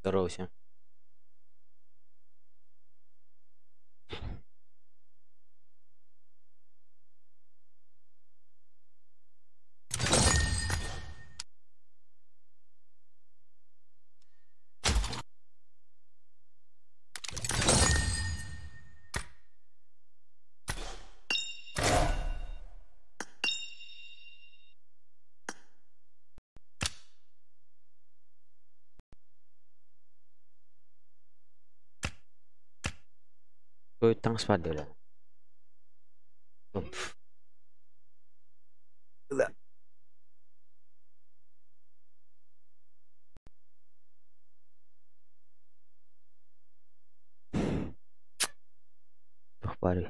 Здорово всем. Таҥас баар дуо? Туох баарый?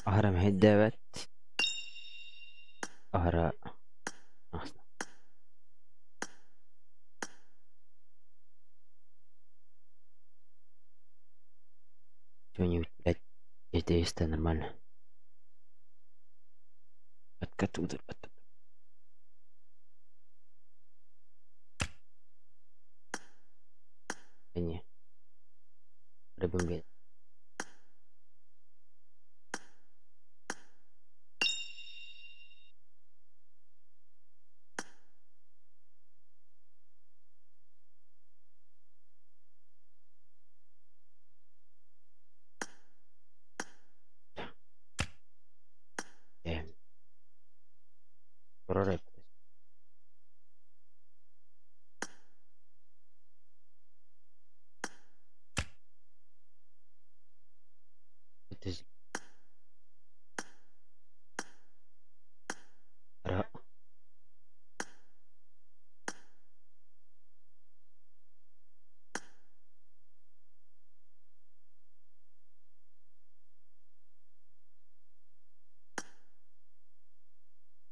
Аһара мэһэйдээбэт, аһара Что-нибудь, блядь, 400 нормально. Откат удар, откат. Не. Рыбым. Прорыв. Это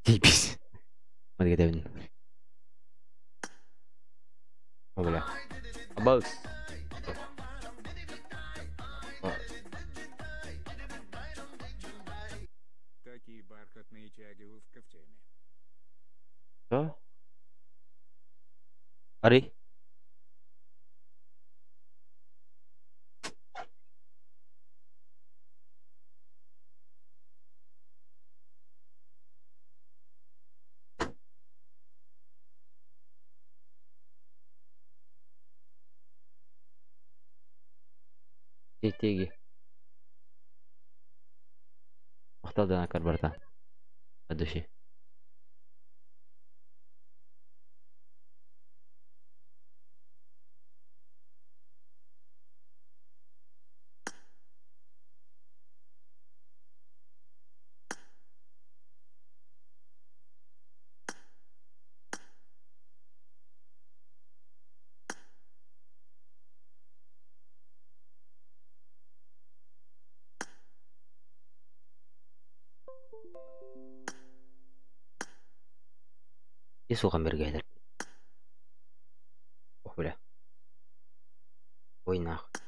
Заебись. Смотри, Дэвин. О, бля. Абалс. Такие бархатные тягиловка в теме. Что? Ари. Тиги. Махтал барта. От души. Сухан бергәйләр. Ох, бля. Ой, нахуй.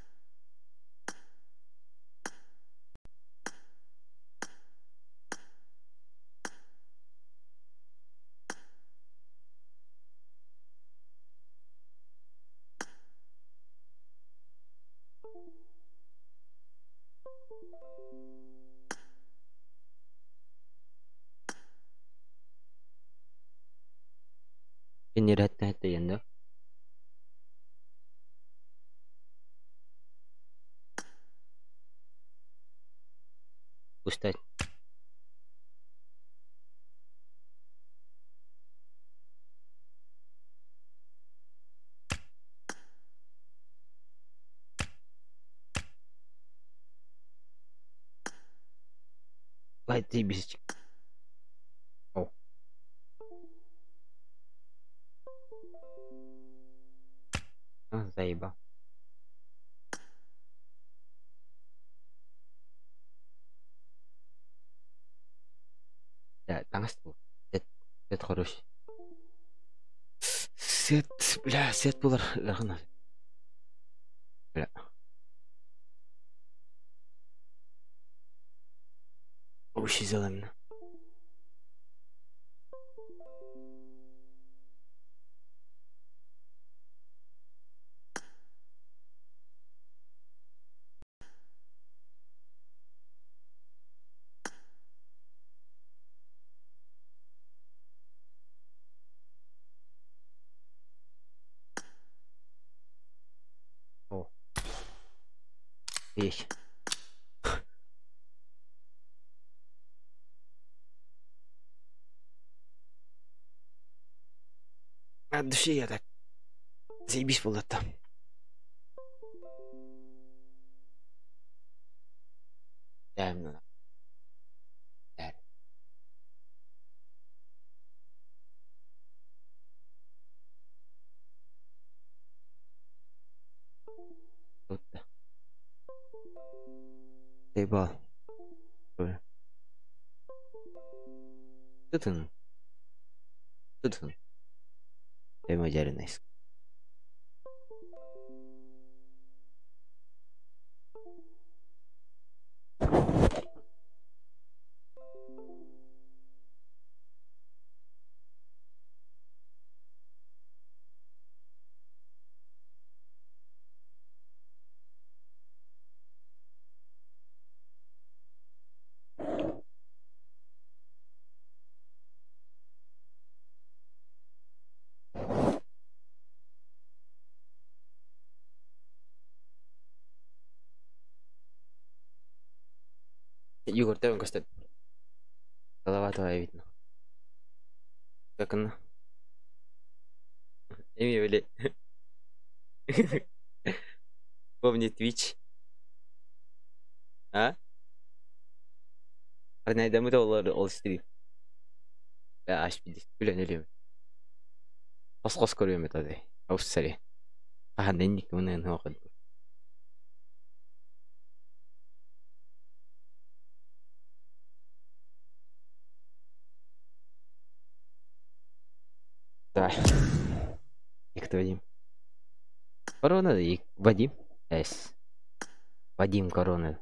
Кинирәттә да. Пустать. Ай, ты бесич. О. А, заебал. Да, таҥас Сет, сет хороший. Сет, бля, сет булар ыарахан. Бля. О, Уши сделаем. О. Есть. От души я так. Заебись был это. Да, Заебал. Tutun. Tutun. Very nice. Егор, ты он. Голова твоя видно. Как она? Эми, бля. Помни Twitch. А? Арнайдамы да олар ол стрим. Да, аш бидис. Билен элем. Хос-хос көрүөм этади. Ауссари. Аха, ненник мунен хоқын. Давай. Кто Вадим? Корона и Вадим. С. Вадим Корона.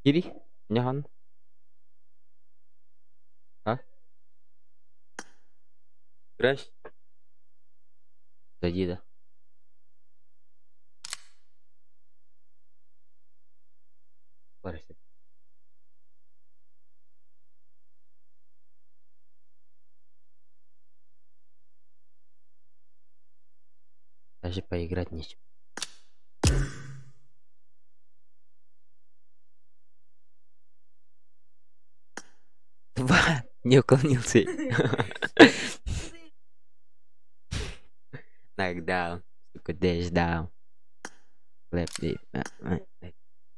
Кири? Няхан? А? Играешь? Зайди, да. Парасит. Даже поиграть нечем. Два! Не уклонился. Knockdown. Сука, dash down. Left it.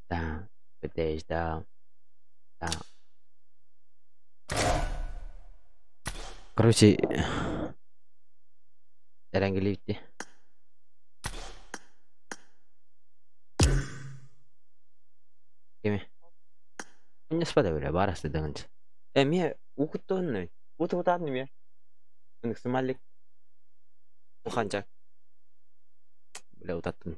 Down. Dash down. Down. Короче, Эрангелевти. Кеми? Не спада бля, барасы дагынч. Э, ме укуттонны. Утутанны ме. Уник Уханчак. Бля, утаттын.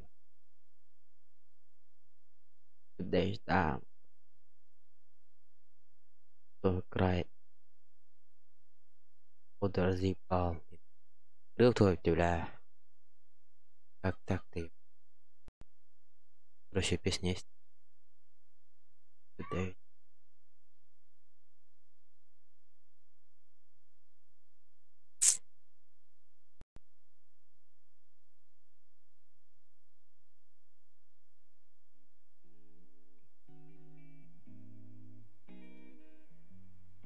Dash down. То край. Подразъебал. Рыл твой, бля. Как так ты? Короче, песня есть. Дай.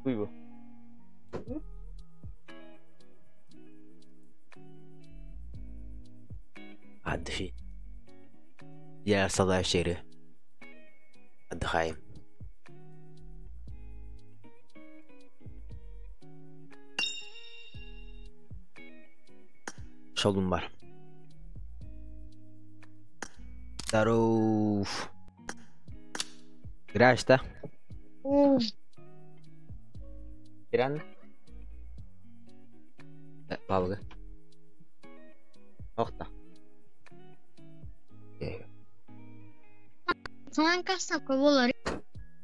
Хуй Отдохи. Я оставляю. Отдыхаем. Шолдун бар. Здоров. Играешь, да? Киран? Да, Павлга. Охта.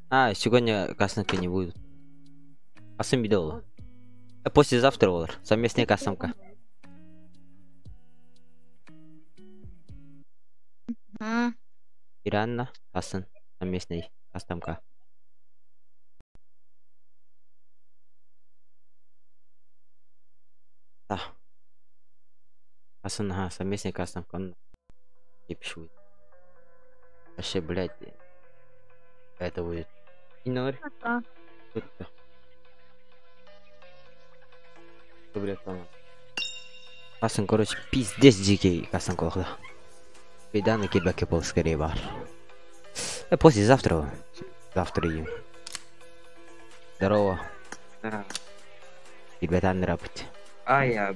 А, сегодня кастомка не будет. Асым видео. Послезавтра олар. Совместная кастомка. Иранна, Асан, совместный кастомка. Да. Асан, ага, совместный кастомка. Он не пишу. Вообще, блядь. Это будет. Инор. Блядь, там. Асан, короче, пиздец дикий кастом колхда. Беда на кибаке пол скорее бар. Послезавтра. Завтра им. Здорово. Да. Ребята, нрапать. А я.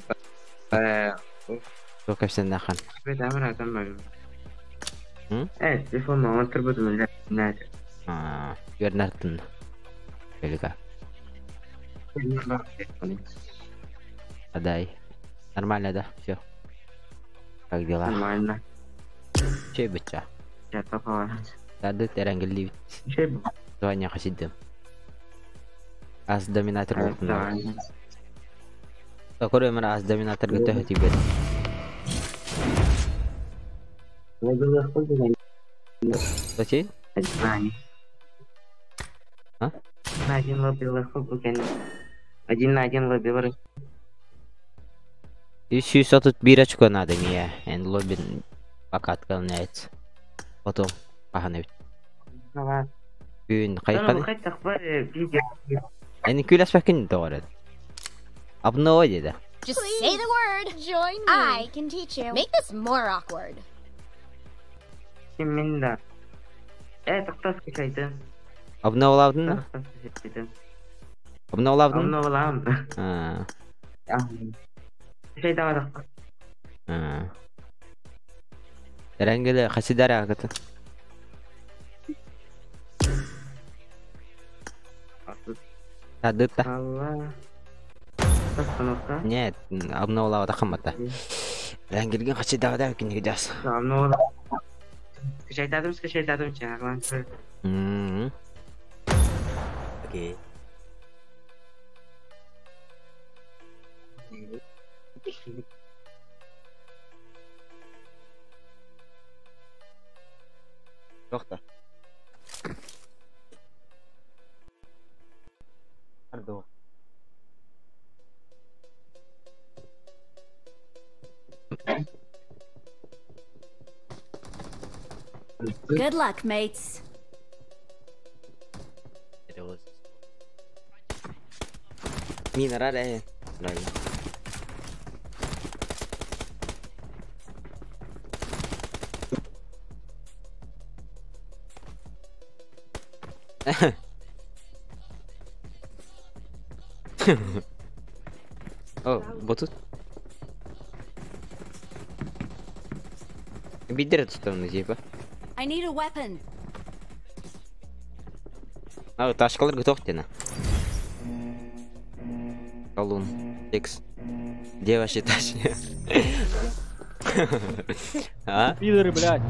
Только все нахан. Телефон мама требует на А, Бернардын. Велика. Отдай. Нормально, да? Все. Как дела? Нормально. Че быча? Я такого. Тады терангли. Че? Звание хасидым. Ас доминатор был. Такой мэр ас доминатор готов тебе. Зачем? А? На один лобби. Один на один лобби. Еще все тут бирочку надо мне. Эн лобби пока отклоняется. Потом паханет. Күн хайхан. Эни күләс бәкин догорад. Обновой деди. Just say the word. Join me. I can teach you. Make this more awkward. Кимминда. Тоқтас кешайды. Обновладың да? Тоқтас кешайды. Обновладың? Обновладым. А. Кешайды ардық. А. Рәңгеле хасидар агаты. Тадыта. Алла. Остановка. Нет, обновлава тахамата. Рәңгелген хасидар да кинеге жас. Обновла. Скачайтадым, скачайтадым, чағлан. Окей. Тоқта. Пардон. Good luck, mates. It was. Мина рада. Правильно. О, вот тут. Бидер эту сторону, типа. I need a weapon. А, ташкалар готов тена. Колун. Икс. Где ваши тачки? А? Пидоры, блядь.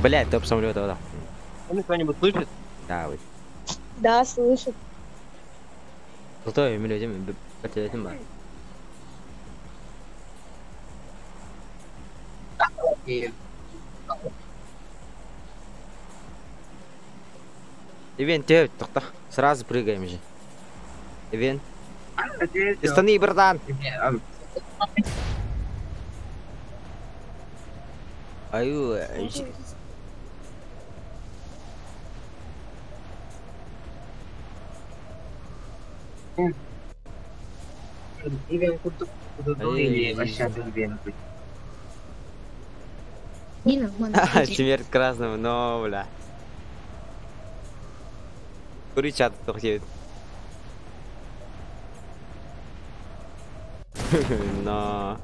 Блядь, топ самолета, да. Он кто-нибудь слышит? Да, вот. Да, слышит. Зато я людям бар. Ивент, тебе тоқта. Сразу прыгаем же. Ивент. Стани, братан! Аю. Смерть красному, но, бля. Куричат тохтеет. Но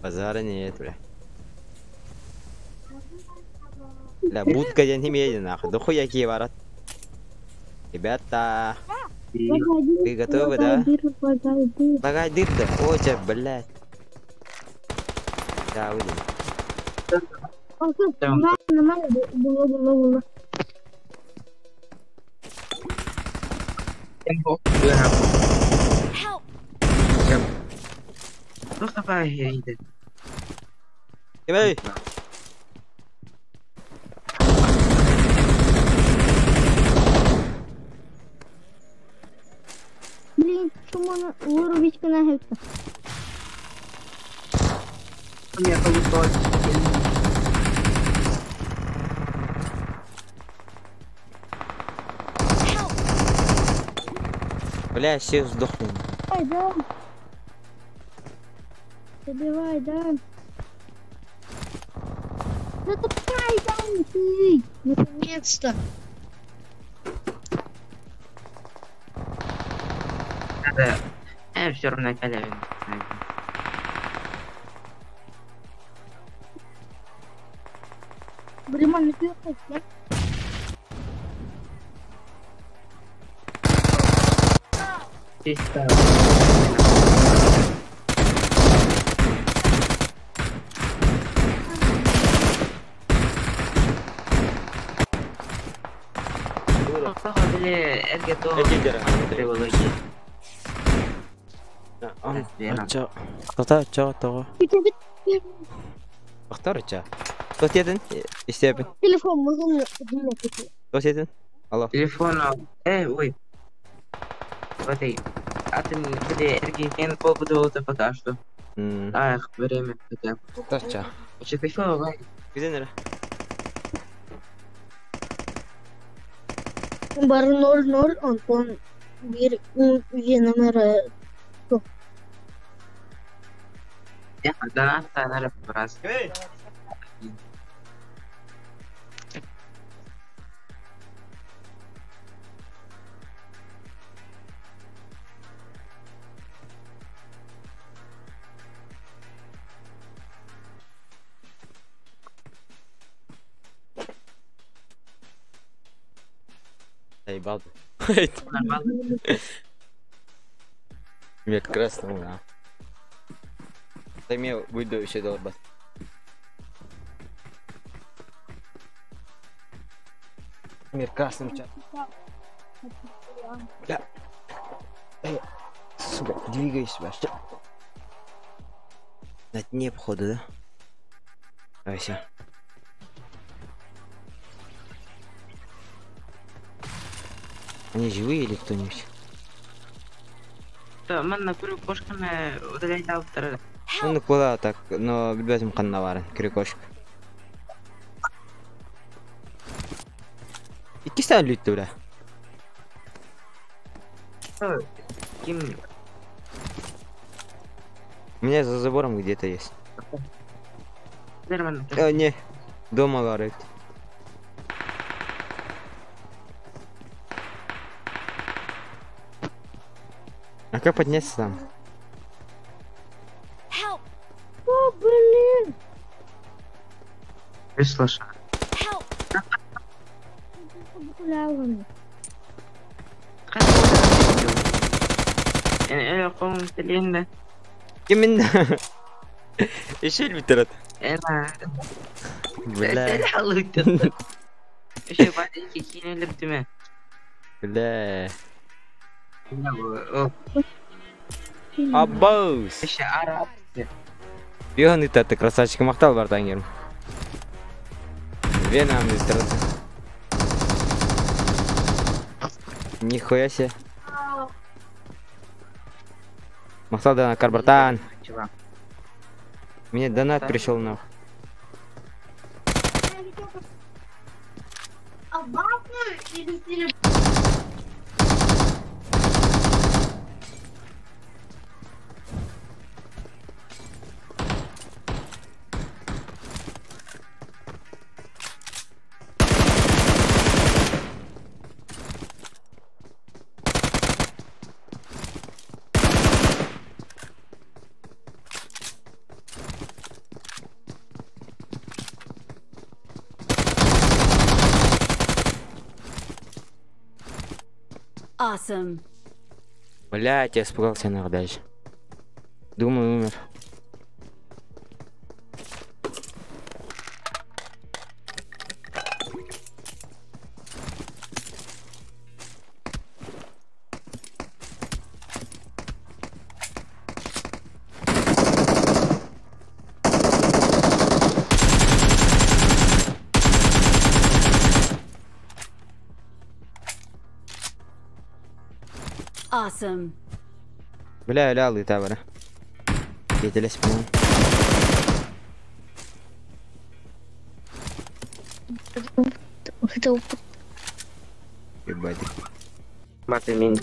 базара нет, бля. Бля, будка я не имею, нахуй. Да хуя какие ворот. Ребята, вы готовы, да? Лагай дыр-то, ой, тебя, блядь. Да, выйдем. Нормально, было, было, было. Help! Кемей? Блин, что можно вырубить канагетка? Help! Бля, все сдохли. Давай, да. Добивай, да. Да тупай, да, ты! Наконец-то! Все равно халявин. Блин, на пёрках, да? Чисто. Тота, чо, того. Ахтар ча. Тот едin? Истебин. Телефон можно Тот едin? Алло. Телефон, ой. Вот и. А ты где эргетен полгода пока что. Ах, время хотя бы. Тот ча. Че ты что, Где нere? Бар 0-0, Антон bir номера. Донат надо раз. Заебал. Мне красному, да. Дай мне выйду еще долбать. Мир красным чат. Бля. Эй, сука, двигайся вообще. На дне, походу, да? Давай, все. Они живые или кто-нибудь? Да, man на кошками удалять автора. Ну куда так, но билбетим канна барын, крюкошка. Икки саат лүттү, бля. Ким? У меня за забором где-то есть. Нормально. Не, дома горит. А как подняться там? Help! О, блин! Слушай. Help! Ким Еще битират. Эна. Бля. Еще бадики кинулip түмэ. Бля. Аббос. Еще араб. Бьён ты красавчик мактал бартангерм. Вена мистер. Нихуя себе. Махтал донат, братан. Мне донат пришел нахуй. Awesome. Блять, я испугался нахуй дальше. Думаю, умер. Awesome. Бля, ля, лыта бара. Кетелес бу. Ебать. Маты мин.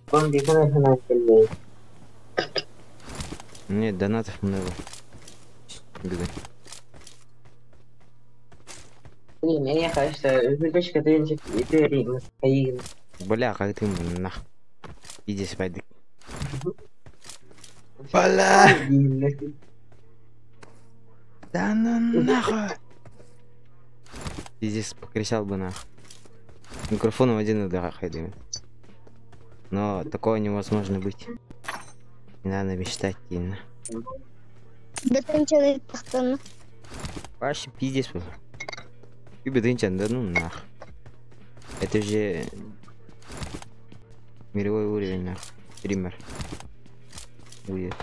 Кон дикана хана келле. Нет, донатов много. Бегай. Блин, я кажется, үһүлбэш кэтэнчик итери хайыгын. Бля, как ты нах. Иди спать. Бля! Да ну нахуй! Пиздец, покричал бы нах. Микрофоном один удар ходим. Но такого невозможно быть. Не надо мечтать, Тина. Вообще пиздец был. Да ну нах. Это же мировой уровень, нах. Стример. Будет.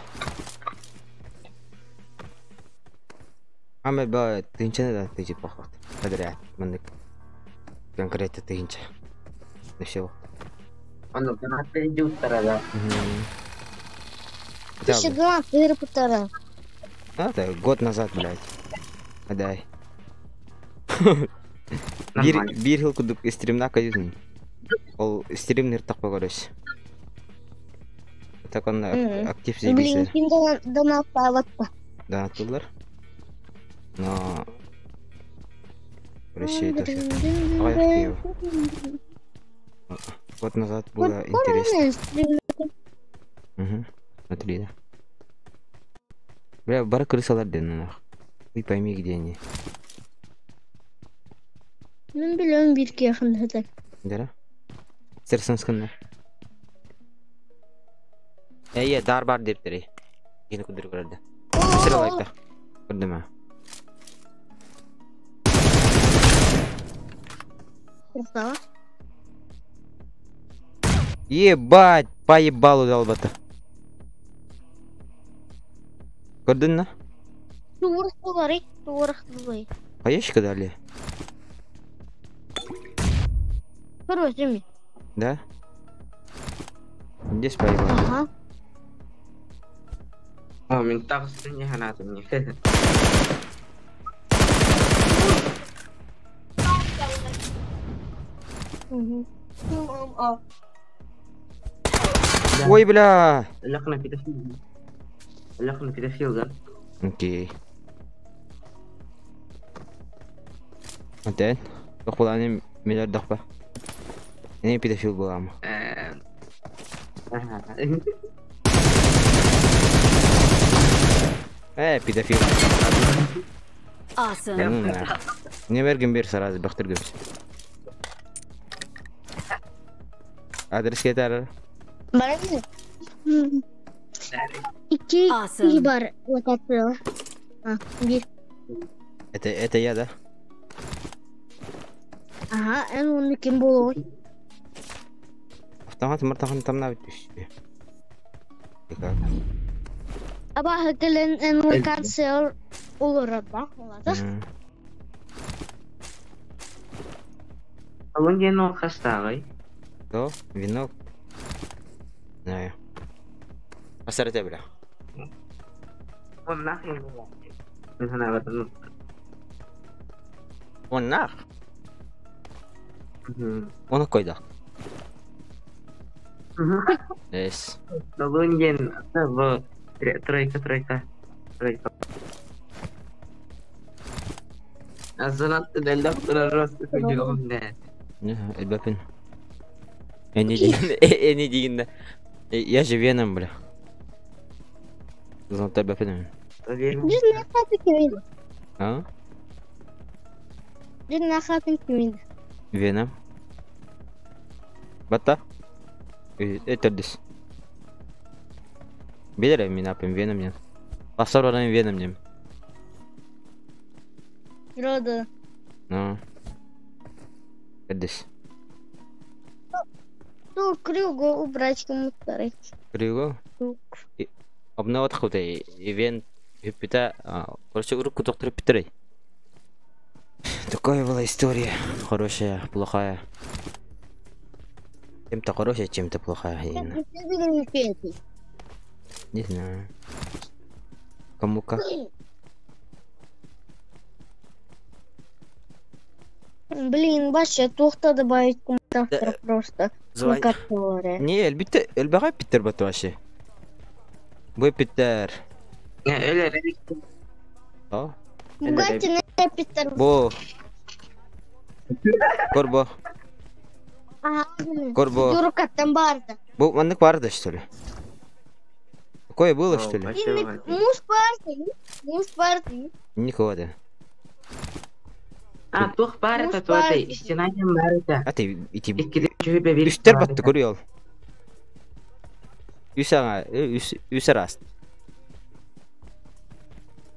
Ама ба тынчаны да ты типа поход. Подряд. Мандык. Конкретно тынча. Ну все. Оно донат идет да. Еще донат полтора. А, это год назад, блядь. Отдай. Бир бир хил кудук стримна кайын. Ол стримнер такпа көрөс. Так он актив Блин, ким донат таватта. Донаттылар. Но короче, это все. Год назад было интересно. Угу. Смотри, да. Бля, бар крысалар ден нах. Ты пойми, где они. Мен билем бир кехин. Да? Стерсонскында. Эй, дар бар деп тери. Кини кудур көрдү. Сире лайкта. Көрдүм. Красава. Ебать, поебалу долбата. Көрдүн на? Туурах булары, туурах булары. Поешь дали? Короче, Да? Здесь поебал. Ага. О, мен тағысын не ханатым не. Ой, бля! Лақна педофил. Лақна педофил, да? Окей. Антен, тоқпаланы миллиард дақпа. Не педофил боламы? Педофил. Awesome. Не берген бер сразу бақтыр көпс. Адрес кетер. Барамыз. Iki Awesome. бар локация. А, bir. Это я, да? Ага, en onu kim болой? Автомат мартахан там на бит. Как? Аба хакелен en локация olur ба, олады. Алын ген ол хастағай. То, венок. Знаю. Асарте, бля. Он нахрен. Он нах? Он койда. Yes. Лунген, в тройка, тройка, тройка. Азанат дәлдәк торар Элбәпин. Эни дигәндә, эни дигәндә. Я же Веном, бля. Зонта Бәпин. Biz ne хатын кимин? А? Biz ne хатын кимин? Веном. Батта? Это дис. Билер мин апым Веном не. Басар барам Веном не. Рода. Ну. Дис. Ну, крюгу убрать кому старый. Крюгу? Обноват хутай ивент Пита, короче, руку доктор Питерей. Такая была история. Хорошая, плохая. Чем-то хорошая, чем-то плохая. Именно. Не знаю. Кому как. Блин, вообще тухта добавить комментаторов просто. Звон... Не, элбитте, элбэҕэ эппиттэр бат вообще. Бу эппиттэр. Өлөр О, Бугатти эппиттэр. Бу. Көр бу. Ага. Көр бу. Дурукаттан барды. Бу маннык барды, что ли? Такое было, что ли? Муж барды. Муж барды. Никого да. А, туох баар этэ туох этэй, стена диэн баар этэ. А ты ити Иккилик үчүгэй бэбиир үстэр баар батты этэ. көрүөл. Үс аҥа, үс үс араас.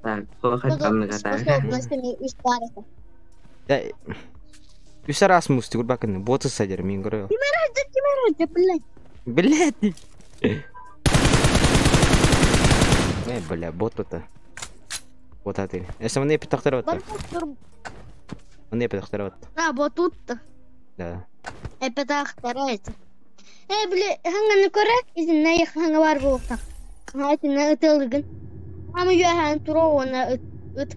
Так, туох ханнык ата. Способностями үс барды. Да, үс араас муус түгүр боты садер мин көрүөл. Кимер блядь. Блядь. Э, бля, бот это. Вот это. Эсэ маны эпитахтар вот. Маны эпитахтар вот. А, вот тут-то. Да. Эпитахтар эти. Э, бля, хаңаны көрө, изинне хаңа бар болуқта. Хайтина ытылыгын. Ама юхан туро она ыт.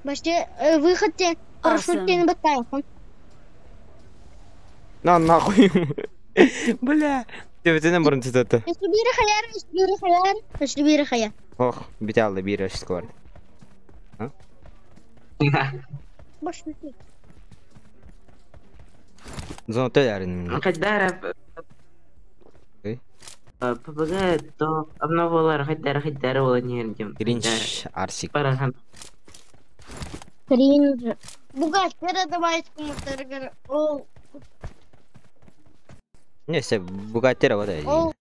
Баште выход те, парашют те баттайхан. На нахуй. Бля. Тебетенен бұрын түтөттү. Эсбири хаяр, эсбири хаяр, эсбири хаяр. Ох, бите алды бир өшүт бар. Баш Зона төләрин. Хайдара ПБГ то обноволар хайдара хайдара ола нердем. Кринж арсик. Парахан. Кринж. Бугаттера давайте кому-то. Ол. Не, се Бугаттера вот. Ол.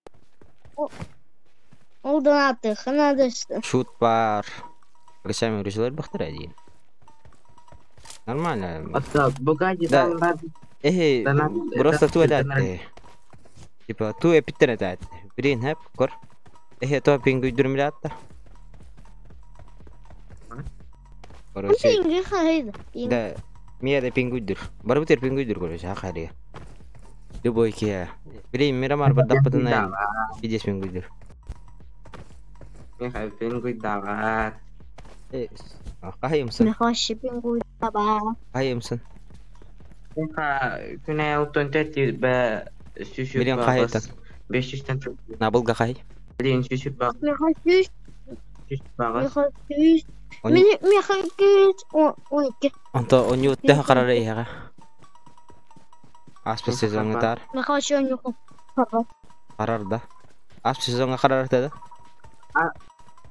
Ол донаты, ханады. Шут бар. Рысами рысылар бахтар один. Нормально. Отца, Бугатти там бар. Эй, просто ту это. Типа ту эпиттер это. Блин, хэп, кор. Эй, то пингу дүрмлятта. Короче. Да, мия да пингуйдур. Барбутер пингуйдур, короче, ахари. Любой кия. Блин, мирамар бардаппытына пиздец пингуйдур. Миха пингуйдават. Э, кахайымсын. Михашы пингуйдават. Кахайымсын. Миха күнә алтын төрт бә сүшүп Блин, кахайтан. 500-тен Набылга хай. Блин, сүшүп баг. Миха сүш. Сүшүп багыз. Миха сүш. Мини миха сүш. 12. Онто оньютта карар эйһэҕэ. Аспы сезоҥҥа таар. Миха шоньюху. Карар да. Аспы сезоҥҥа карар да.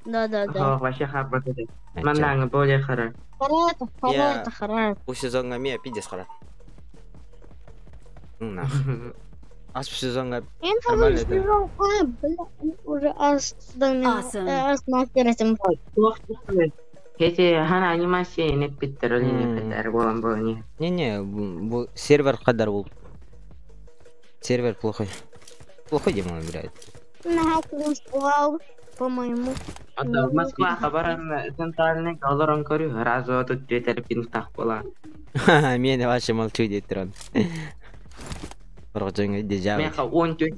Да, да, да. Ох, вообще харбат это. Маннаңы более харар. Харата, харата, харата. Бу сезоҥҥа мия пиздец харар. Нах. Аспы сезоҥҥа Эн хабар сезон, ой, бля, уже ас ас мастером. Кете хана анимация не питтер, не питтер, болан болан. Не-не, бу сервер кадар был. Сервер плохой. Плохой демон, блядь. На по-моему. А Москва хабаран центральный долларом көрү разу тут Твиттер пинтах была. Мен вообще молчу дейт он. Баргы дежа. Меха он тёт.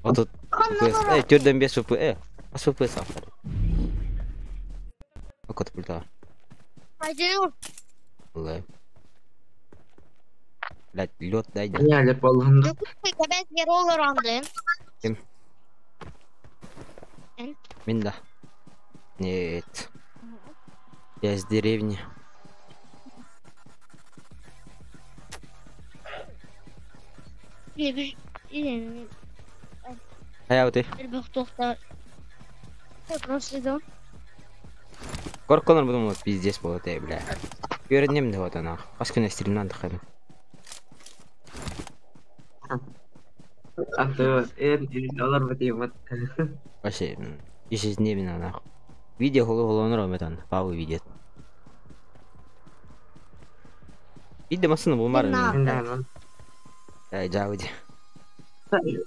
Вот тут. Э, түрден 5 ФП. Э, ас ФП саптар. Окот пульта. Пойдем. Лэ. Блядь, лед дай. Не, лед болғын. Ким? Мин да. Нет. Я из деревни. А ты? Корконор буду пиздец был ты, бля. Көрінемін деп ана. Қас күні стримнан тақаймын. Вообще, ежедневно нахуй. Видео холо холонор ометан, павы видит. Видео масыны булмар. Э, жауди.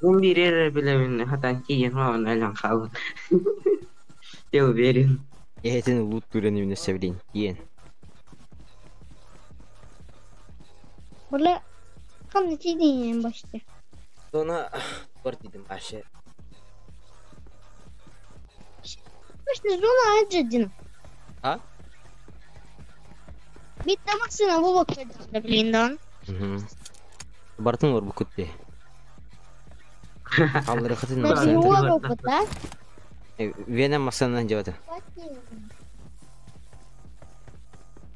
Он билемин хатан киен он әлен қалын. Я уверен. Я это лут турен именно севлин. Киен. Була кам тидин башты. Зона бар дедим ашы. Башты зона аджадин. А? Bitta машина bu bakacağım блин. Бартын бар бу күтте. Аллары хатын Бу машина. да? Вена машина жабаты.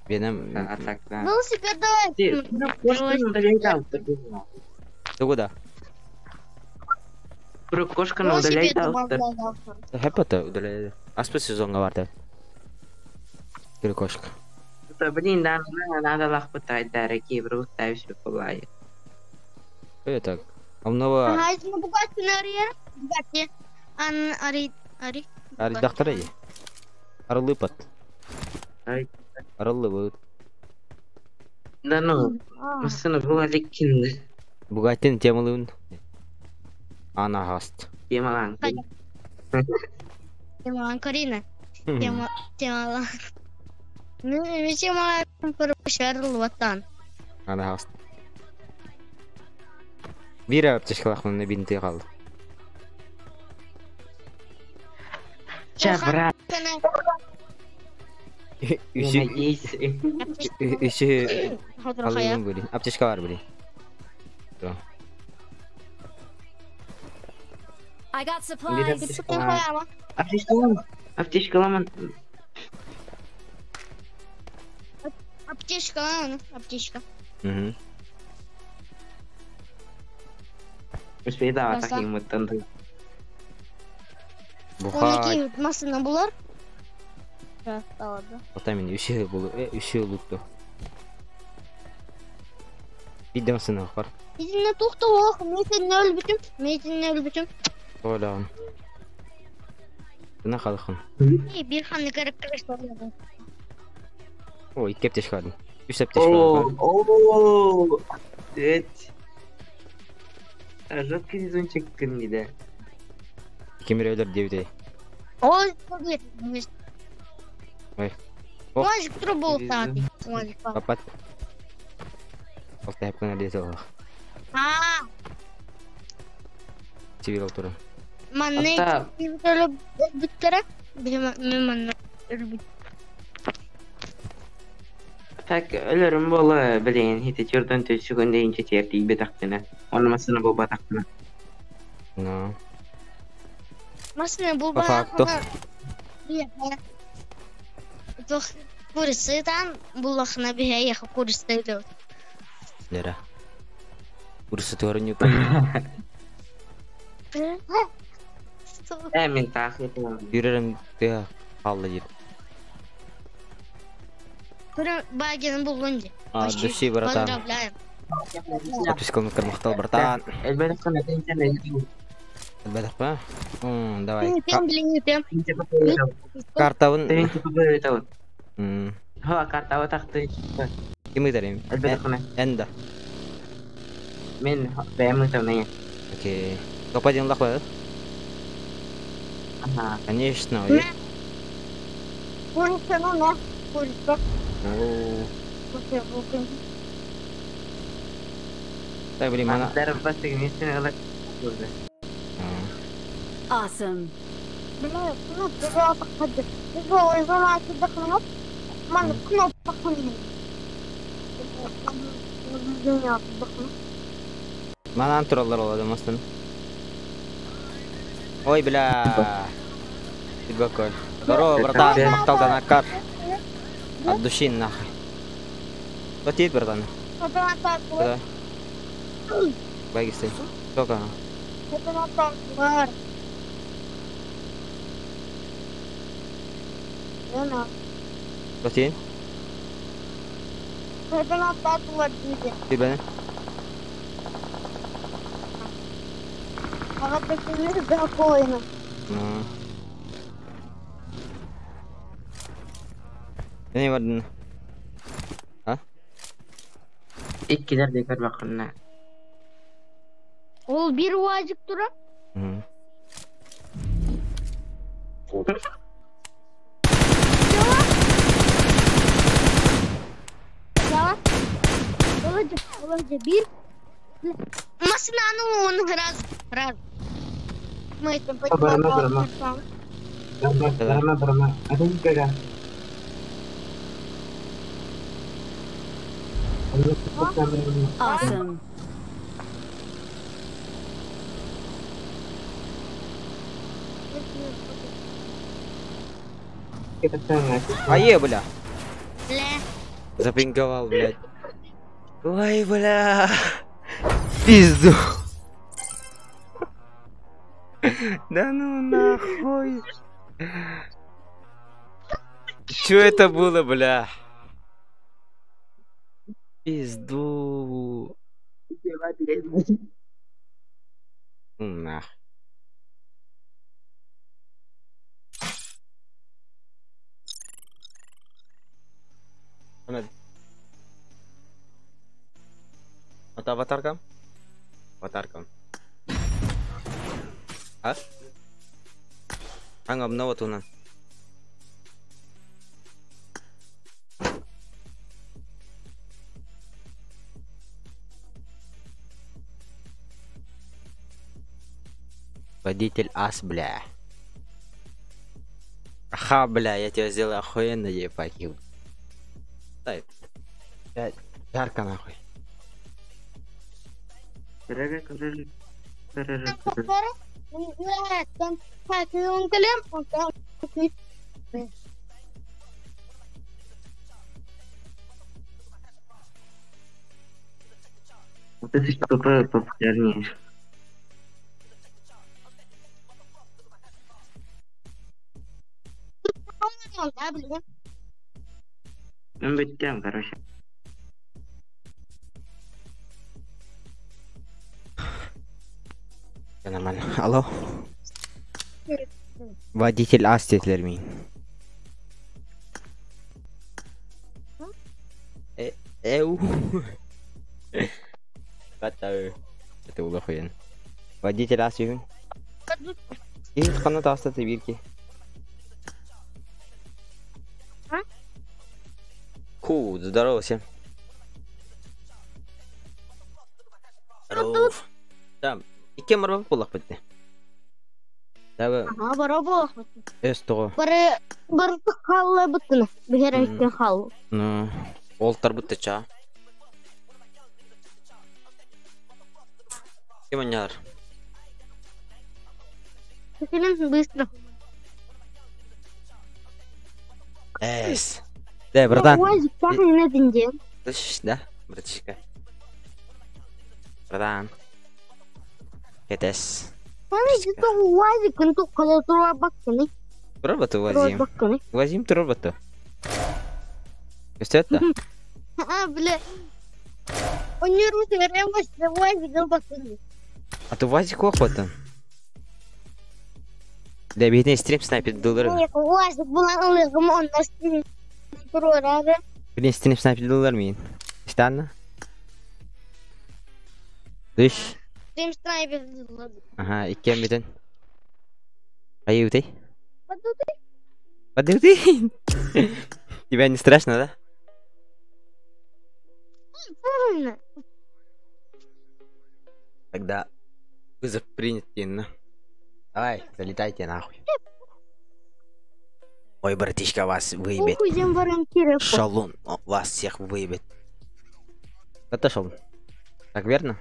Вена. А так, да. Велосипед давай. Кошка удаляет автор. Тугуда. Кошка удаляет автор. Хепата удаляет. Аспы сезонга барды. Кири кошка. Блин, да, надо лахпытать, да, реки, бруста и все пылает. Это так. А много. Ага, это Бугатти на Ари. Бугатти. Ан Ари Ари. Ари доктора. Арылы пат. Арылы будет. Да ну, машина была лекинды. Бугаттин темалын. Ана хаст. Темалан. Темалан Карина. Темалан. Ну, темалан парашарл ватан. Ана хаст. Бир аптечкалахмын бинти қалды. Ча, брат. Үші қалуын бөлі. Аптечка бар бөлі. I got supplies. Аптечка ломан. Аптечка ломан. Аптечка ломан. Аптечка. Угу. Успей да, так ему танды. Бухай. Машина булар. Да, ладно. Ата мен үші болу, үші лутты. Бидде машина бар. Идин тухта ох, мен нөл бүтүм, мен нөл бүтүм. Ола. Мына халқын. Bir ханны керек керек. О, икки аптечка алдым. Үш аптечка бар. О, эт. Жесткий везунчик кімді. Кемер өлөр дебит. Ой, Ой. Может, трубу таты. Папат. Алтай хапкан әлде ол. А. Сибир олтуру. Манны бүттөрө. Мен манны өлбүт. Так, өлөрүм болы, билин, хити чурдан төшүгөн дейинче терти бетактына. Оны масына бу батактына. Но. Масына бу По факту. Тох курсытан буллахна бихая курсы делать. Лера. Курсы төрүнү. Мен тахы. Yürürüm diye kaldı git. Багин булунди. А, души, братан. Поздравляем. Подписка мактал, братан. Элбетак Давай. Картабын. Ха, картабы такты. Ким ыдарым? Энда. Мен бэм ыдарым. Окей. Топ-1 лах Ага. Конечно. Курица, ну на, курица. Так, блин, мана. Awesome. Бля, ну, пожалуйста, Манан тураллар олады мастын. Ой, бля. Бакой. Здорово, братан, макталдан аккар. От души нахуй. Платит, братан. Куда? Байгисты. Сколько? Платит? Ты бene? Ne var? Ha? İkkiler de gör bakın ne. Ol bir vacip dura. Hı. Yalan. Olacak. Bir. Машинаны он раз, раз. Мы там Барама, барама. Барама, барама. Один бега. Awesome. Ае, бля. Бля. Запинговал, блядь. Ой, бля. Пизду. Да ну нахуй. Чё это было, бля? Пизду. Нах. Это аватарка? Аватарка. А? Аң обнова туна. Водитель ас, бля. Аха, бля, я тебя сделаю охуенно, ебать. Дай. Блядь, жарко нахуй. Вот это что популярнее. Ну, быть там, короче. Нормально. Алло. Водитель ас dediler мин. Эу. Катаю. Это было охуенно. Водитель ас юхун. И хана таста ты бирки. Ху, здорово всем. Здоров. Там, икки марба булак битте. Дабы Ага, барабы. өс того. Бары бары халла буттuna. Бихер хал. Ну, олтар бутты ча. Ким оняр? Кэлэн быстро. Эс. Да, братан. Ой, пахнет на день. Слышишь, да, братишка? Братан. Кетес. Роботу возим. Возим ты роботу. Что это? А, бля. Он не русский, А ты УАЗик охота? Да, бедный стрим снайпер доллар. Блин, стрим снайпер доллар мин. Странно. Дыш. Стрим снайпер доллар. Ага, иккен битен. Аюты. Подуты. Тебя не страшно, да? Тогда вызов принят, Инна. Давай, залетайте нахуй. Ой, братишка, вас выебет. Шалун, вас всех выебет. Это шалун. Так верно?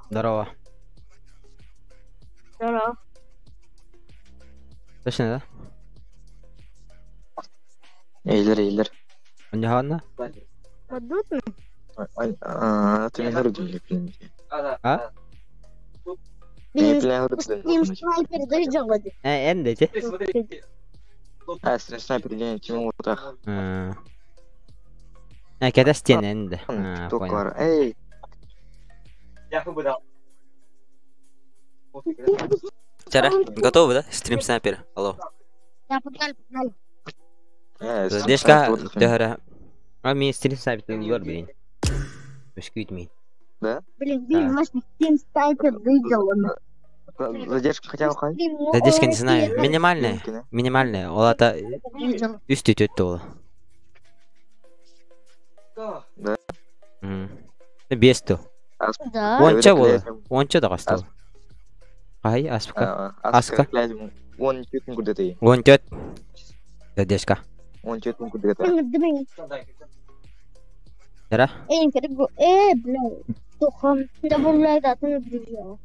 Здорово. Здорово. Точно, да? Эйлер, эйлер. Анна? Ты не грудили, блин. А? Стрим снайпер дойдёт. Эндете. А, стрим снайпер день, тиму так. А, когда стены энде. Понял. Эй. Вчера готовы, да? Стрим снайпер. Алло. Да, погнали, погнали. Задержка, тегара. А мне стрим снайпер доллар, блин. Excuse me. Да? Блин, блин, стрим снайпер выиграл. Задержка хотя бы хай? Задержка не знаю. Минимальная. Минимальная. Олата үсті төтті ола. Да. Бес тыл. Да. Онча болы. Онча да қасты. Ай, аспка. Аска. 14 күрдети. 14. Задержка. 14 күрдети. Дара? Бля. Тухам. Да бля, да, ты друзья.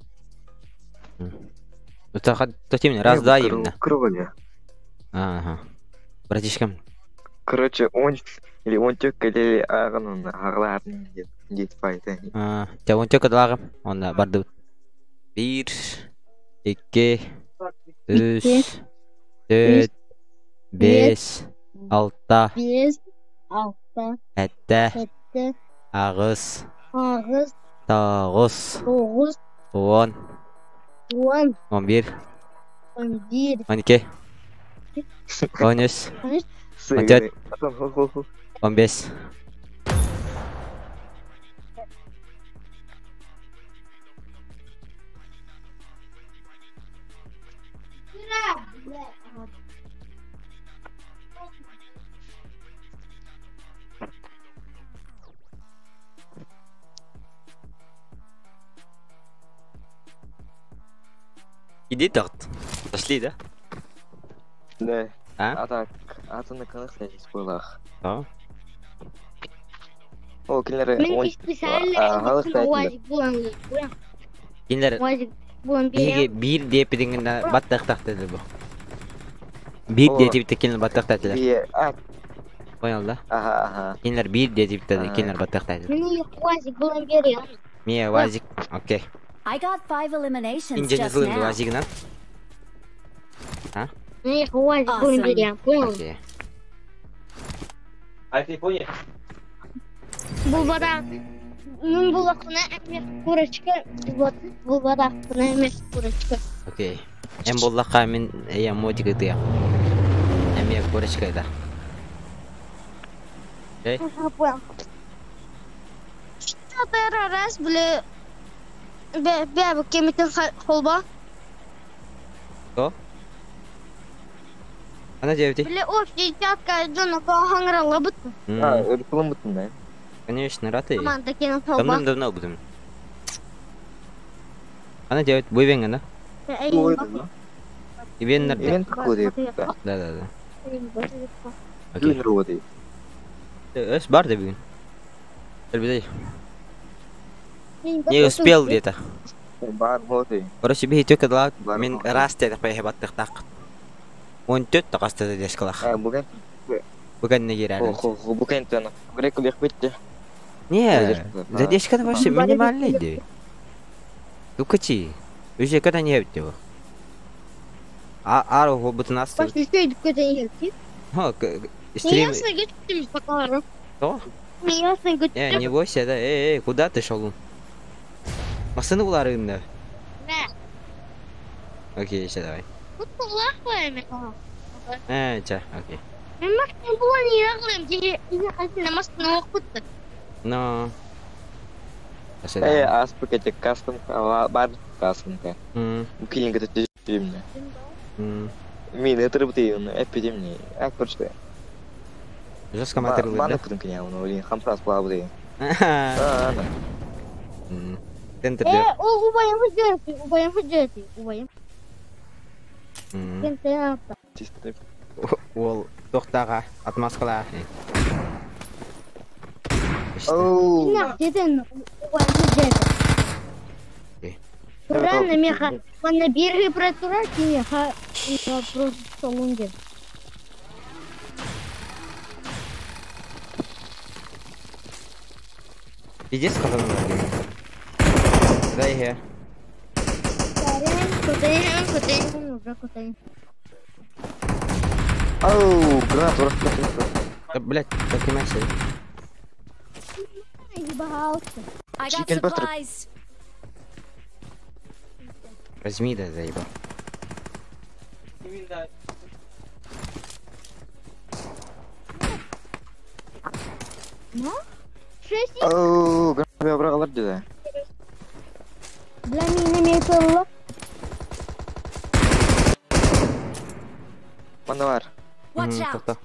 Раз, да, именно. Кровали. Ага. Братишкам. Короче, он или он тёк или ағын ағларын дет файта. А, те он тёк лагым. Он барды. 1 2 3 4 5 6 5 6 7 7 8 8 9 9 10 10 11 11 12 13 14 15. Иди торт. Пошли, да? Да. А? А так, атыны кылых спойлах. Да. О, кинлер Мен специально Кинлер биге бир деп дегенде баттак деди бу. Бир деп текенде баттак дедилер. Понял, да? Ага, ага. Кинлер бир деп деди, кинлер баттак дедилер. Мне УАЗик булан берем. Мне УАЗик, окей. I got 5 eliminations Инже just зылын now. УАЗигынан. А? Мне УАЗик булан берем, понял? Окей. А ты понял? Бу бара. Мен булакына әмек курочка, вот бу баракына әмек курочка. Окей. Эм буллака мен я мотик ытыя. Эме курочка да. Окей. Ага, понял. Что первый раз, бля, бля, кемитин холба. Что? Она девять. Бля, общий чатка джона ханграла бутты. А, ыркылым бутын, да? Конечно, рад и. Команда кинул холба. Давным-давно будем. Она делает буйвенга, да? Ивен Ивен какой? Да, да, да. Окей. Эс бар да бүгін. Не успел где-то. Бар вот. Короче, бей только дала. Мен раз тебе поехал так. Он тет так остается здесь калах. Бүгін. Бүгін не герали. Бүгін тена. Грек лех битте. Не, задержка вообще минимальная идея. Дукачи. Уже когда не его. А ару будто нас. Пошли, что это какой-то не Стрим. Что? Не, не бойся, да. Эй, эй, куда ты шел? Машину уларында. Да. Окей, сейчас давай. Ча, окей. Но. Эй, аспы кете кастом, бар кастомка. Килинг это тежимне. Мин это бутыйын, эпидемни, а короче. Жестко материл, да? Баны кудын киня, он блин, хамсас була бутыйын. Центр. О, убаем худети, убаем худети, убаем. Центр. Ол тоқтаға, отмазкала. Оу. Нах, убаем худети. Туран меха, мана бирги про тура кинеха, просто солунге. Иди с хазаном. Дай я. Оу, гранату раскрыл. Да, блядь, так и начали. I got supplies. Возьми, да, заебал. Оу, гранату бралар деді. Для меня имеет было. Мана бар. Watch out.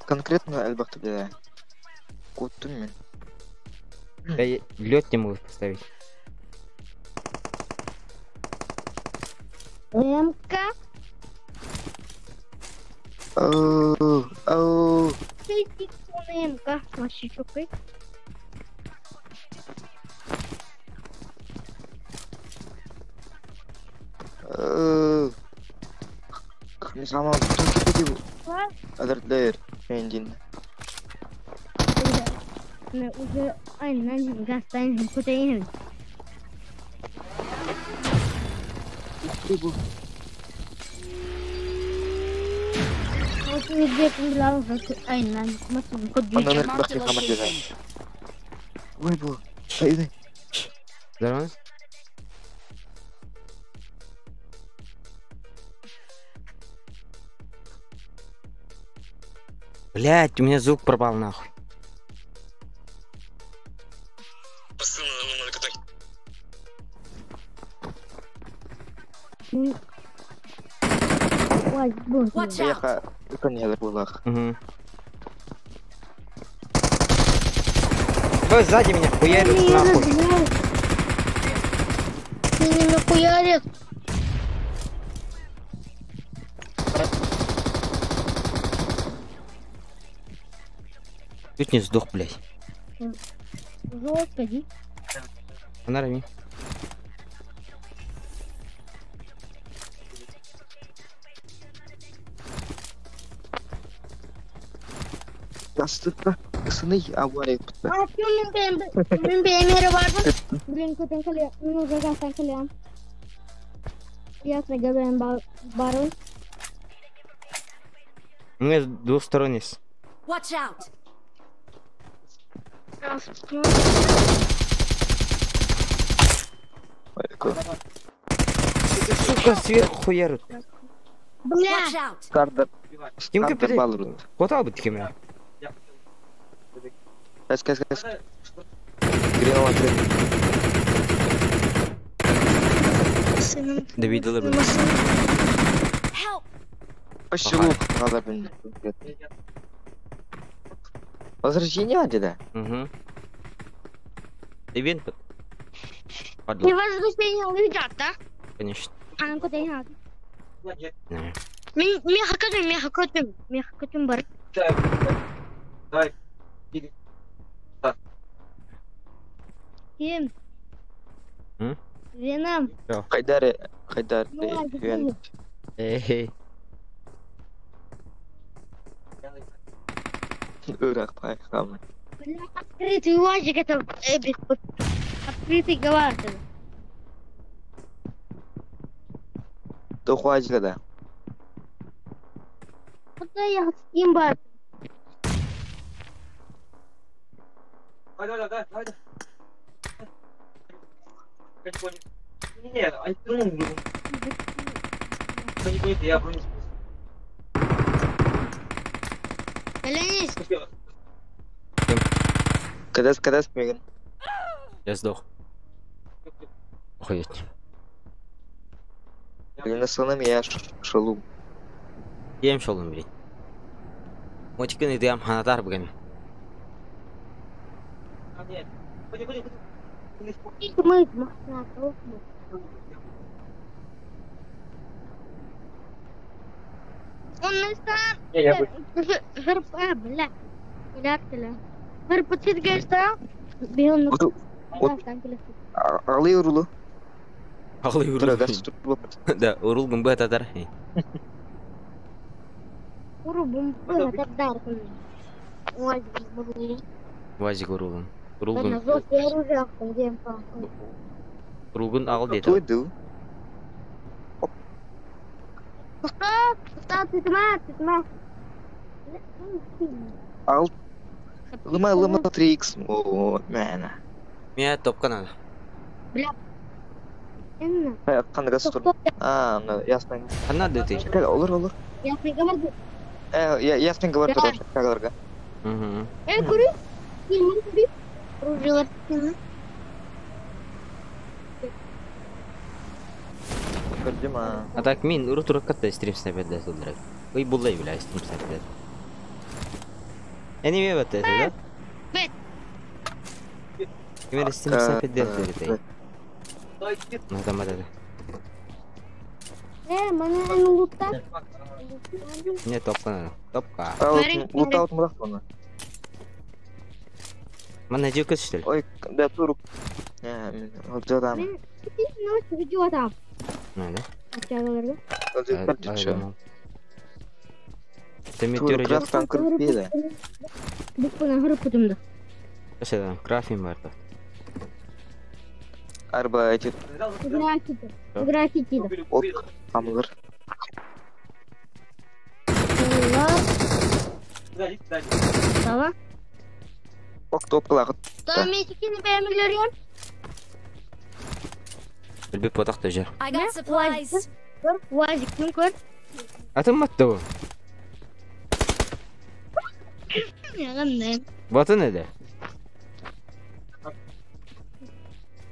Конкретно элбэх бля. Куттум мин. Да лед не могут поставить. МК. Оу, оу. МК. Машичукай. Сама Other Engine. Уже aynen gazdan kutayım. Aynen. Здорово. Блять, у меня звук пропал нахуй. Watch out! Угу. Ой, сзади меня хуярит нахуй. Меня хуярит. Чуть не сдох, блядь. Господи. Она рами. У меня двухсторонний. Watch out! Сука, сверху хуярят. Бля! Ким кепеди? Куда бы такими? Давид. Почему надо, блин? Возвращение деда? Угу. Ивент. Не возвращение уйдет, да? Конечно. А нам куда не надо? Меха бар. Давай. Ким? Веном. Хайдаре, Хайдар, Вен. Эй. Урах, пахам. Открытый УАЗик это эпик. Открытый гавард. То УАЗик, да. Куда я с кем бар? Давай, давай, давай, давай. Не, а я броню. Когда Меган? Я сдох. Охуеть. Блин, на основном я шалу. Я им шалум, блин. Мотикын и дам ханатар бгами. Он на старт. Бля. Алы урулу. Алы урулу. Да, урул гымбы татар. Уру бумбы татар. Вазик урулун. Урулгун. Урулгун агыл дейт. Туйду. Ал. Лыма лыма 3х. О, мәна. Меня топка надо. Бля. Кандай газ тур? А, ясно. Надо ты. Olur olur. Ясно говорю. Ясно говорю, тоже. Угу. Курю. Оружие. Көрдүм а. А так мин урут уруккатта стрим снайперде сылдырар. Ый буллай бля стрим снайперде. Эниме батта да? Бет. Кимер стрим снайперде сылдырар. Ну там это. Мана эн лутта. Не топка надо. Топка. Лутаут мулах оны. Мана жөкөс что ли? Ой, да турук. Жадам. Мен ну видео там. Ну да. Ачаларга. Ты метеор идет. Крафтан кырпеда. Буквально хырпытымды. Что Крафин бар да. Арба эти Граффити. Граффити. ок амылыр. Tamam. Ок топ кылагыт. Tamam ikini beğenmiyorum. Билбеп потак да жер. I got supplies. Көр, Вазиктин көр. Атым матты бу. Ягыннан. Батын эде.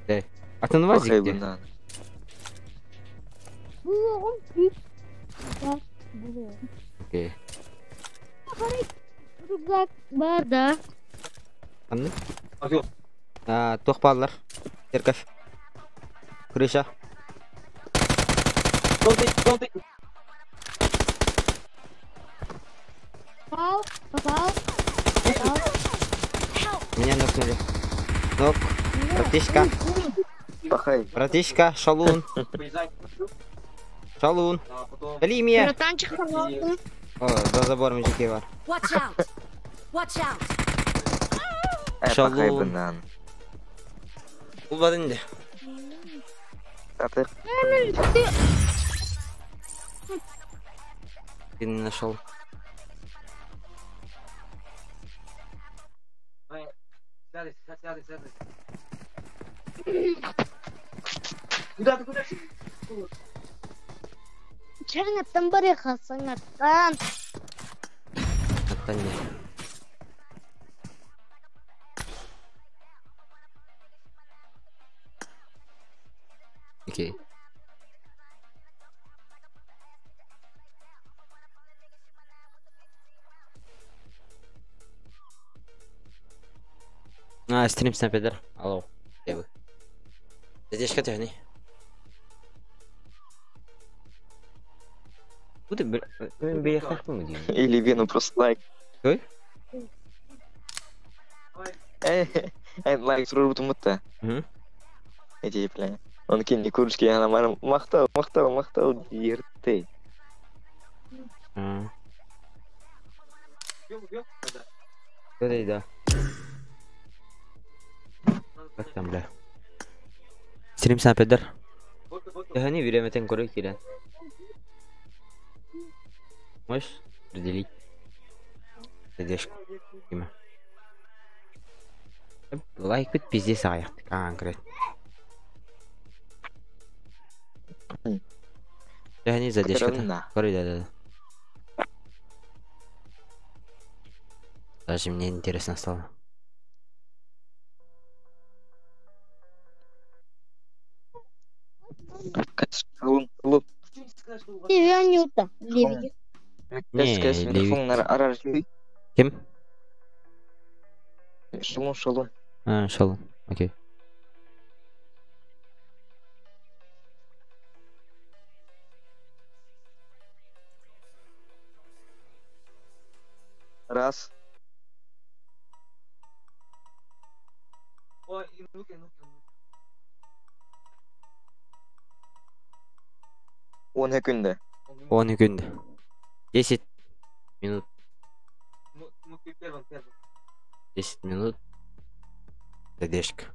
Де. Атын вазик де. Булугум күп. Булугум. Окей. Рюкзак бар да. Анны? А, тохпалар. Церковь. Крыша. Попал, попал. Попал. Меня нокнули. Нок. Братишка. Пахай. Братишка, шалун. Шалун. Дали меня. Братанчик, пожалуйста. О, за забором жеке бар. Watch out. Watch out. Шалун. Улбадын де. Артык. Ты не нашел. Куда ты, куда ты? Чаңаттан бар яқасаңаттан. Аттан не. Окей. А, стрим снайпер. Алло. Где вы? Задержка тяни. Куда, бля? Или Вену просто лайк. Ой? Лайк сурурбутум мутта. Эти, бля. Он кинни курочки, она мара мактал, мактал, мактал дирты. Да, да. Как там, бля? Стрим снайпер. Я не верю, это көрөк кирен. Можешь определить задержку? Дима. Лайк бит пиздец аяқты конкретно. Я не задержка. Көрі, да, да. Даже мне интересно стало. Не, Кем? Шалун, шалун. А, шалун, окей. Раз. Он күндө. Он күндө. 10 минут. 10 минут. Задержка.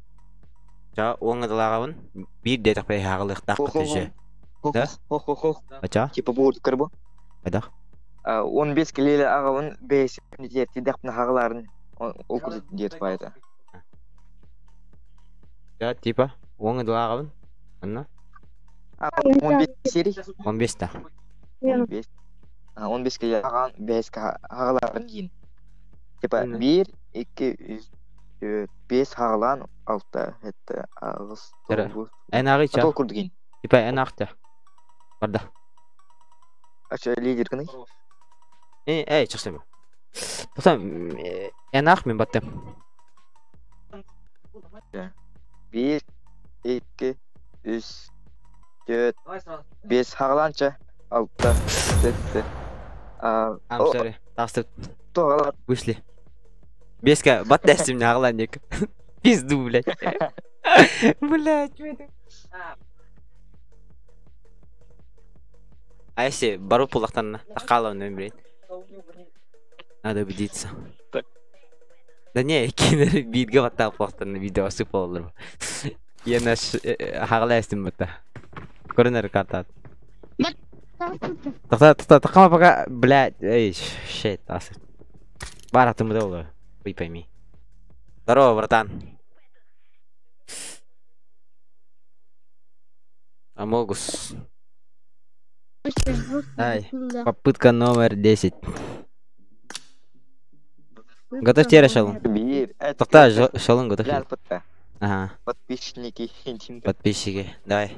Ча оңыдылагабын. Бир де такпай хагылык такты. Да? Хо-хо-хо. Ача? Типа будет карбо. Айдах. 15 келели агабын 5 жети дакпын хагаларын ол курдут диет байта. Я типа оңыдылагабын. Анна? 15 серий? 15 та. 15. 15 келели аган 5 хагаларын кийин. Типа 1 2 3 4 5 хагалан 6 7 8 9. Эн агыча. Атол курдугин. Типа эн акта. Барда. А что, лидер гыный? Эй, эй, чахсам. Тоқта, эн мен баттым. 1, 2, 3, 4, 5, хагаланча, 6, 7. I'm sorry. Тастып. Тоғалар. Вышли. Беске бат дәстім ағылан ек. Пизду, блядь. Блядь, что это? А если бару пулақтан тақала нөмірет. Надо убедиться. Да не, кинер битге баттаа пулақтан видео осып болар. Я наш хағала әстім батта. Көрінер картат. Тоқта, тоқта, тоқама пока, блядь, эй, shit, асып. Бар атымы да олар, хуй пойми. Здорово, братан. Амогус. Ай, попытка номер 10. Готов теперь, Шалун? Тоқта, Шалун, готов. Ага. Подписчики. Подписчики, давай.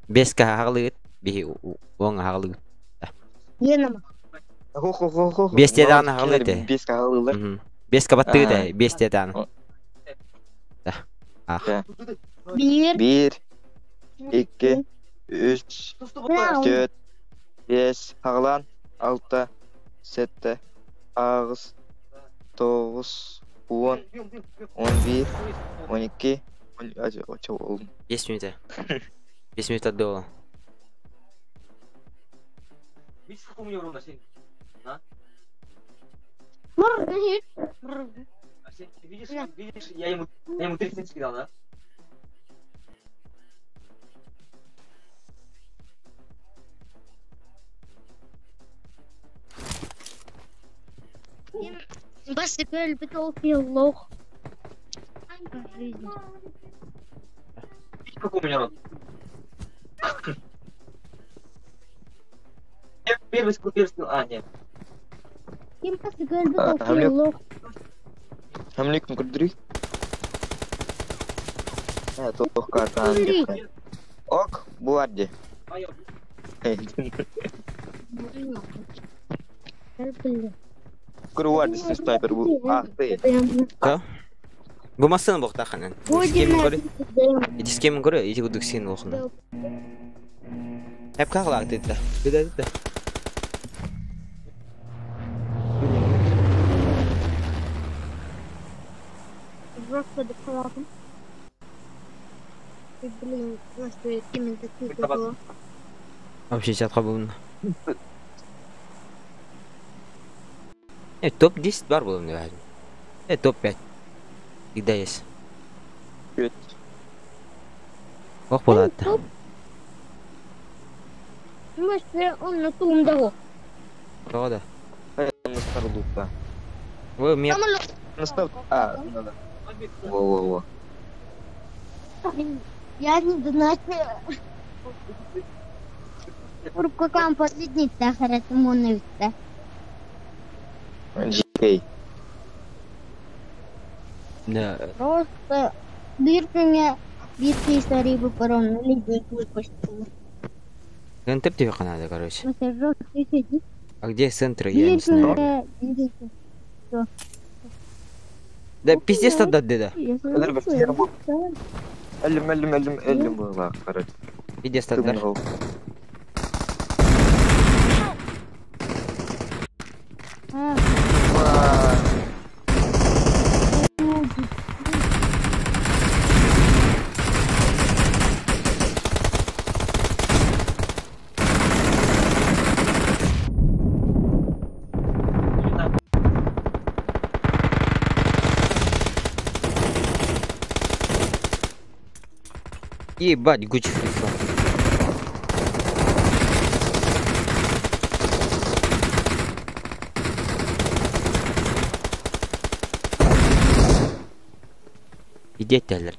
Беска ағылығыт, бихи оң ағылығыт. Бес тедағын ағылығыт. Беске ағылығыт. Беске баттығыт, бес тедағын. Да. Ақ. 1, 2, 3, 4, 5, ағылан, 6, 7, 8, 9, 10, 11, 12, 10 минут. 5 минут отдала. Видишь, сколько у меня урона, Сень? А? Сень, ты видишь, видишь, я ему 30 скидал, да? Бас лох. Видишь, какой у меня рот? Первый скил, первый скил, а, нет. Хамлик, ну Ок, Ок, буарди. Круарди, снайпер был. Ах ты. Что? Бу массыны боқта ханан. Иди с кем көрі, иди кудук сен оқына. Әп қағылақ деді. Деді деді. Блин, именно Вообще чатқа бүгін. Топ-10 бар бұл наверное. Топ-5. Всегда есть. Ох, болады. Он на тум дого. Да. Ой, мер. Во-во-во. Я не знаю. Уркакам последний сахар, это монависта. GK. Да. Просто бирками бирки старые парон лидер выпустил. Центр тебе надо, короче. А где центр, я не знаю. Да пиздец тогда, да. Пиздец тогда. Ебать, Гуччи прислал. Иди, Теллер.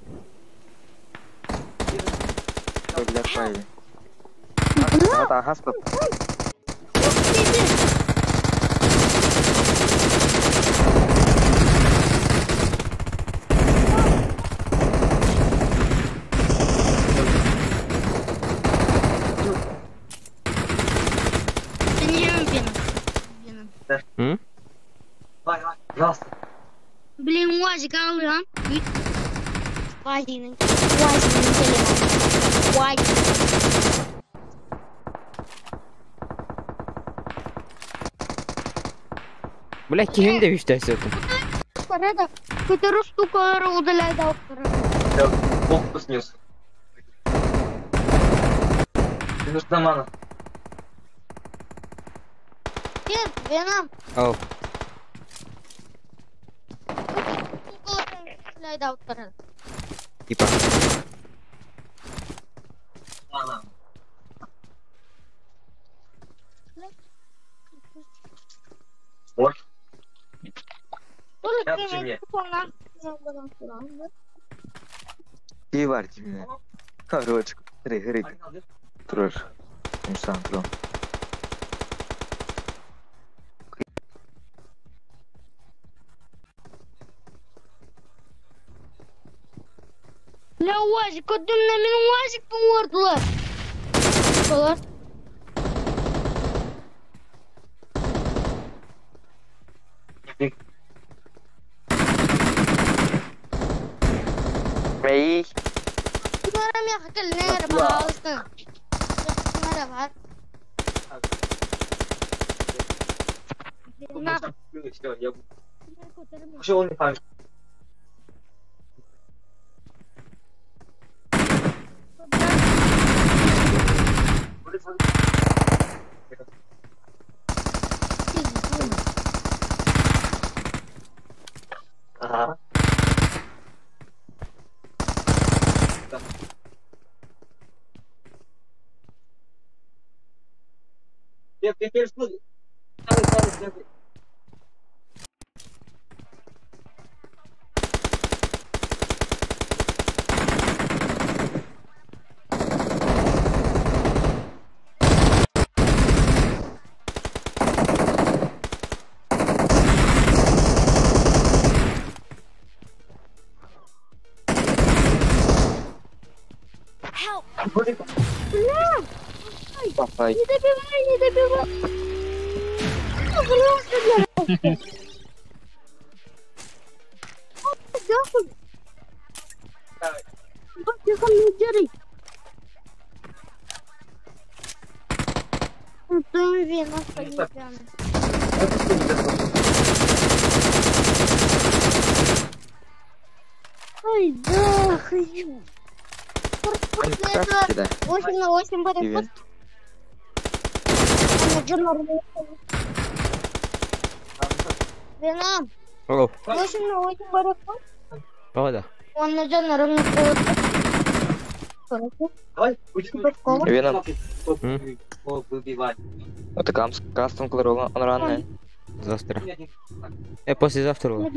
М? Давай, давай, пожалуйста. Блин, УАЗик алыам. УАЗигин, УАЗигин телефон. УАЗик. Бля, киһим да үстәсе өтүм. Порядок. Көтөрү штукалары удаляет Я бог снес. Ты нужна мана. Кир, Веном. Оу. Типа. Мана. Вот. И бар тебе. Короче, рыг, рыг. Трош. Инсан тро. Бля, УАЗик, көтүмнә мин УАЗик туңырдылар. Болар. Бэй. Көрөм я хотел нер пожалуйста. Нер бар. На. Все, я... Все, он не память. Ага. Да. Я теперь что? Давай, давай, давай. Help! Бля, Папай. не добивай, не добивай. Ну, просто, бля. Нахуй. Тихо, не дери. Ты вина Ай, да, хочу. 8 на 8 будет. Вина. 8 на 8 будет. Погода. Он на ровно. Вина. Выбивать. Это кастом он ранний. Завтра. Послезавтра. 8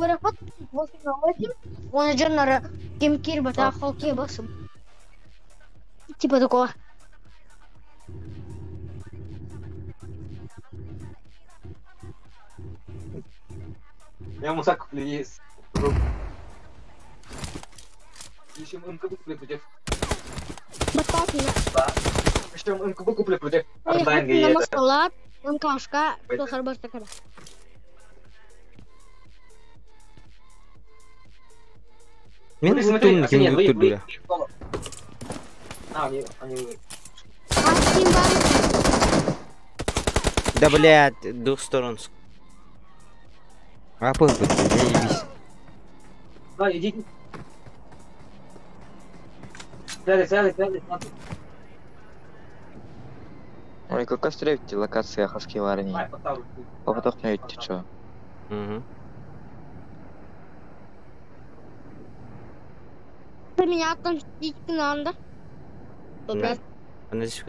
на 8. Он идет на кимкир, батахалки, басом. Типа такого. Я мусак куплю есть. Еще МКБ куплю против. Батахина. Еще МКБ куплю против. Салат, МКшка, что харбаш такая. Мен смотри, ким А, они... Да, блядь, двух сторон. А, пой, заебись. Да, иди. Сяди, сяди, сяди, сяди. Ой, какая встреча локация хаски варни. Попотох не идти, чё. Угу. Меня там сидеть надо. Да. Она здесь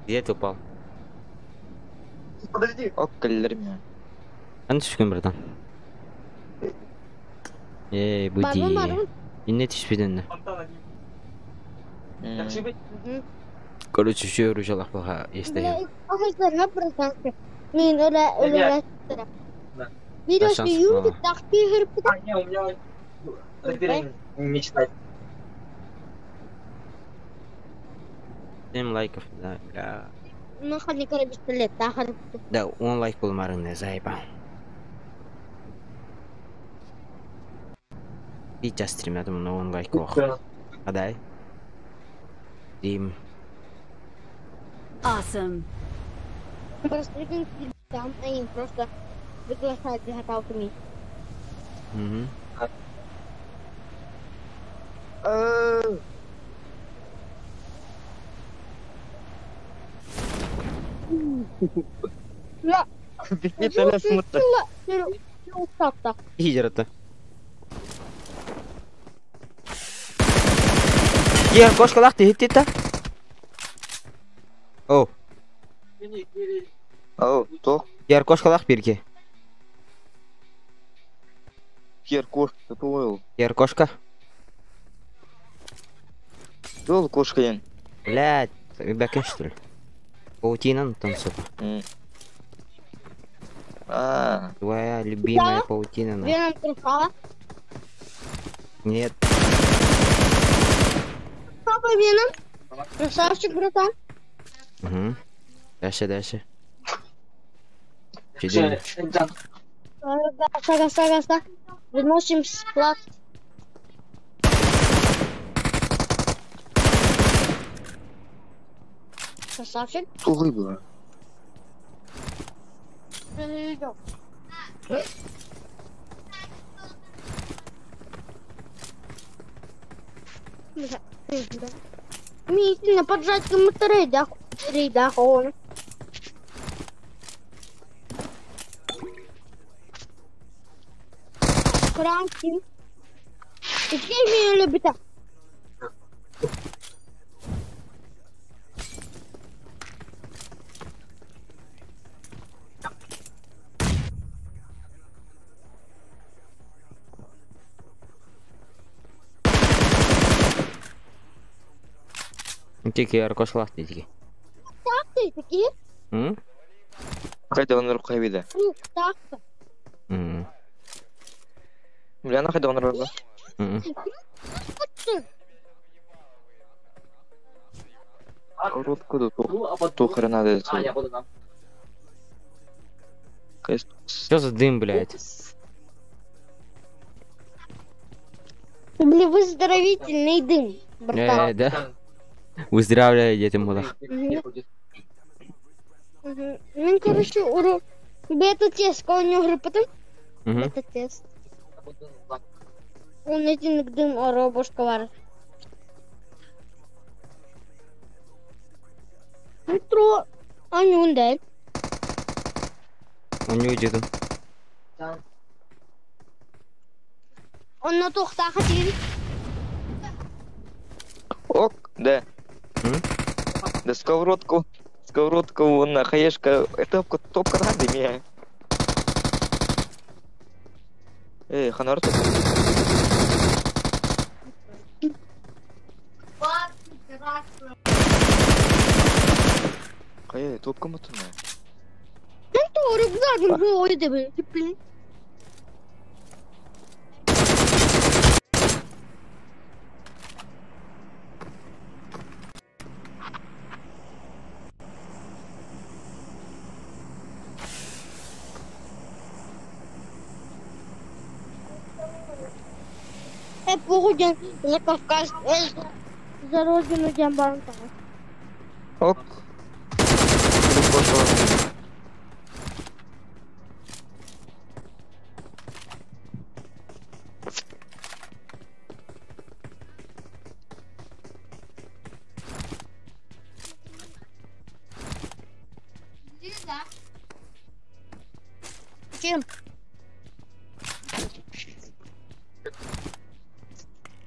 Где ты упал? Подожди. О, калер меня. Она здесь, братан. Эй, буди. Инне түспеден. Короче, еще ружалах плохо, если я. Мен öyle Видео А, не, у меня не читать. 7 лайков, да, бля. Ну, ханни пистолет, тахар. Да, он лайк болмарыңны, заебал. Сейчас стримятым, но он лайк ох. Адай. Дим. Awesome. Просто там, они просто приглашают заготовками. Угу. Ла. Идер-то. Кер кошкалах ты хит-то? О. О, то. Кер кошкалах бирге. Кер кошка, то. Кер кошка. Тол кошка ен. Блядь, бәкен что ли? Паутина, там сука. А. Твоя любимая паутина. Веном красава. Нет. Папа Веном. Красавчик, братан. Угу. Дальше, дальше. Чудесно. Сага, сага, сага. Выносим склад. Красавчик. Тугый было. Митина поджать рейдах, рейдах он. Кранкин. Какие меня любит? Тики аркошлах тики. Так ты такие? М? Хайда он рукой вида. Ну, так. М. Бля, на хайда он рукой. М. Ротку ту хрена надо. Что за дым, блядь? Блин, выздоровительный дым, братан. Да. Выздоравливай, дети мудах. Ну, короче, урок. Бета-тест, у него потом. Бета-тест. Он один дым робошка вар. Метро. А не он дает. Он не уйдет. Он на тухта хотел. Ок, да. Да сковородку, сковородку вон на хаешка, это топка надо меня. Эй, ханар тут. Хае, топка мутна. Это рюкзак, ой, да, блин. Погодин за Кавказ, за родину Джамбанта. Ок. Чем?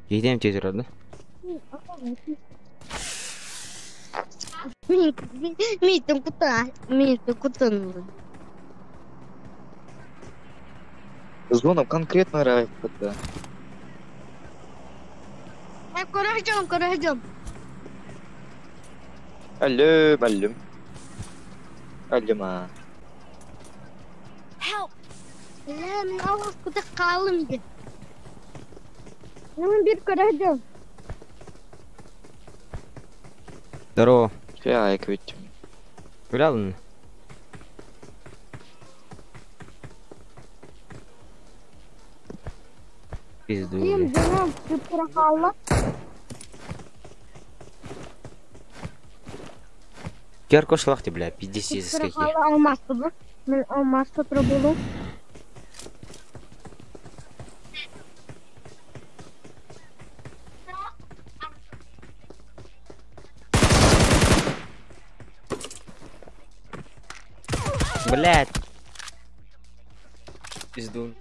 Идем теперь, да? Митин куда? Митин куда? Зоном конкретно нравится. Куда идем, куда идем? Алло, алло. Алло, Help! لا من أول كنت قالم Ну, бирка рожден. Здорово. Я ведь. Күлэ алын. Пизду, Им бля. дьоно кыптыра хаалла. Кер кошлахти, бля, пиздец Кыптыра какие. хаалла алмаас бу. Мин алмаас сотору. Блядь. Пиздун.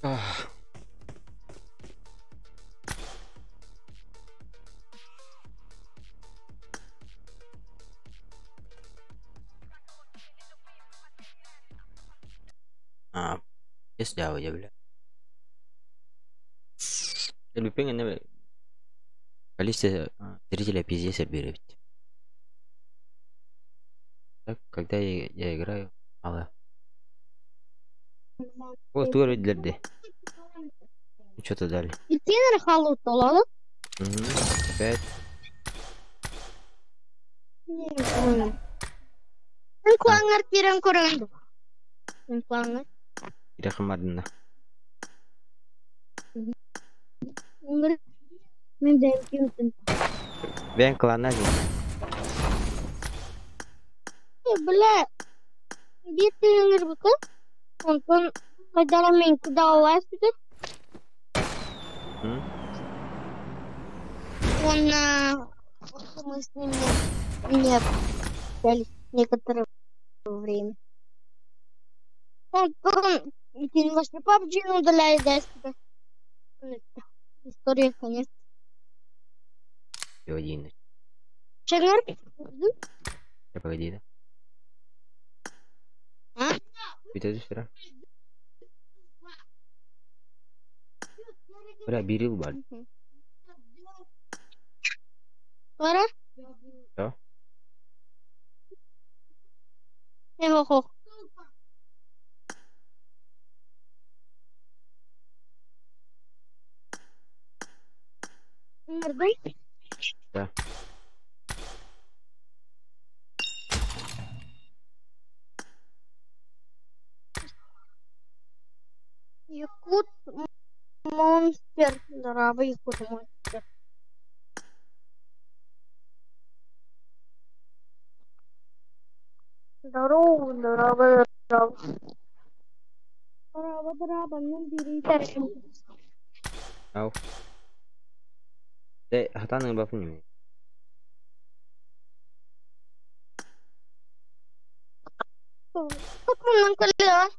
Ах. А, если я, бля. Любимый, не Количество зрителей пиздец берет. Так, когда я играю, мало. Вот уровень для D. Что-то дали. Итинер хаалла толалы. Угу. Опять. Мен клаңар кирен көрген. Мен клаңар. Ирахамадна. Мен де кимтин. Бен клана же. Бля. Bir теңер букы. Онтон кайдара мен куда аласты. Он мы с ним не общались некоторое время. Он потом ваш PUBG удаляет, да, себя. История, конечно. Один. Чагар? Я погоди, да? А? Бүтеді сюда. Бля, бирил бар. Бара? Да. Не, хо хо. Нырдың? Да. Якут монстр. Здорово, Якут монстр. Здорово, здорово, здорово. Здорово, здорово, ну бери. Ау. Де, хатаны бапын неме. Тутмунан кэллэ.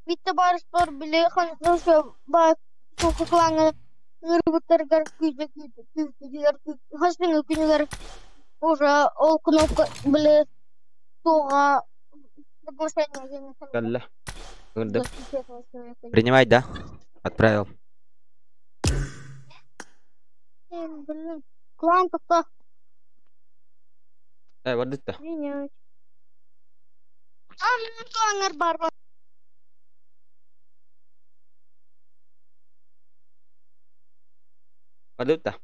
Витте барыстар били хансы ба сухуклаңы ырбыттаргар күйде күйде күйде хасның күнүгөр уже ол кнопка били туга приглашение Кэллэ. Ырды. Принимай, да? Отправил. Блин, клан тоқта. Эй, бардытта. Принять. А, мен кланнар бар. Бардытта.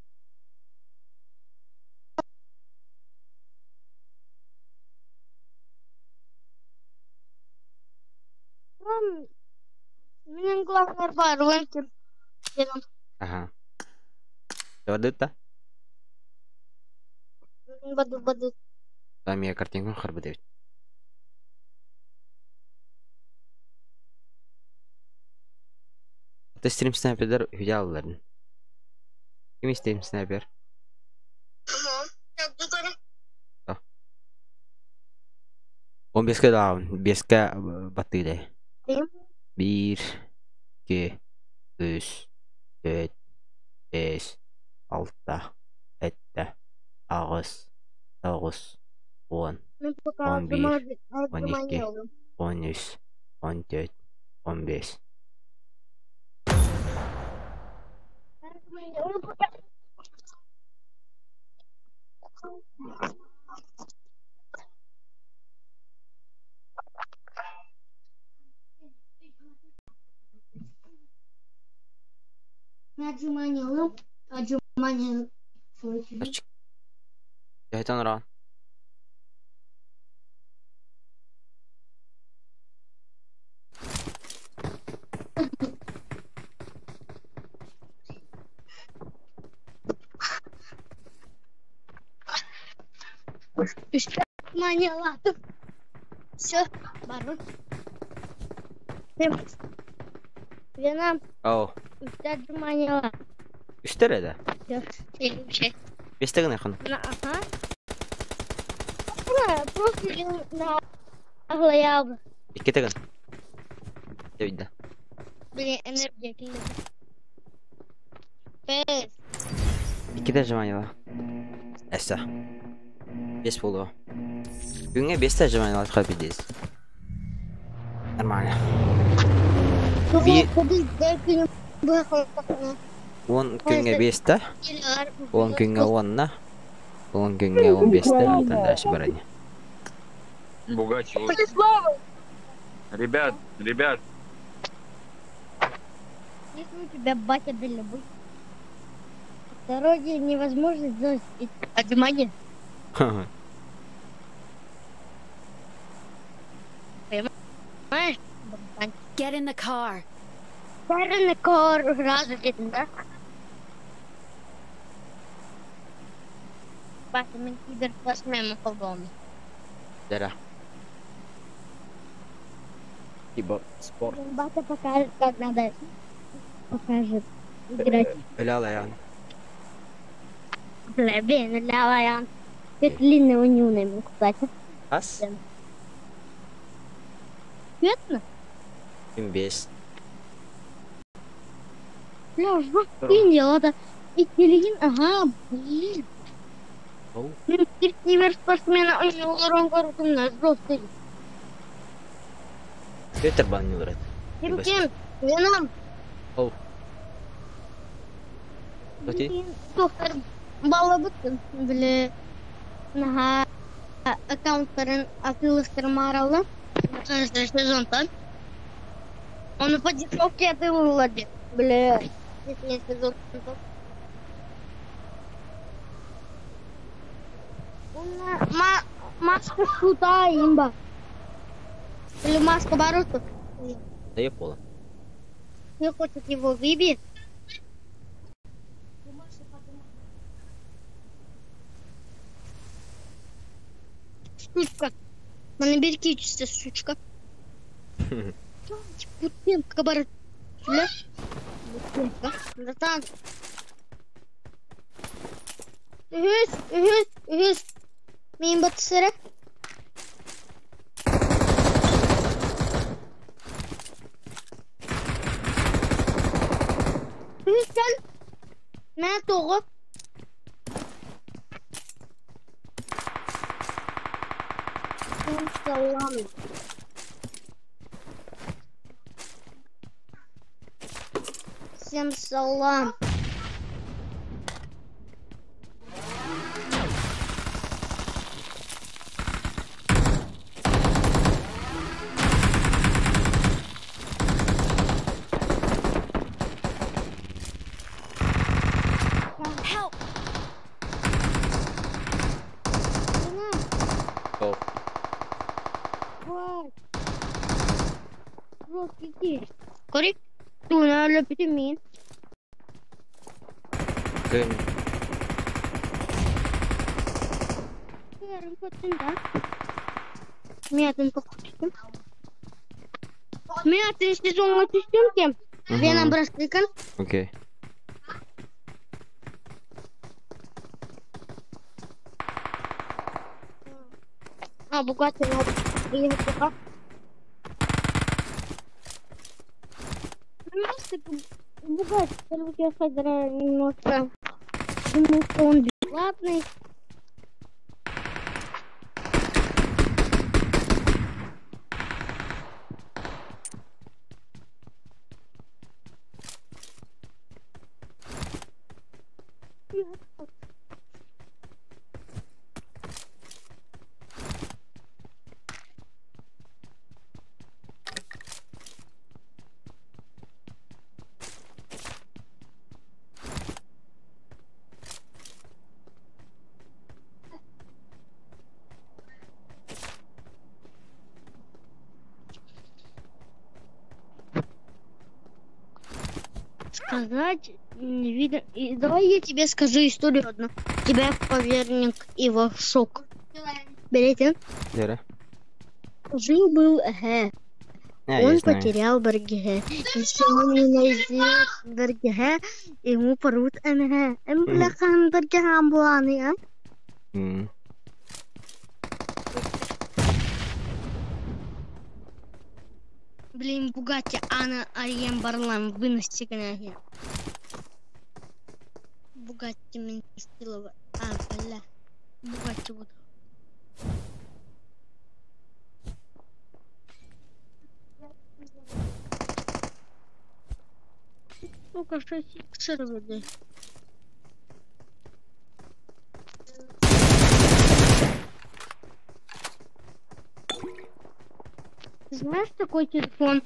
Менин кланнар бар, өлкем. Ага. Бардытта. Баду, баду. Там я картинку харбы девять. Это стрим снайпер видеоларын. Ким стрим снайпер? Он беске даун, беске батыды. 1, 2, 3, 4, 5, 6, 7, 8, 9, 10, 11, 12, 13, 14, 15. Отжимание, отжимание. Төһөтөн ораҕын? Отжимание. Все, барбын. Вена. Оо. Үстэ отжимание. Үстэр эрэ? Биэстэ гыныаххын. Ага. Просто на Иккитэ гын. Дэ Блин, энергия киллэр. Бэс. Иккитэ отжимание. Эссе. Биэс буолуо. Күҥҥэ биэстэ отжимание пиздец. Нормально. Би 10 күҥҥэ биэстэ, 10 күҥҥэ уонна, 10 күҥҥэ 15-тэ, онтон дальше баранья. Бугачи. Ребят, ребят. Если у тебя батя дальнобой, дороге невозможно сделать отжимание. Понимаешь? Get in the car. Get in the car сразу где-то, да? Батя, мен киберспортсмен холбону. Да. Киберспорт. Батя покажет, как надо. Покажет. Играть. Ля-ля-ян. Бля, ля-ля-ян. Это длинный у него, кстати. Ас? Понятно? Имбес. Бля, жопин это. И телегин, ага, блин. Ну, киберспортсмена, у него на жесткий. Петр бан не врет. Ким, Веном. Оу. Тоти? Доктор балабыт, бля, наха аккаунттарын атылыстырмаралы. Сезонтан. Он по дешевке атылылады. Бля, сезон. Маска шута имба. Или маска Барута. Да я понял. Ты хочешь его выбить? Сучка. На наберки чисто, сучка. Бутенка, барут. Бутенка. Братан. Үһүс, үһүс, үһүс. Мин батсыра. Үһүстэн. Мэ тоҕо. Салам. Всем салам. Help! Оу. Корик, туна лепитимин. Күн. Мятын покупки. Мятын сезон түстүм Вена брасликан. Окей. А, Бугатти надо приехать пока. Бугатти, я сыграю немножко. Думаю, что он бесплатный. Сказать не видно. И давай я тебе скажу историю одну. Тебя поверник его шок. Берете? Дьэ. Жил-был эһэ. А, я Он знаю. потерял бэргэһэ. Если он не найдет бэргэһэ, ему порвут МГ. М бляхан бэргэһэ амбуланы, а? Блин, Бугатти, Анна, Ариен Барлам, выноси гнаги. Бугатти Минстилова. А, бля. Бугатти вот. Ну-ка, что фиксировали? Знаешь такой телефон?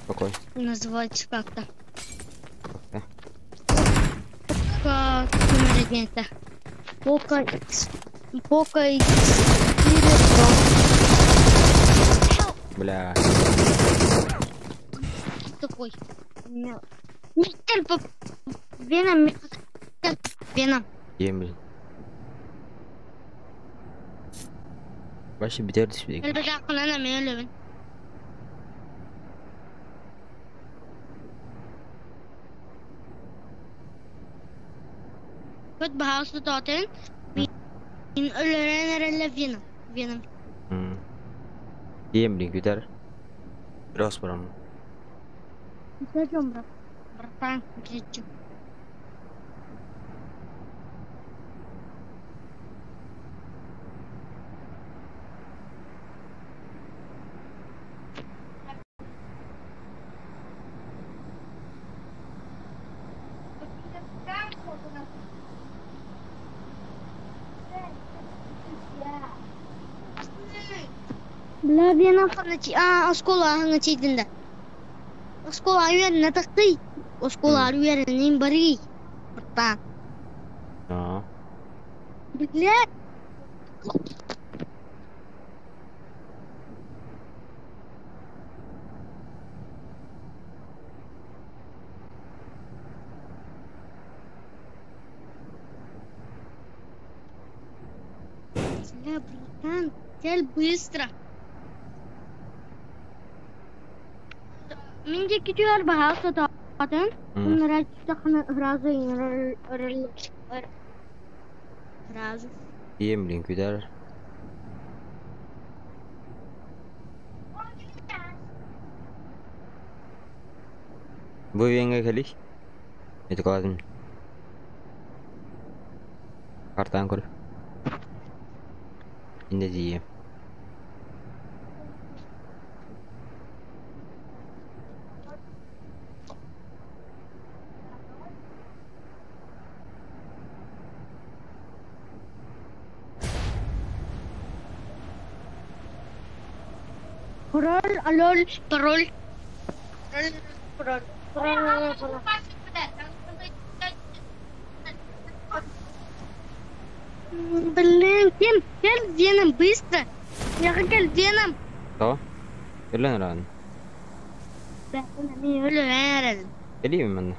Какой? Называется как-то. Как-то? Как это? Poco X. Poco X4 Pro. Бля. Такой. Мистер Веном. Веном. Ем, блин. Вообще битер түспүт. Көт баһаҕас тутаатын мин өлөрөн эрэллэ Веном. Веном. Ем, блин, күтэр. Раз барам. Зачем, брат? Братан, кричу. Бля, Веном фанати. А, оскола аңа Оскола үөрэнэ тахтый. Оскола үөрэнин барый. Братан. Аа. Бля. Бля, братан, цель быстро. Мин диэки түһэр баһаал сатаатын, уннара сразу сразу. Ем, блин, күтэр. Бу венге кэлик. Это кладым. Картан көр. Инде дии. Пароль, алоль, пароль. Пароль, пароль, пароль, пароль. Блин, кем? Кел Веном, быстро. Я хотел Веном. Что? Өлөн ран. Мен өлөн Кэлиим манна.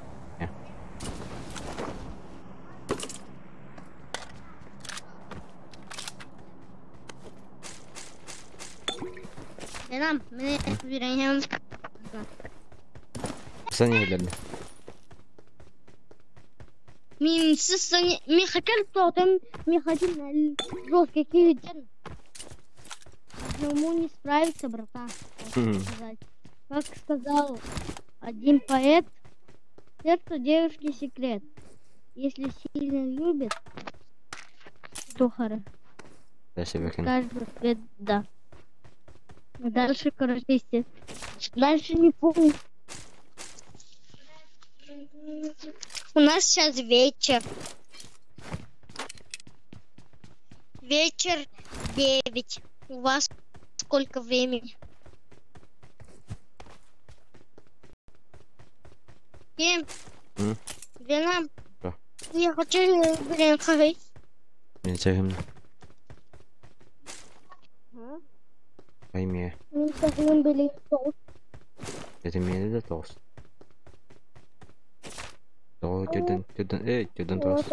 Веном, мен вероятно. Сани билерdi. Мен сысың, мен хотел потом, мен хотел жесткий киден. Одному не справиться, братан. Как сказать. Как сказал один поэт, сердце девушки секрет. Если сильно любит, то хорошо. Скажет в ответ да. Дальше, короче, естественно. Дальше не помню. У нас сейчас вечер. Вечер 9. У вас сколько времени? Кем? Веном? Да. Я хочу, блин, хавать. Мен сәгімді. Ай ме. Мен сәгім білейін тоғыз. Это мені де тоғыз. Тоҕо түрдэн түрдэн эй түрдэн тоҕус.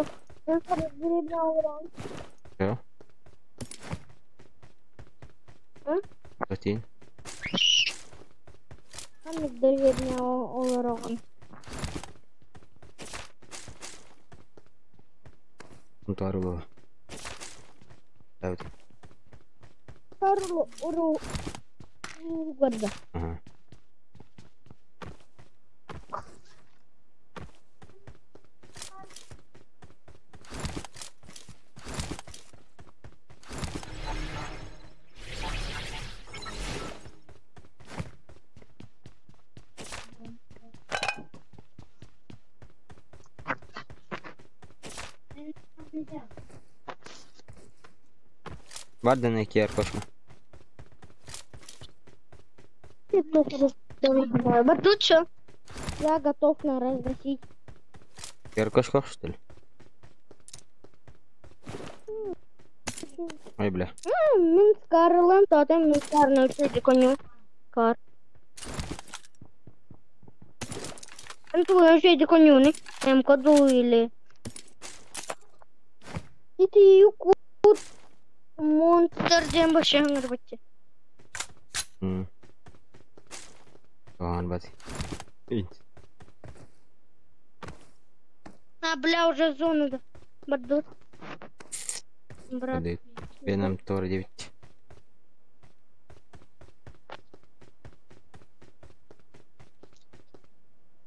Чё? Один. Ханнык деревня олороҕун? Утарылы. Evet. Карло уру угарда. Ага. Бардана киэр кошка. Тут что? Я готов на разносить. Киэр кошка, что ли? Ой, бля. Мин Скарлан, тотем мин Скарлан, коню. Кар. Анту конюны. Эм коду или. Ити юкут монстр диэн башаҥыр бачча. Оған бати. А, бля, уже зону да. Бардут. Брат. Веном Тор 9.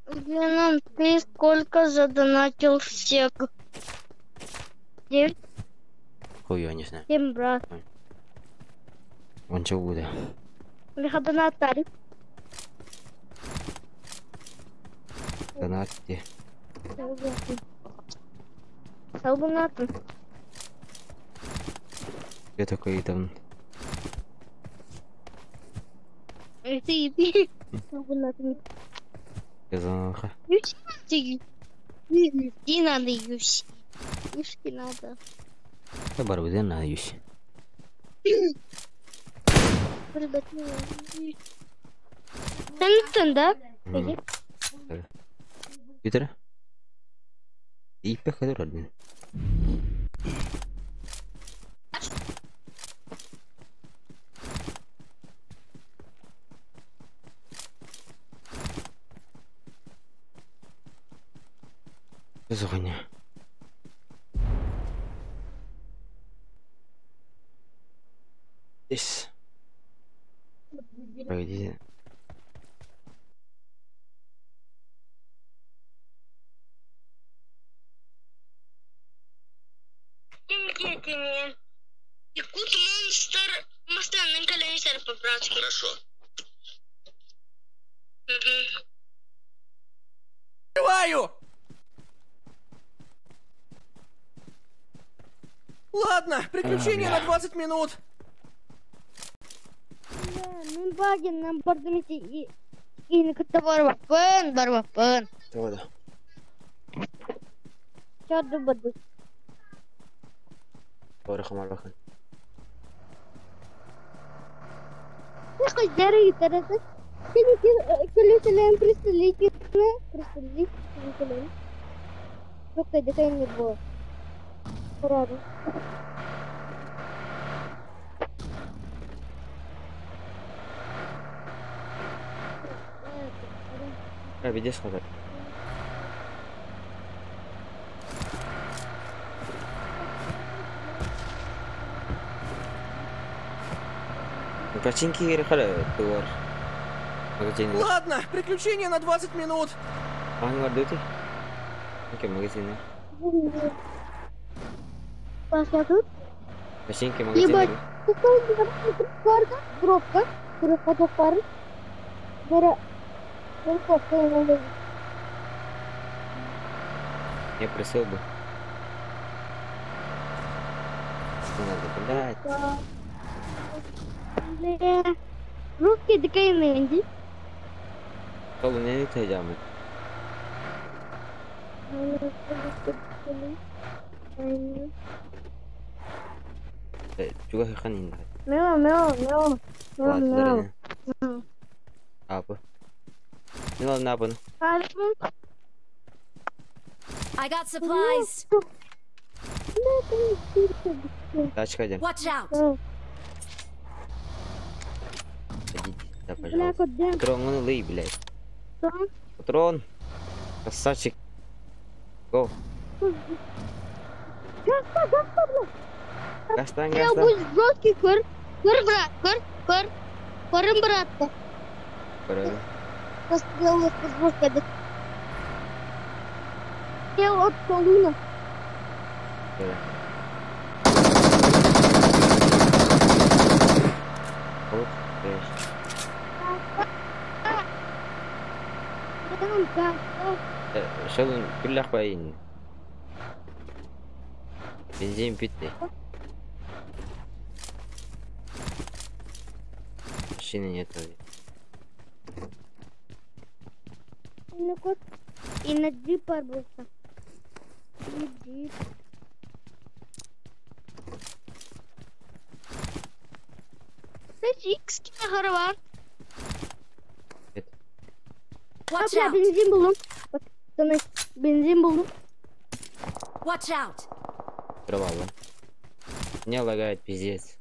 Веном, ты сколько задонатил всех? 9? Хуй, я не знаю. 7, брат. Он чего будет? Лиха донатари. Донат где? Салбунатын. Я такой там. Ты, ты. Салбунатын. Я за Юси. Юси надо, Юси. Юшки надо. Я барбуден надо Юси. Sen да? Питер? Ип хадыр. Что за хуйня? Здесь. Погоди. Якут монстр мастанның кәләнисәр по-братски. Хорошо. Открываю! Ладно, приключение на 20 минут. Мин багин нам бардымити и кытта барбаппын, барбаппын. Тода. Чады барды. Барахам барахам. Слушай, дорогие тарасы, келесілен пристрелите, пристрелите, Только декай не было. Правда. А, видишь, хабар. Починки решали туар. Магазин. Ладно, приключение на 20 минут. Ангар дути. Окей, магазин. Пошла тут. Починки магазин. Ебать. Какой дробка, дробка пары. Бара. Я просил бы. Что надо, блядь? Бля. Руки такие нынди. Ол не тәжамын. Чуга ханин. Мео, мео, мео. Мео, мео. Апы. Не ладно, апы. I got supplies. Тачка один. Watch out. Садитесь, да, пожалуйста. Патрон, он лый, блядь. Патрон. Красавчик. Го. Гастан, Я гастан. будет жесткий көр. Көр, брат, көр, көр. Көрüm брат. Көрөбүн. Расстрел жестко. Я от колуна. Көрө. Ух, конечно. Шелун күллэх байын. Бензин битти. Машины нет. И на джип арбуза. И джип. Икс килограмм. Watch Бля, out. бензин булдум. Пацаны, бензин булдум. Watch out. Провал, да? Не лагает, пиздец.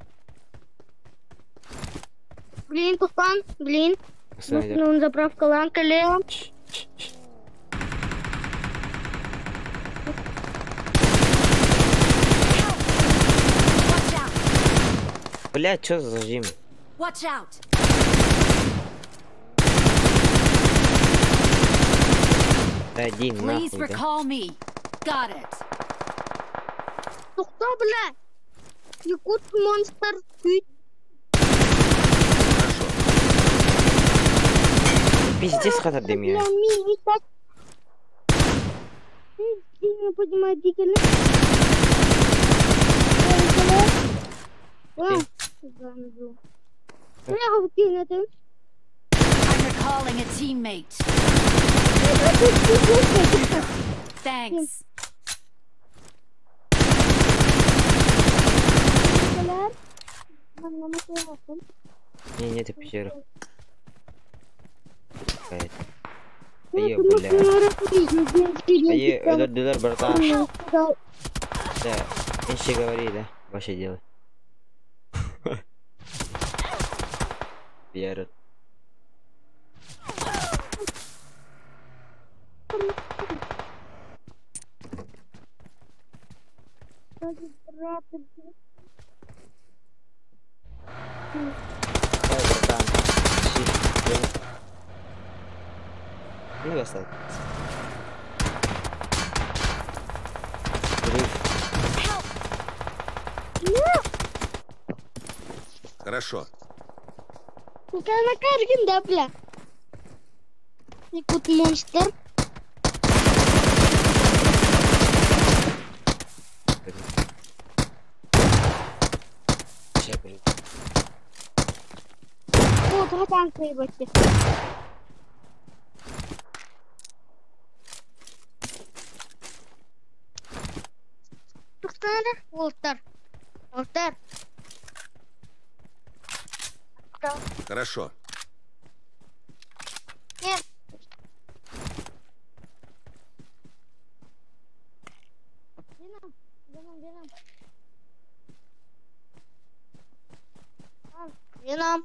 Блин, Туфан, блин. Пацаны, Ну, заправка ланка лево. Блядь, чё за зажим? Watch out. Да один, Please нахуй, да? recall me. Got it. Тухта, бля. Якут монстр. Күйт. Пиздец, хата для меня. Бля, ми, так. Не понимаю, дикий. I'm recalling a teammate. Thanks. Не, нет, пещера. Ае, бля. Ае, өлөр-дүлөр, братан. Да, меньше говори, да? Вообще делай. Верят. Давай, братан. Ищи. Ну, достать. Хорошо. Да, бля. Якут монстр. Сейчас, блин. Вот, вот танк ебать. Уолтер. Уолтер. Хорошо. Нет. Веном, Веном. Веном.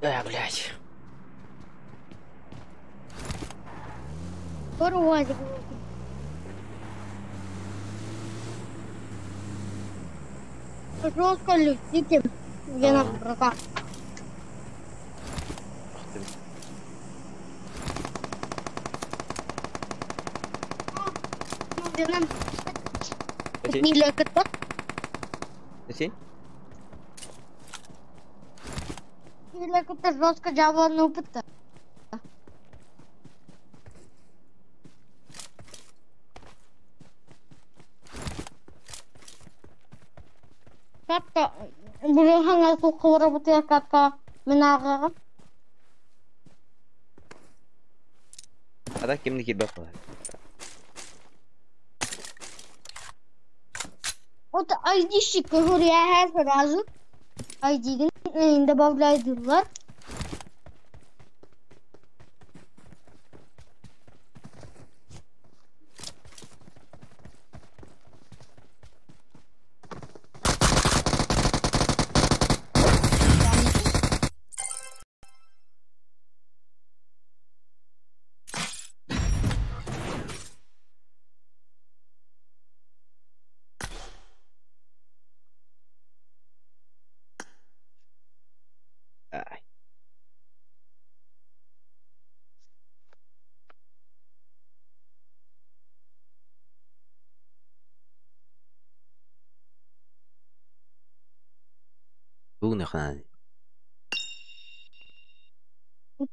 Да, блядь. Скоро УАЗик. Жестко лютите. Веном, братан. Дынан. Миле кытта. Эти? Миле кытта жестко жабаны опытта. Катка бүгүн хаңа куккулара бутуя катка мен ағаға. Ада кимни кирбек кылар. Вот айдишик көрүя сразу. Айдигин добавляйдылар. Ай. Бугуна ханан.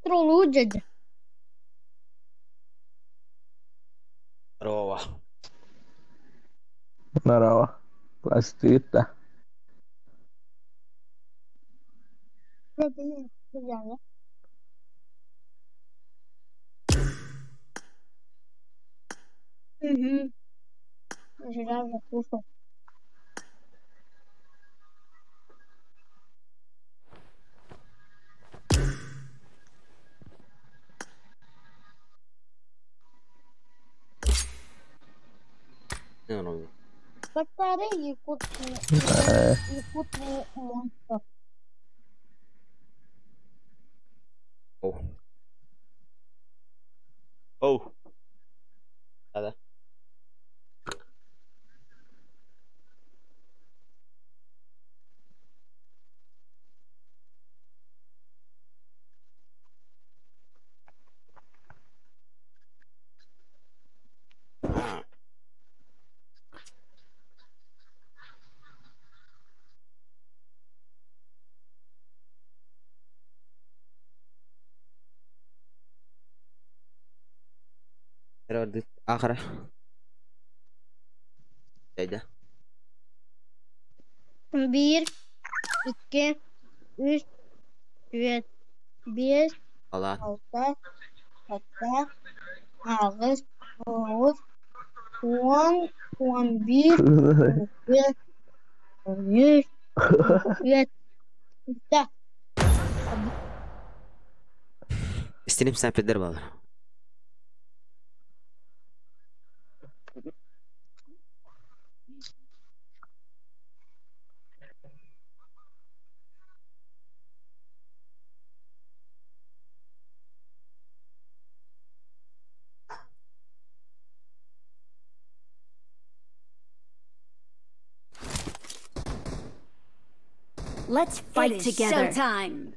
Тролу дядя. Здорово. Здорово. Пластита. Угу. Зря заслушал. Не, Батареи якут, якут монстр. Оу. Оу. Да-да. Ахара. Дядя. 1, 2, 3, 4, 5, Ала. 6, 7, 8, 9, 10, 11, 12, 13, 14. Да. Стрим снайпер балар. Let's fight It is together. showtime.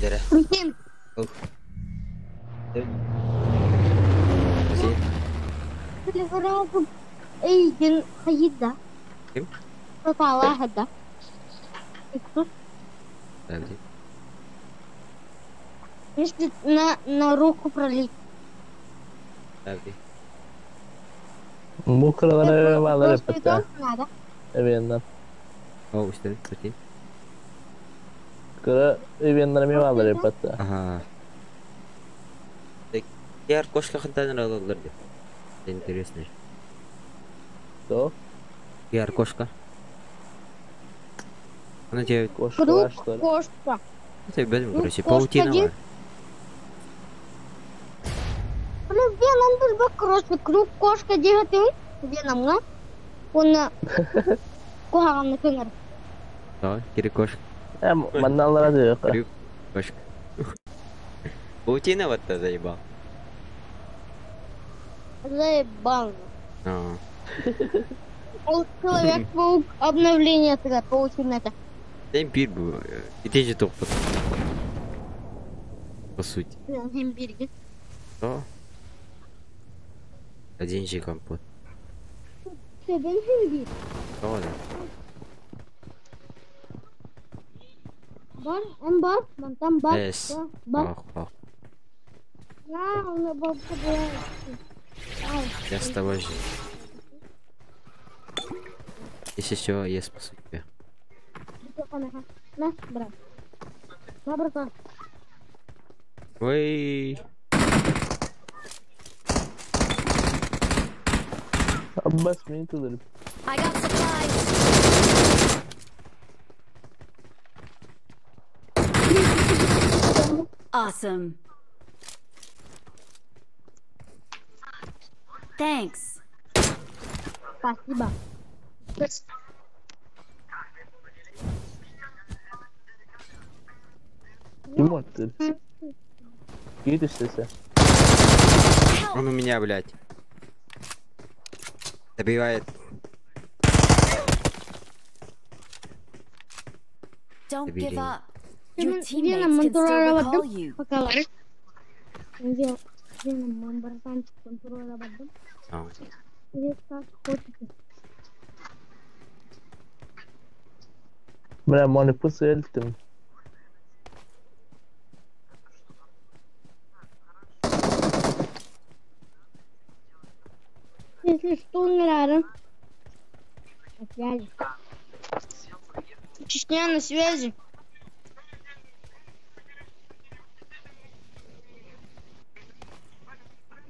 Дere. Прикинь, Оу. Эти. телеграф эйгин хайда. Ким? Татала хада. Иисус. Подожди. Если на руку пролить. Подожди. Бу кыралары балар Просто эппетте. надо. Эбиеннен. Оу, истерим. Прикинь. Кыра эбиеннен эми балар эппетте. Ага. Яр кошка хантан алалар деп. Интересно. Что? Яр кошка. Она тебе Кошка Круг что ли? кошка. Это безм, Ну, короче, кошка паутина один. бар. Веном билбэт, короче, круг кошка диэхэтин Веномҥа уонна куһаҕаннык ыҥыр. Да, кирикошка. Манна аллара диэххэ. Крюк, кошка. Паутина вот-то заебал. Заебал. А. Ол Человек-паук обновление тыгар паутина это. День пир был. И ты же только. По сути. Гембирги. Что? Один же компот. Себен химбир. Что да? Бар, он бар, мантан бар, Эс. бар. Ох, ох. На, он бар, бар. Я с тобой же. Если все, я спасу тебя. На, брат. На, братан. Ой. Abbas beni tılırım. I got supplies. Awesome. Thanks. Спасибо. Kim attı? Git istese. Он у меня, блядь. Добивает. Don't give Добили. up. Your Веном teammates can still recall контроль you. Пока. Веном, братанчик, контроль бардым. А. Здесь как хочете. Бля, манипусы элтим. Если что, умираю. На связи. Чечня на связи.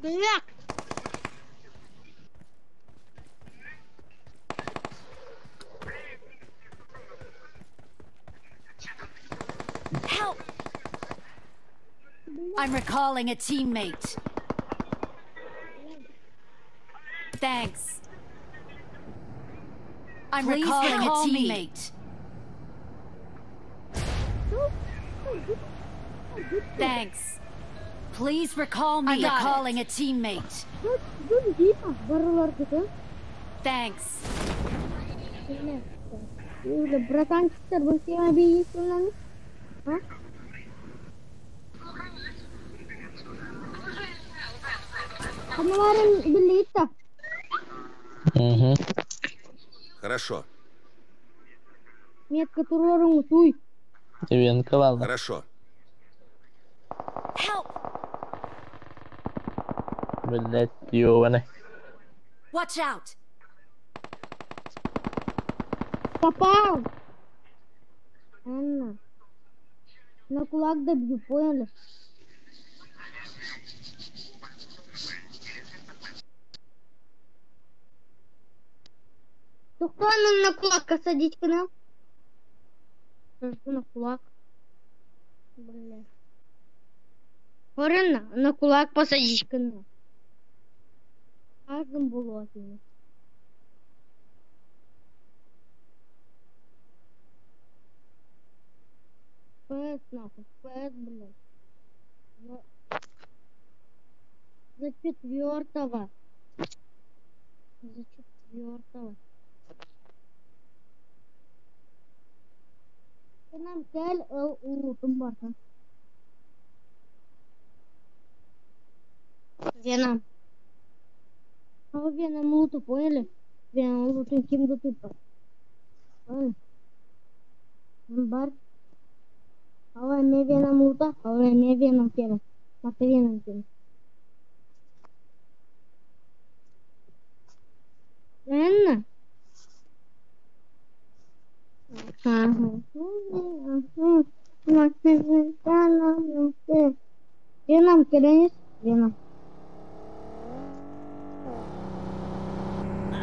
Бля! Help! I'm recalling a teammate. Thanks. I'm Please recalling a recall me. teammate. Thanks. Please recall me. I'm recalling a teammate. Thanks. Братанчиктар, бу сема бийсиңер? А? Аналарын билейт. Угу. Хорошо. Метка турларың туй. Ивенка ладно. Хорошо. Help! Блять, ёбаный. Watch out! Попал! Анна. На кулак добью, поняли? Тухтан на кулак садить канал. На кулак. Бля. Орена, на кулак посадить канал. Каждым булатине. ПС нахуй, ПС, блядь. За четвертого. За четвертого. Нам кэл эл у тумбарка. Вена. А вы Вена муту поняли? Вена муту кем до тупо. Поняли? Бар. Ава ме Вена мута, ава ме Вена кем. Мата Вена кем. Вена? Веном келеңиз, Веном.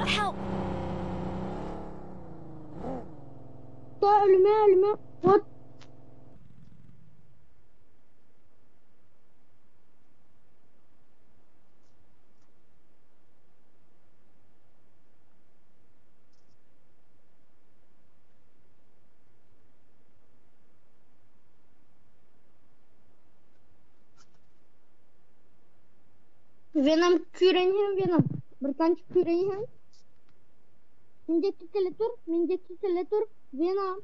Help! Стой, өлүмө, өлүмө. Вот. Веном күүрэн Веном. Братанчик күүрэн. Миндеки келе тур, миндеки келе тур. Веном.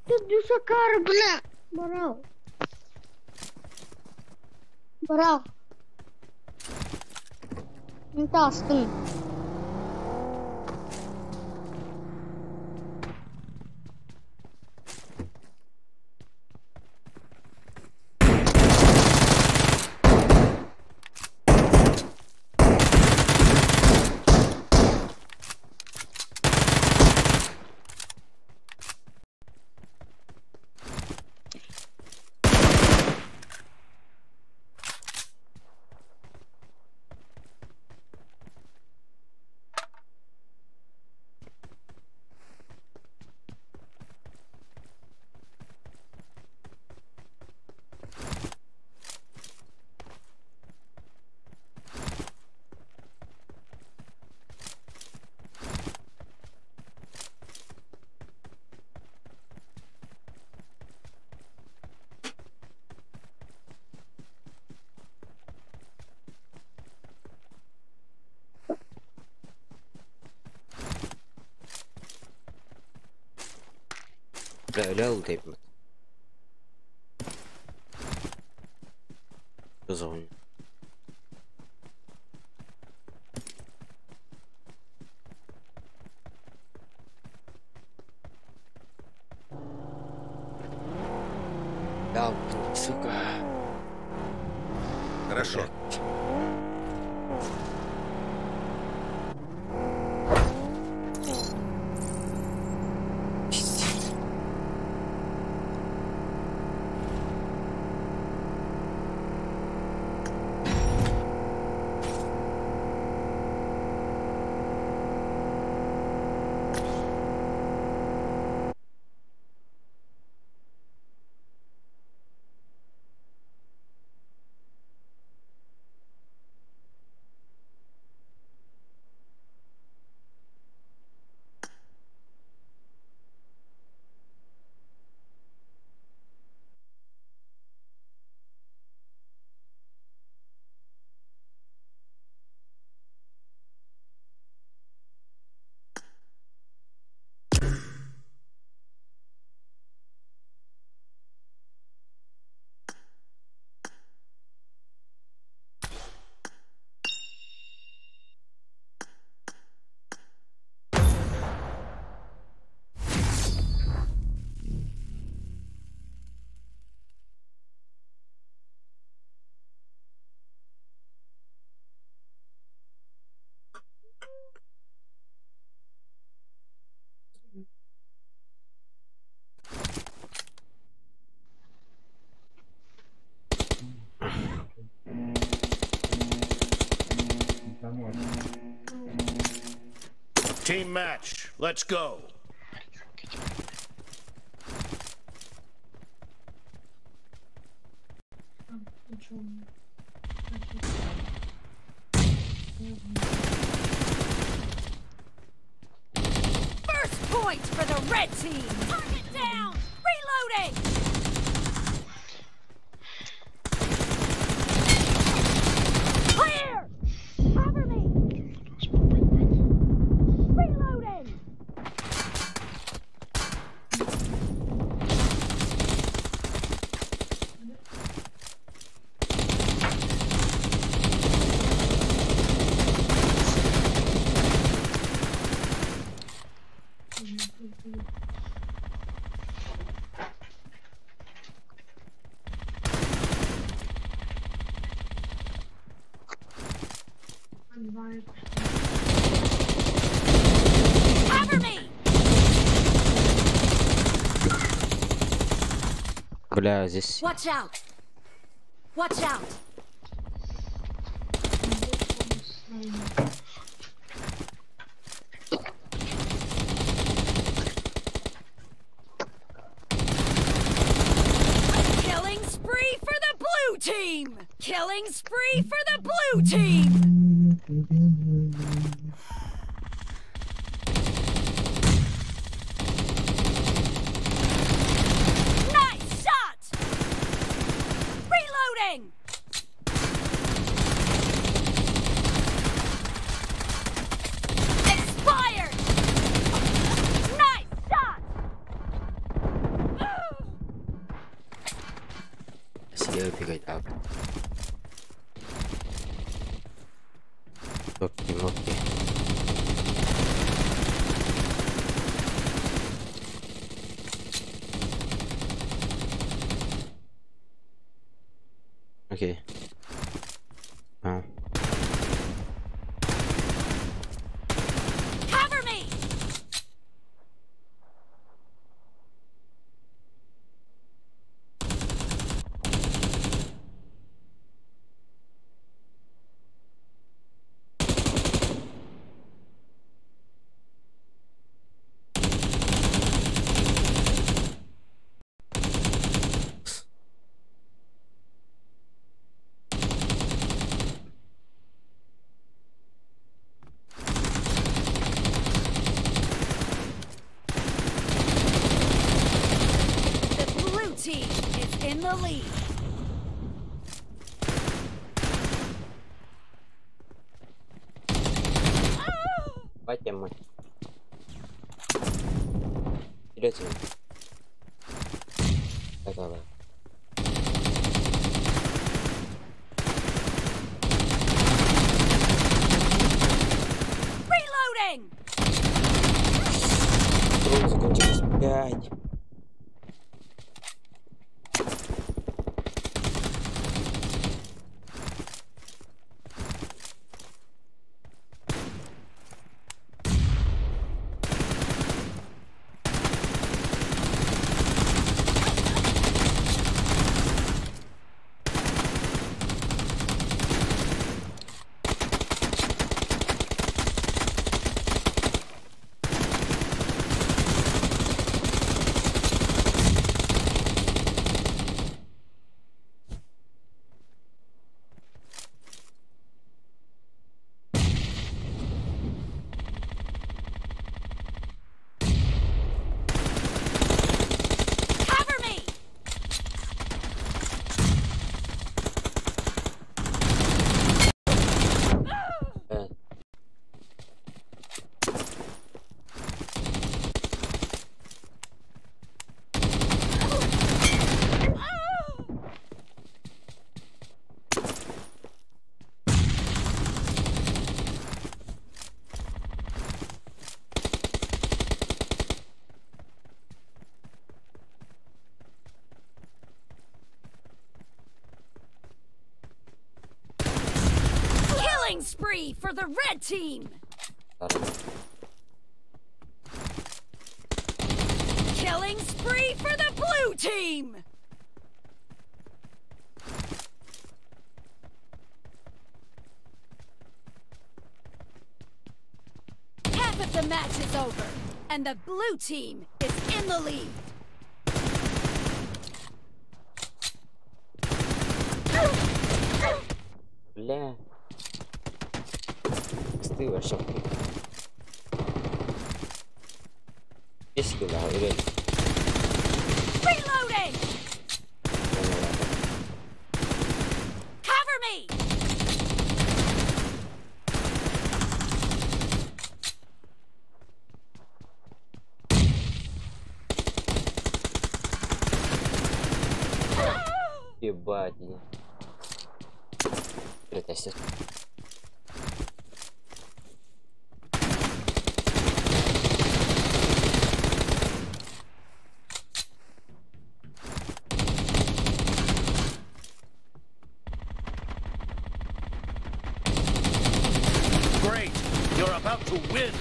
Тут дюшакар, бля. Барал. Барал. Не тастын. Бля, өлө дейбин. Что за хуйня? Да, сука. Хорошо. Пиздец. Team match. Let's go. First point for the red team. Target down. Reloading. Clear. Cover me. Reloading. Cover me. Бля, здесь. Watch out. Watch out. Killing spree for the blue team. team! Killing spree for the blue team! Nice shot! Reloading! Expired! Nice shot! Сидел бегать ап. Окей, окей. Окей. А. Cover me! The blue team is in the lead. Батя мой. Идете. Так, давай. Reloading! Патроны закончились. Блядь. Cover me! Блядь. Killing spree for the red team! Ладно. Killing spree for the blue team! Half of the match is over, and the blue team is in the lead. Бля. Ты вообще. Есть килла, или? Reloading! Cover me! Ебать. Это сейчас. Great! You're about to win!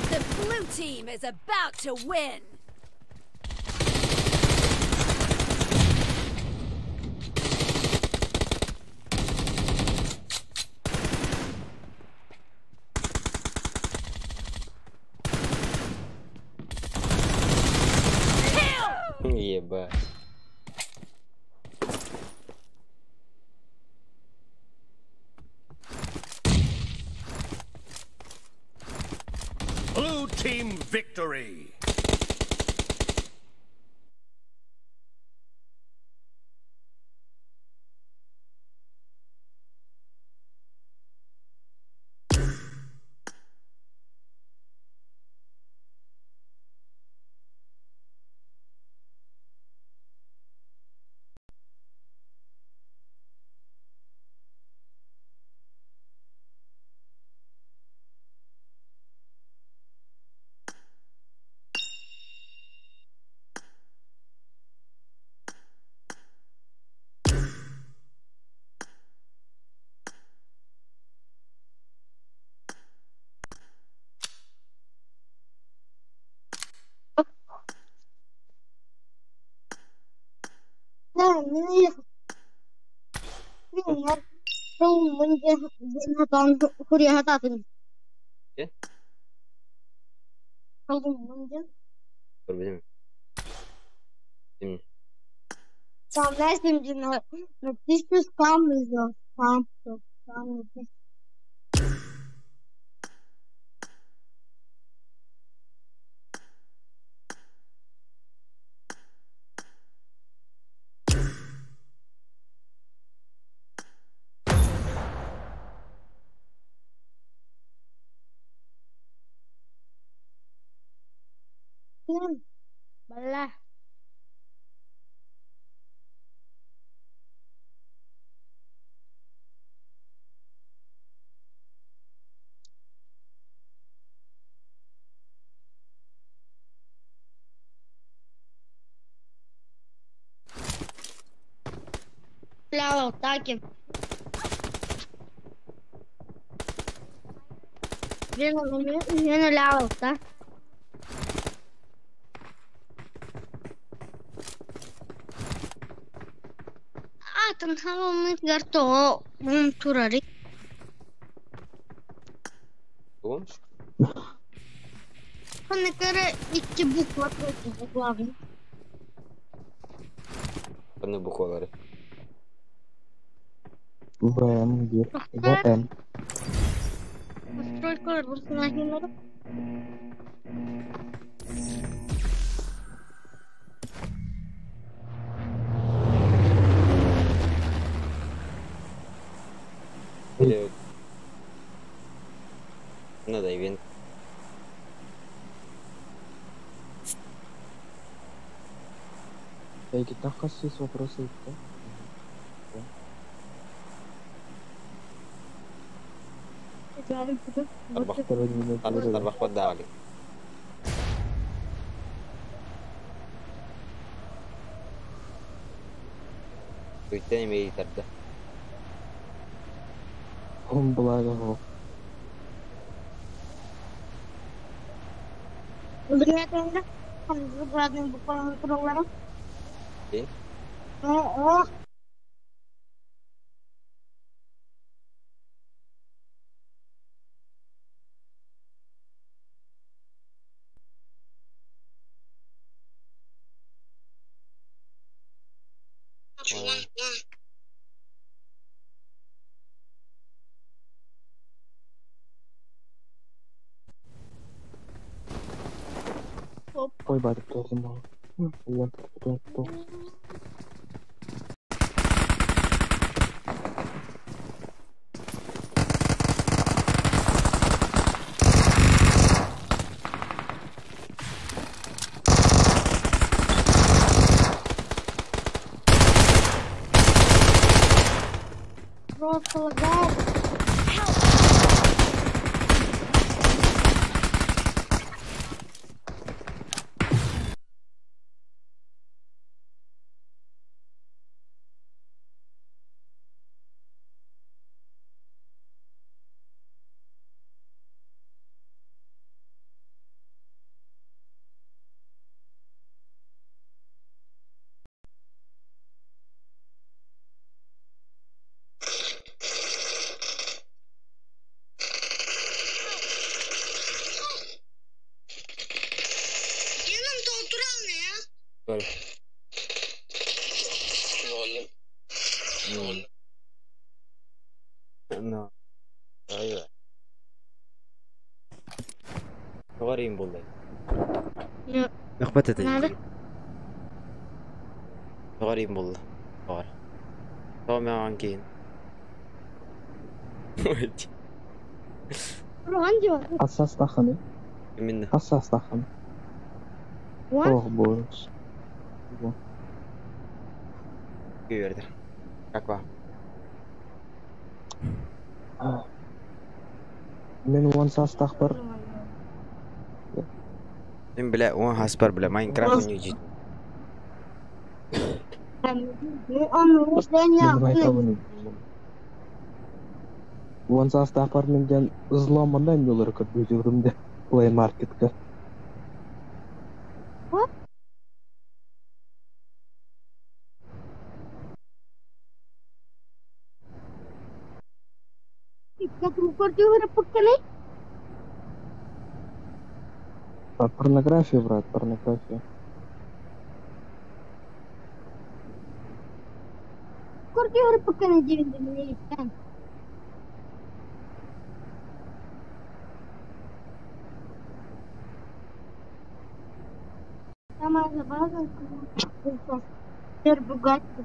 The blue team is about to win! Kill! Ебать. Victory! Э? Көрбүтүм. Тугун? Ханнык буквалары? В, М, Г, В, М. Или... Надо ивент. Эйгиттэн хас сүүс вопрос ыытта? Тарбах. Тарбахпат даҕали. Туйтан эмиэ тарда. Он благо хо. Дин? Ой, барып турдум ол. Улан тур. Көр. Ну. Айва. Тоҕо эрийин буллай? Ну, Мөхбөт это. Надо. Тоҕор им булла. Тоҕор. Тоҕо меҕан кейин. Руган Хас саастааххыный? Именно. Хас саастааххыный? What? Ох, боже. Күйердер. Как вам? Мин 10 саастаахпар. Мен бля, он хаспар бля, Майнкрафт не жит. Ну, он Мин айтабын. 10 саастаахпар мин диэн взломанный ньулары көрдүүтүрүм де Play Marketка. What? Порнография, брат, порнография. Самая забавная, Бугатти.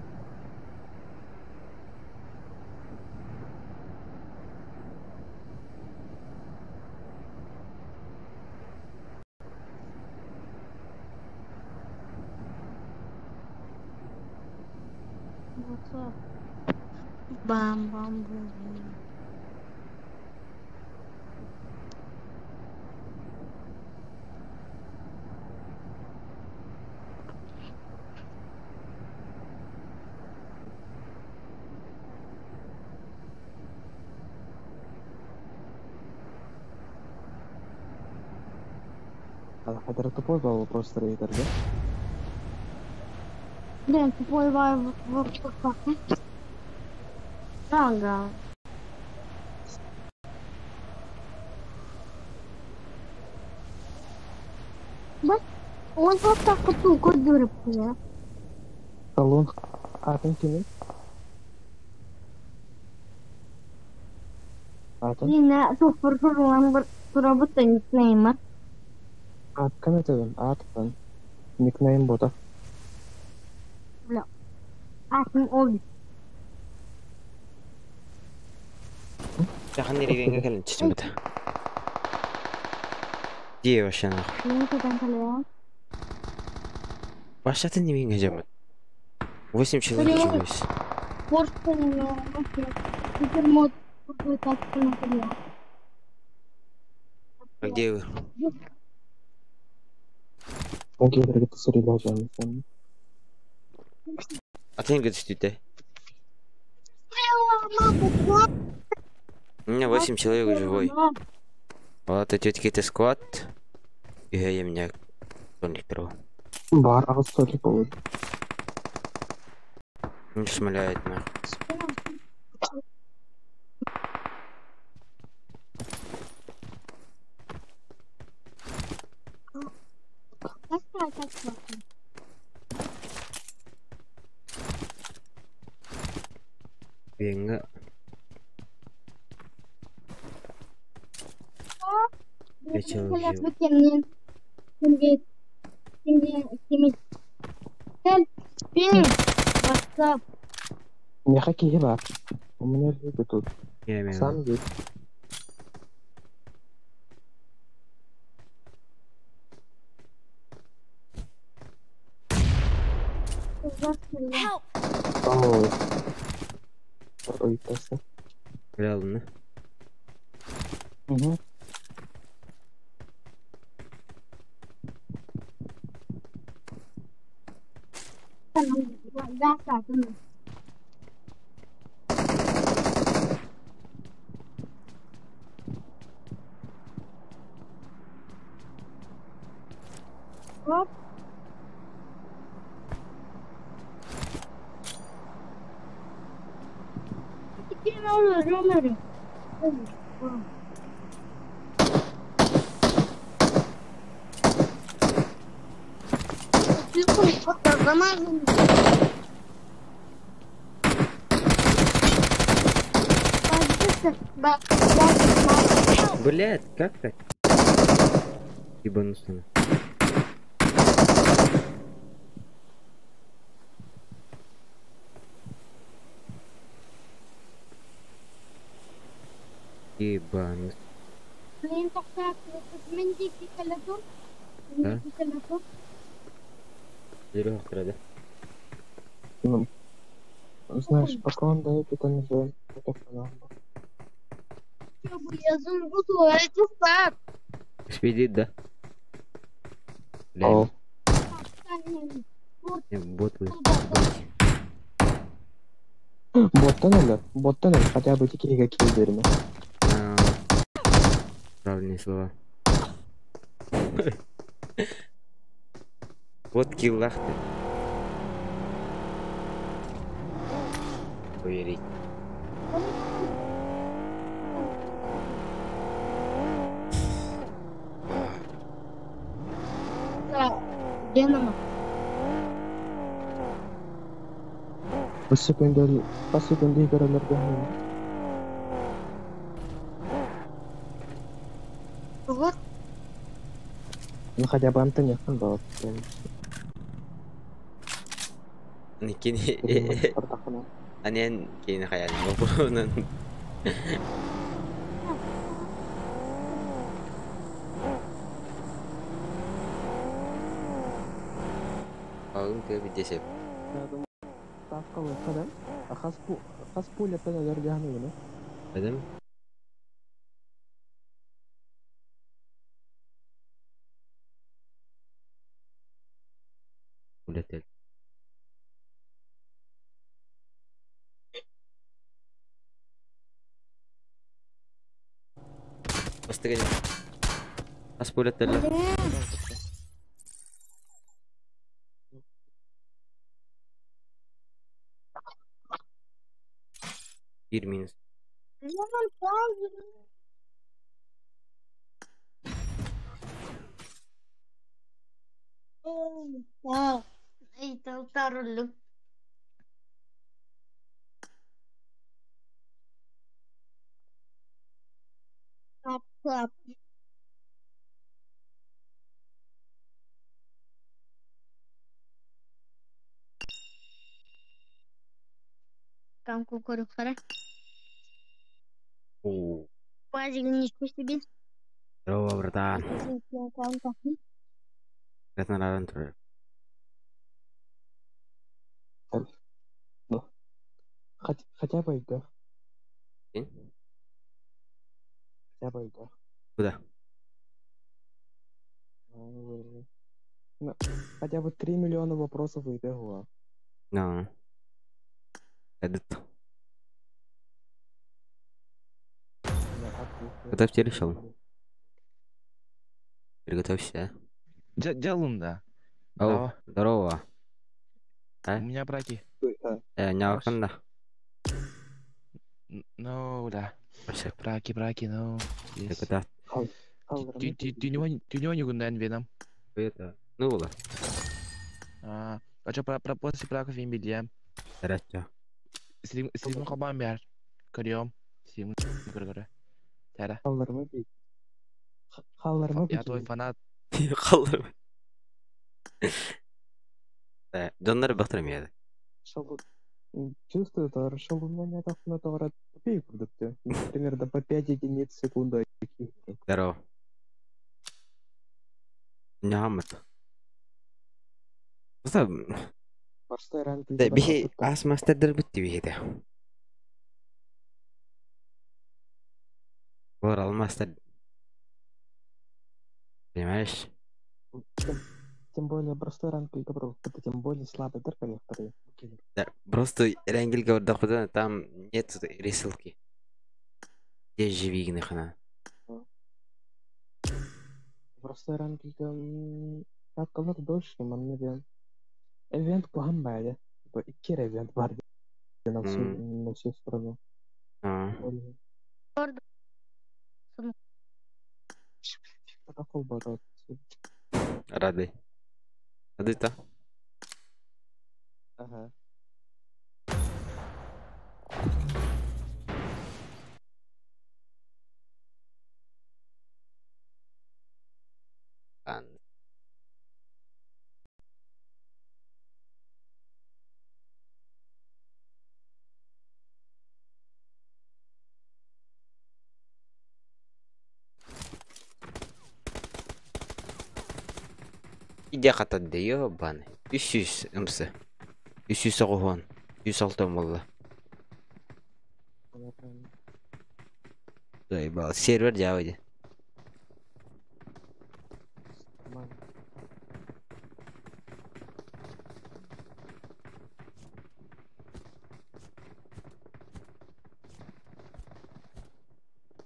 Бам-бам-бам. А это тупой был вопрос трейдер, да? Да, тупой вопрос. Ага. Бas, он просто купил код дуры, Салон. Атын кими? Атын. Yine sıfır bir turabı никнейма. Ат кем Атын. Никнейм бота. Бля. Атын oldu. Жақын деревенге кэлэн чичимбит. Дие вообще нахуй. Вообще ты не менге жамат. 8 человек живось. А где вы? А ты не говоришь, У меня 8 человек живой. Вот эти какие-то склад. И я меня первого. Бар, а вот будет. Не шмаляет нахуй. Венга. Не хоккей бар. У меня люди тут. Сам есть. Ой. Ой, просто. Реально. Угу. Оп. Блять, как так? Ебанулся. Ебанус. Да? Серега, да? Ну, знаешь, пока он дает, это не знаю. Это канал. Экспедит, да? Бля, бот вы. Боттан өлөр, боттан өлөр, хотя бы такие какие дерьмо. А, правильные слова. Вот киллах ты. Поверить. По секунде көрөлөргө. Вот. Ну хотя бы Антоне был. Никини Анен кейни хаялым бу. Агым көбі десеп. Ставка выхода. А хас пуля пена? Эдем? Улетел. Бастыгын. Хас пуля теле. Bir минус. О, здорово, братан. Это на турар. Ну. Хотя бы игра. Хотя бы игра. Куда? Ну, хотя бы 3 миллиона вопросов в итого. Ну. Этот. Готовьте решил. Приготовься. Делун, да. О, здорово. У меня браки. Не окна. Ну, да. Браки, браки, ну. Куда? Ты него не гундан веном. Это, ну, ла. А, а что про после браков им бедем? Хорошо. Срим хабам бер. Көрем. Срим көргөрө. Тара. Халлармы бит. Халлармы Я твой фанат. Халлармы. Дьоннор бахтырым яды. Чувствую, то что у меня так на товара продукты. Примерно по 5 единиц в секунду. Здорово. Нямат. Просто... Да, бихи ас мастер битти бихи Вор алмастер. Понимаешь? Тем более простой ранг это тем более слабый дырка некоторые. Да, просто Ренгель говорит, там нет рисылки. Где живи хана? Простой ранг так дольше, man Event кухан байды. Икки event бар на всю страну. Рады. Рады-то? Ага. Иде хатады, ёбаный. 300 ымсы. 390. 106 болла. Заебал. Сервер дяводи.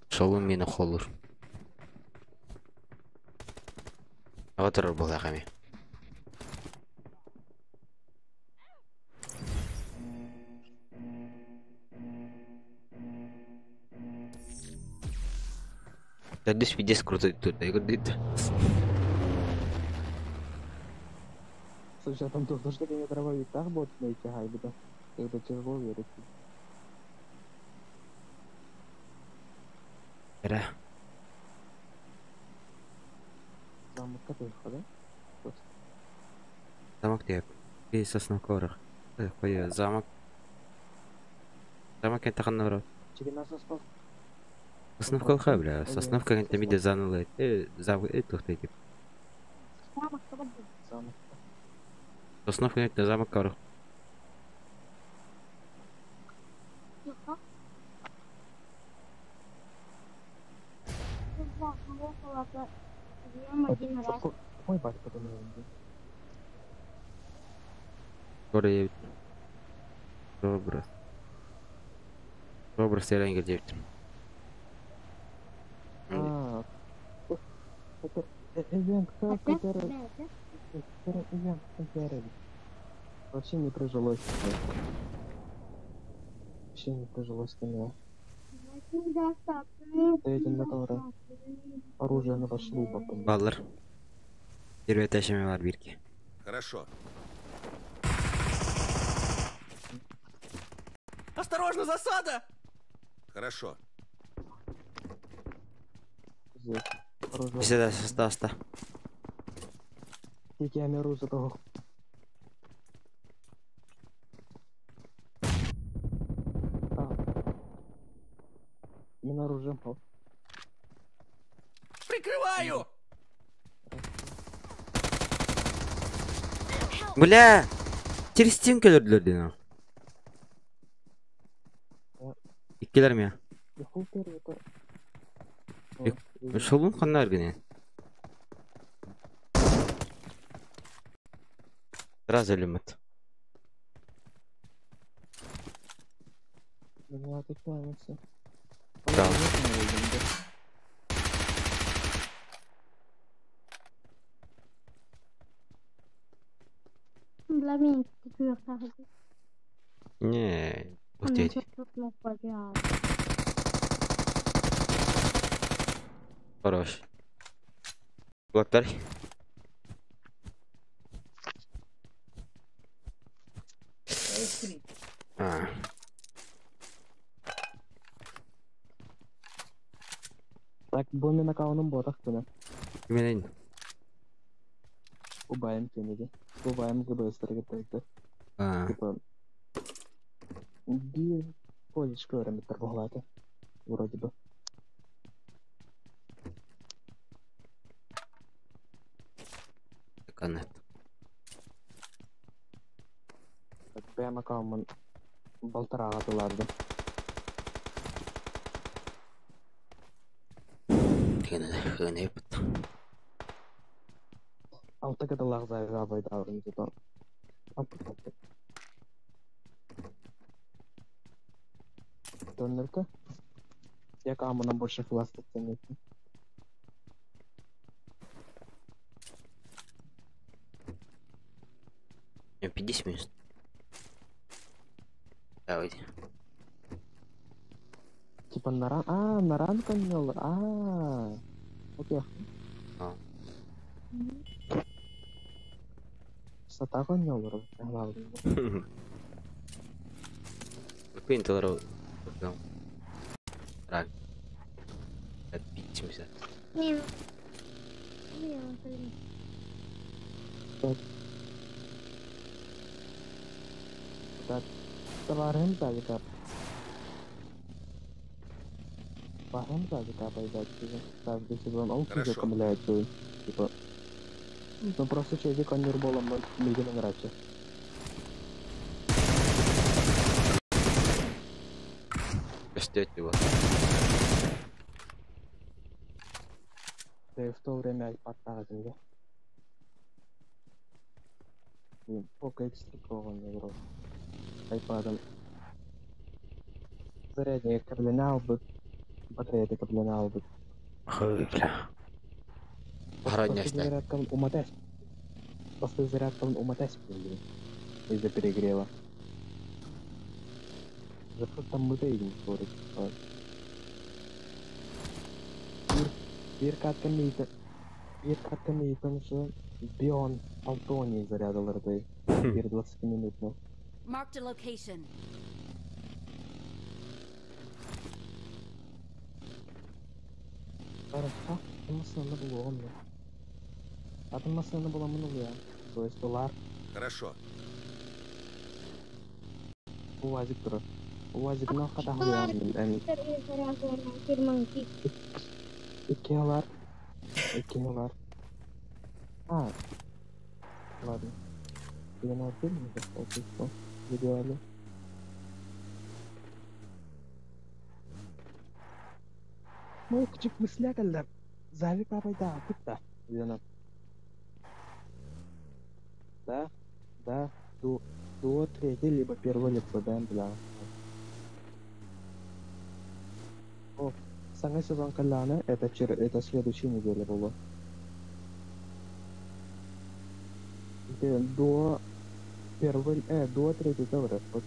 Солун мені холур. Отырыр бұл ағами. Дәдіс видес крутой тут, я говорю, Слушай, а там тоже такие дробовиках будут найти гайбида. Когда тяжело верить. Ра. Замок который, да? Вот. Замок деп. И сосновка Такой замок. Замок это ханора. Тебе нас спал. Сосновка ха, бля. Сосновка это миде занула. Замок тухты тип. Замок. Сосновка это замок корох. Ой, бать, потом Скоро я... Образ. Образ я раньше девять. А, это ивент, который... Ивент, который... Вообще не прижилось. Вообще не прижилось к нему. Оружие на пошло потом. Баллар. Первый этаж var бирки. Хорошо. Осторожно, засада! Хорошо. Всегда оста. Я миру за того. Оружием. Прикрываю! Бля! Через стенку öldürdüler Иккилер mi? Шолун ханнар гене. Сразу лимит. Да. Не, ух ты. Хорош. Блоктар. А. Так, бу мен аккаунтум ботах күнә. Кименен? Убайым кенеге. Убайым ГБС-терге тәйті. Типа, бир колледж көрөмөттөр буолааты. Вроде бы. Канат. Так, бэм аккаунтмун балтарага тыларды. Алта кадалах зайга байдарын зато. Алта. Тоннерка. Я каму нам больше хвастаться нет. Я 50 минут. Давайте. Типа на ран... А, на ранг он А, окей. А. Сатаго не олор, главное. Квинтл Рак. Отбитимся. Не. Так. Товарым так. Пахом так, пойдать. Так, сезон он Хорошо. типа. Ну просто чэйдик оонньуур буоламмын миигин ыҥырааччы. Көстүөт дуо? Да в то время айпадтаах этим да. Poco X3 Pro оонньуур айпадым зарядник кэбилэнэ аалбыт, батареята кэбилэнэ аалбыт. Ой, бля. Бастакы Аһара зарядкабын умата Бастакы зарядкабын умата эспин из-за перегрева. Зато там мыта игин скоро. Биир биир катка миитэ биир катка миитэн уже Бион Алтоний зарядалардай биир 20 минутно. Marked a location. Хорошо. Атын массыынаны булуоҕум да. Атын массыынаны буламмын ылыам. То есть ылаар Хорошо. УАЗик турар. УАЗигынан хатаһылыам мин эн икки ылар. Икки ылар. А, ладно. Тебе надо отдельно в идеале. Ну, кычык мысля кэллэ. Зави папайда да. Лена. Да, да, до третий, либо первое лицо, да, бля. О, саҥа сезон кэллэҕинэ, это, это следующей неделе было. До первый, до третий говорят. Вот.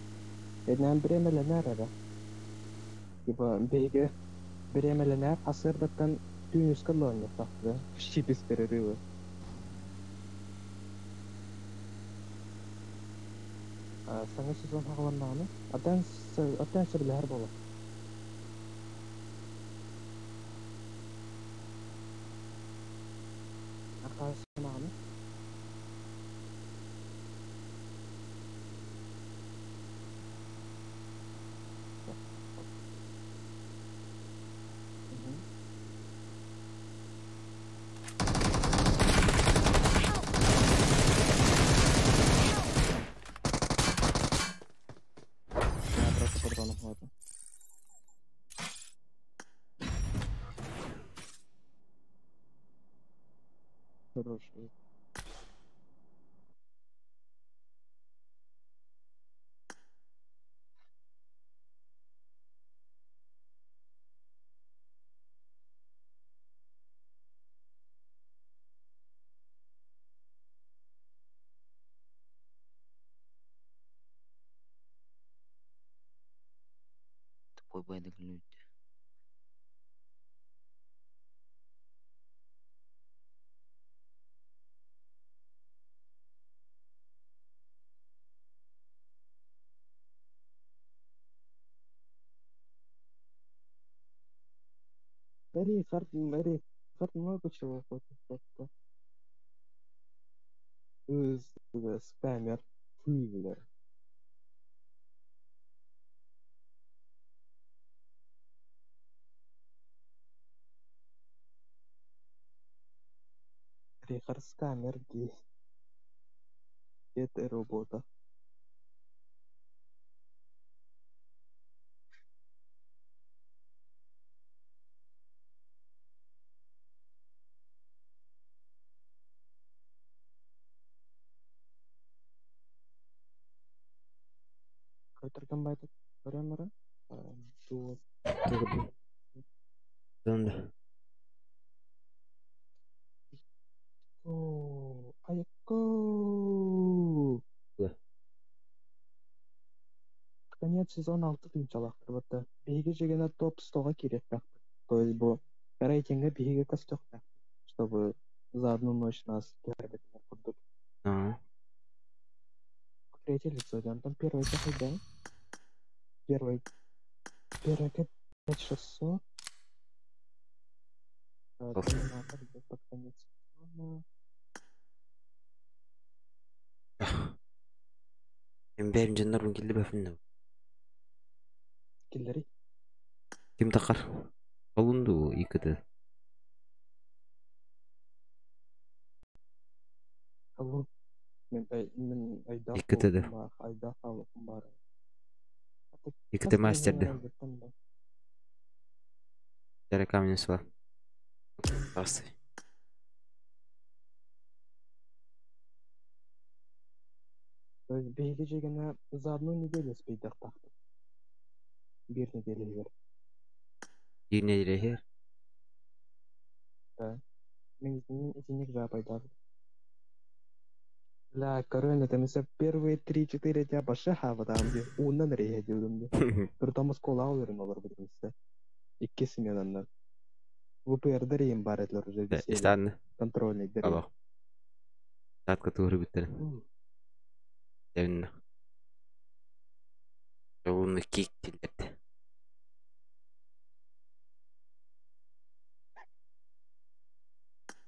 Эднэн бириэмэлэнэр эрэ. Типа, биһиги бириэмэлэнэр сарсыардаттан түүн үскэ оонньуохтаахпыт, почти без перерыва. Саҥа сезон саҕаланнаҕына, аттан сөбүлэһэр буолар. Архаасынаҕына. Мгм. Я просто патронов хватит. Хороший. Тупой байдык люди. Рихард, много чего хочет просто. Спамер. Фу, бля. Рихард скамер гей. Это работа. Көтөргөн байтык көрөмөрө. Дуо. Донда. О, айко. Да. Конец сезона алты тыһыынчалаахтар Биһиги дьиҥинэ топ 100-ҕа киириэхтээхпит. То есть бу рейтингэ биһиги көстүөхтээх, чтобы за одну ночь нас түһэрбэтинэр курдук. А. Третье лицо, да, там первый да? Первый. Первый 5600. Терминатор идет под конец сезона. Эмбэм дьоннорбун киллэрбэппин Киллэри. Ким тахар? Олун дуу иккити. Мен айдаах Иккитэ да. айдаах хаалыппын баар. Иккитэ мастерды. Тәрі камень сла. Пасты. То есть биһиги дьиэгэнэ за одну неделю спейдахтаахпыт. Биир неделя Биир неделя иһэр. Да. Мен итинник жаапайдаах. Бля, корона, там если первые 3-4 дня баша хавадам ди, уунан рейhe диудум ди. Притом оскола олорун олор бутымсы. Икки сменаннан. ВПР дэрейин бар этилер уже висели. Истанны. Контрольный дэрейин. Алло. Саатка тууру бүттерин. Дәвинна. Жолуну кик тилдерди.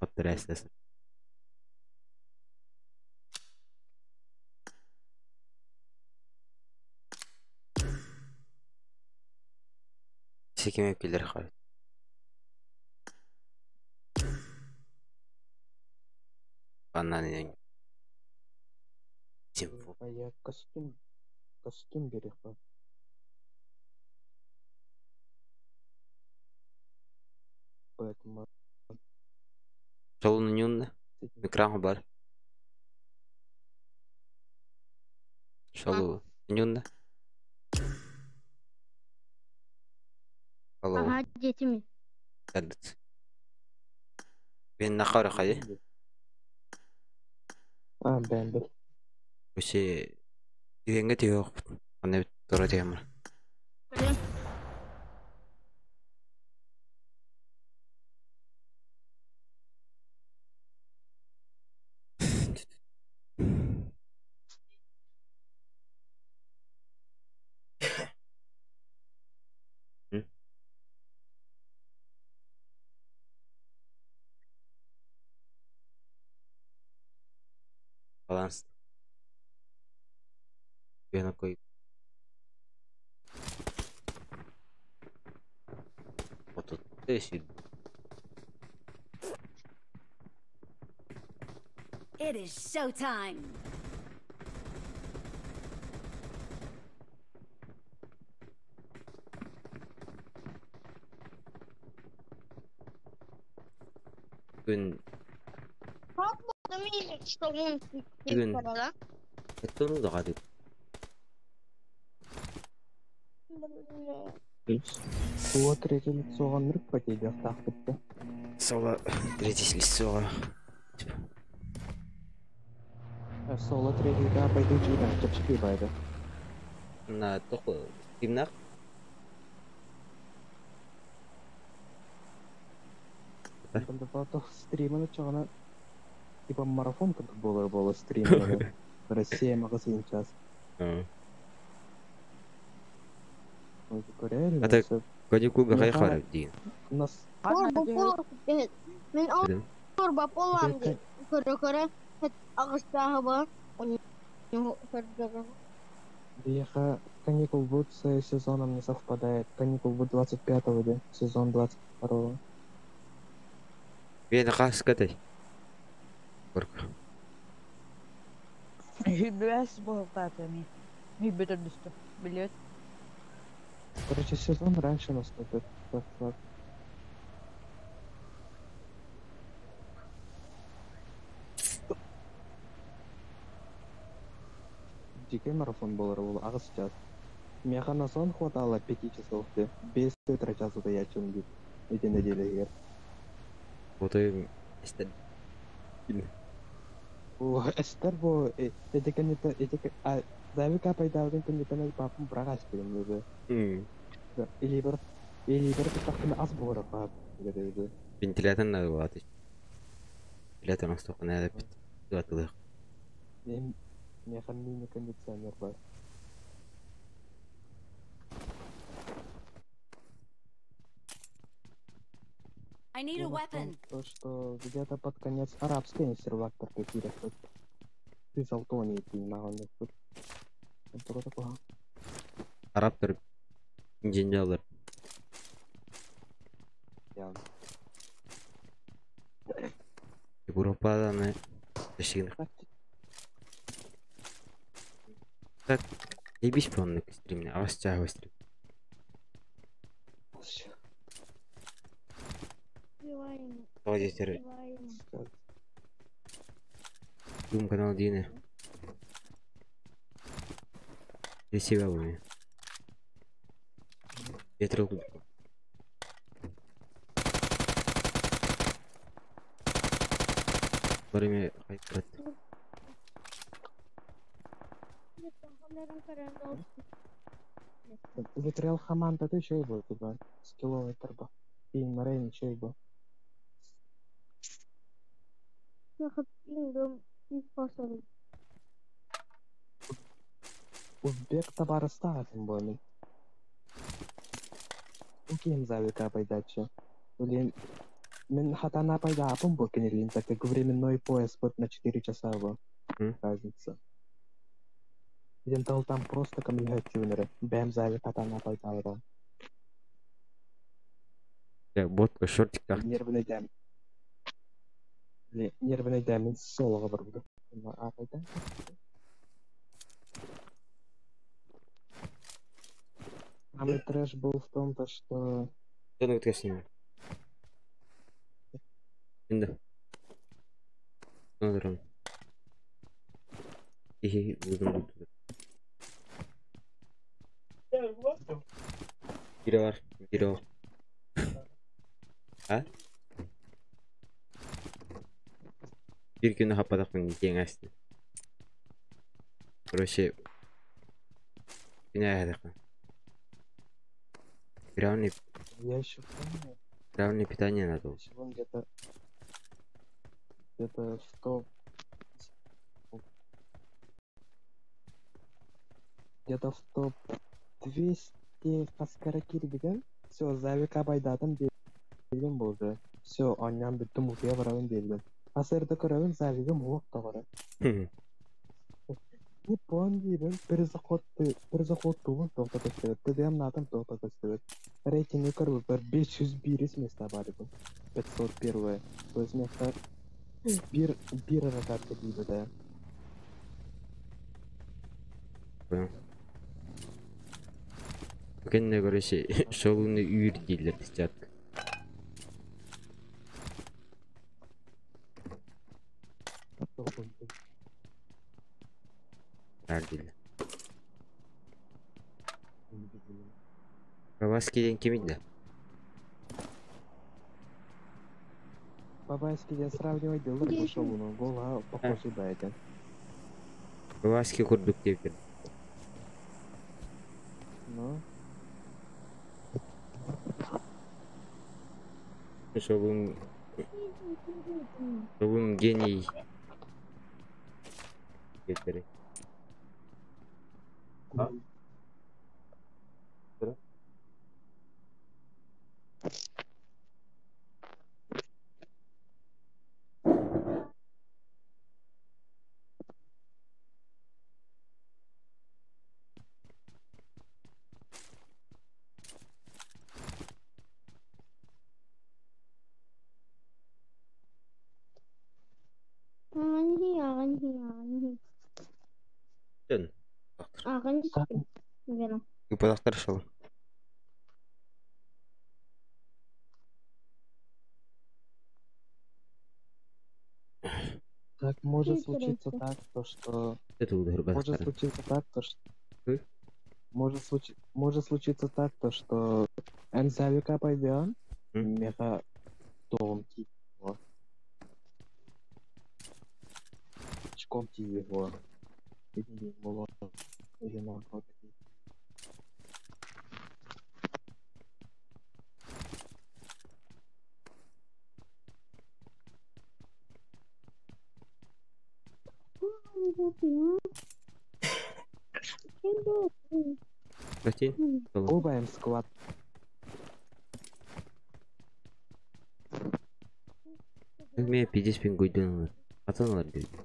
Оттор эстес. Секеме келер хай. Банан Симфо. А я костюм, костюм берег. Поэтому Жолуну нюнна. Экран бар. Шолу нюнна. Алло. Ага, детьми. Сәлбит. Мен нахара хай. А, бәмбер. Өсе үйенге түйе оқпын. Аны бит тура түйемір. Баланс. Үйені қой. Отут тесит. It is showtime. Күн Как будто что он Бүгін. да? Эттону да гадып. Суа третье лицо нырк потейдях тахтыпты. Соло третье лицо. Соло третий да пойду чида, чапчики байды. На тоқы стримнақ. Там да стриманы чағына типа марафон как было было стриманы. Россия магазин час. Реально. Ата каникулга хай харап дейін. Нас Турбо пол. Мен ол турбо полам ди. Көрө-көрө ағыстағы бар. Беха, каникул будет с сезоном не совпадает. Каникул будет 25-го, да? Сезон 22-го. Мен қас катай. Горка. Хүбәс болтатами. Хүбәтер түсті. Билет. Короче, сезон раньше наступит. Так, так. Дикий марафон был, был, ага сейчас. Меха на сон хватало 5 часов, ты. Без утра часу то я чем эти недели егер. Отой эстен. О, эстер бо, эти канита, эти, а, Давика пайдалгын күннетен папым брагас берем уже. Или бір тақтын аз болар пап. Вентилятор надо было. Вентилятор настолько надо бит. Туатылық. Мен меха мини кондиционер бар. I need a Дело в том, weapon. То, что где-то под конец арабский сервактор какие-то. Ты золотоний ты не тут. Такого. Араптар инженерлер. Я. Европадан тешигин. Так, заебись по на стримне, а вас тяга стрим. Давайте Дум канал Дины. Для себя вы. Я трогаю. Время хайпрат. Витрел хаманта ты еще и был типа скилловый торба. И Морейн еще и был. Узбек табарыстаатын буолан. Ким завика пайдачы. Блин, мен хатана пайдаапын бу кинилин, так как временной пояс вот на 4 часа его. Разница. Иден там просто коммуникативнere. Бэм завик хатана пайдаабын. Ботка шортик так. Нервный дәм. Нервный дәмин солого бар буду. А пайда? Самый трэш был в том, то, что... Что ты с ними? Да. Ну, И буду. Biri var, biri o. Ha? Bir günü hapadakın кеңестин. Короче, күнә Брауни. Я еще помню. Брауни питание надо. Вон где-то где-то 100 где-то в топ 200 каскара кирдиген. Все, завика байдатым деген болды. Все, аннан бүттім утыя барабын бердім. Асырды көрөбүн завигим уок тогора. Не пон дейбин, бир заход тугун токтото көстөбөт. ТДМ натым токтото көстөбөт. Рейтинги көрбү бир 501 место бар бу. 501. То есть место бир ротация дейби да. Понял. Кенне короче, шолуны үйір дейлер десятка. Ардил. Бабаскиден ким иди? Бабайскиден сравнивать дело бу шолуну гола похожий да экен. Бабаски курдук деп бир. Ну. Шолун гений. Деп А? Выпадақтар шыл. Так может случиться так, то что... Это Может случиться так, то что... Может случиться так, то что НЗВК пойдет, меха дом его. Чком его. Или наоборот. Убаем склад. Мен 50 пингуйден атаналар берди.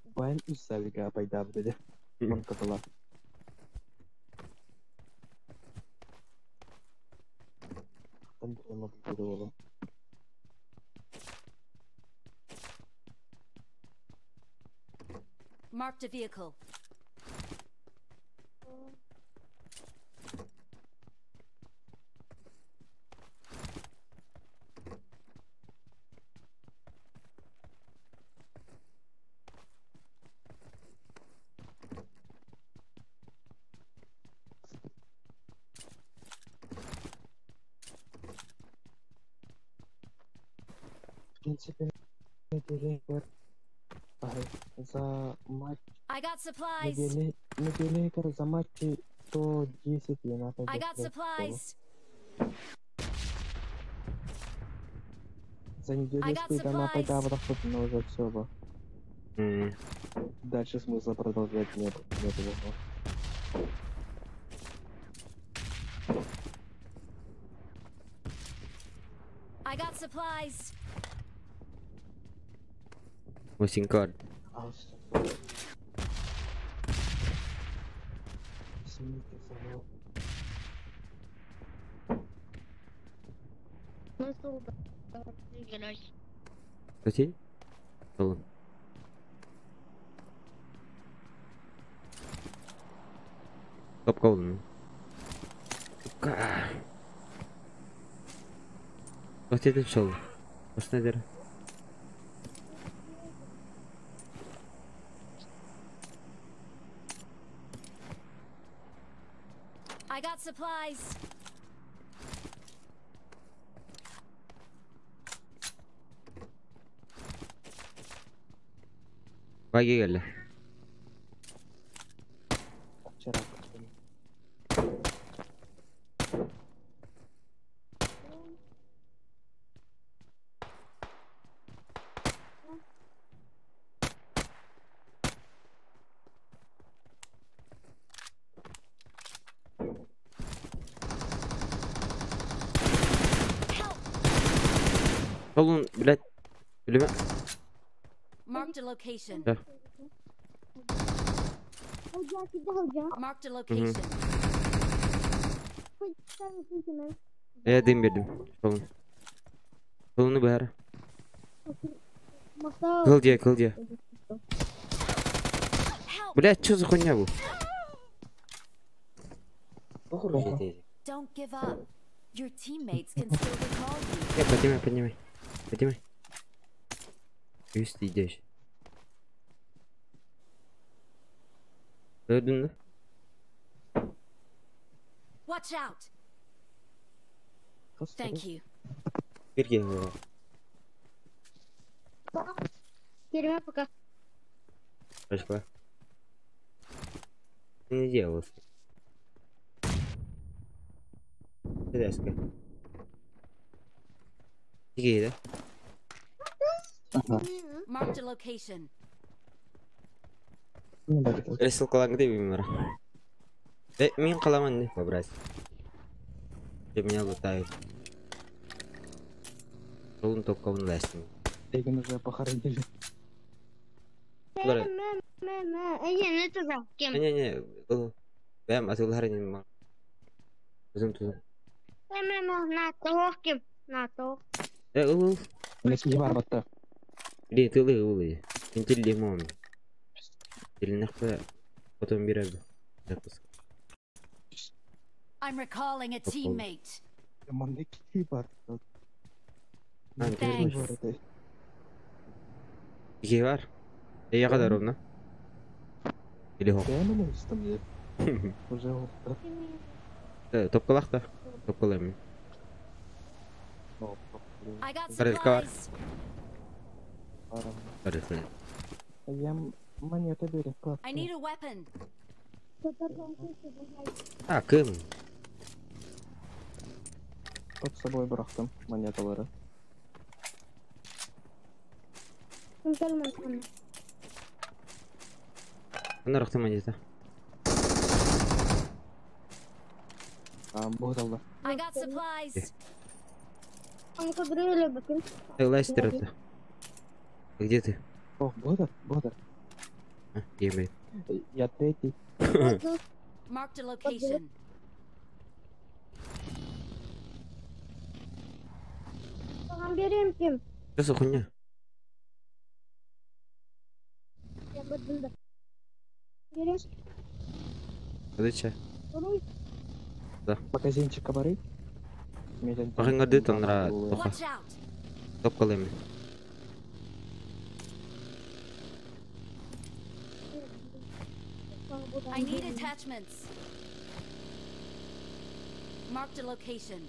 Убаем үс завига пайда деди. Он катала. Там прямо было. Marked a vehicle. В принципе, неделя за матч I got supplies. Неделя за матчи 110 и надо I got supplies. За неделю I got она supplies. пайда но уже все бы. Дальше смысла продолжать нет, нет его. I got supplies. Мусинкор. Извините за Кстати, Солон. Топ колдун. Вот это шел. Оснайдер. I got supplies. Баги geldi. Вчера. Солон, блядь. Ölüme. Marked a location. Да. Marked a location. Я дым бердим. Солон. Солону баар. Кыл дие, кыл дие. Блядь, что за хуйня был? Don't give up. Your teammates can still recall you. Не, поднимай, поднимай. Поднимай. Юст идешь. Gördün mü? Watch out. Thank you. Bir geliyor. Кереме пока. Пошла. Ты не делал. Тереска. Тигей, да? Marked a location. Рисылкалар где мира? Да, мин каламан не побрать. Ты меня лутают. Солун только он лестен. Эгин уже похоронили. Не, не, бэм, атылар не ма. Тузум тузум. Э, ул. Не бар батта. Ли, тылы улы. Интел лимон. Телнахта потом бирәбе. Запуск. I'm recalling a teammate. Маннык бар. Thanks. Ике бар. Я кадar ровно. Или хоп. Уже Топкалах та. Топкалайм. I got Барылка бар. supplies. Барылка. Я монета берег. I need a weapon. А, кым? Под собой бырахтым монеталары. Ана рахты монета. А, богдалда. I got supplies. Ластер это. Где ты? О, Бодр, Бодр. А, ебать. Я третий. Marked a location. Что за хуйня? Берешь Кыдыча. второй. Да. Магазинчикка барый. Бахыңгарды тонра тоха. Watch out! Топ калым. I need attachments. Marked a location.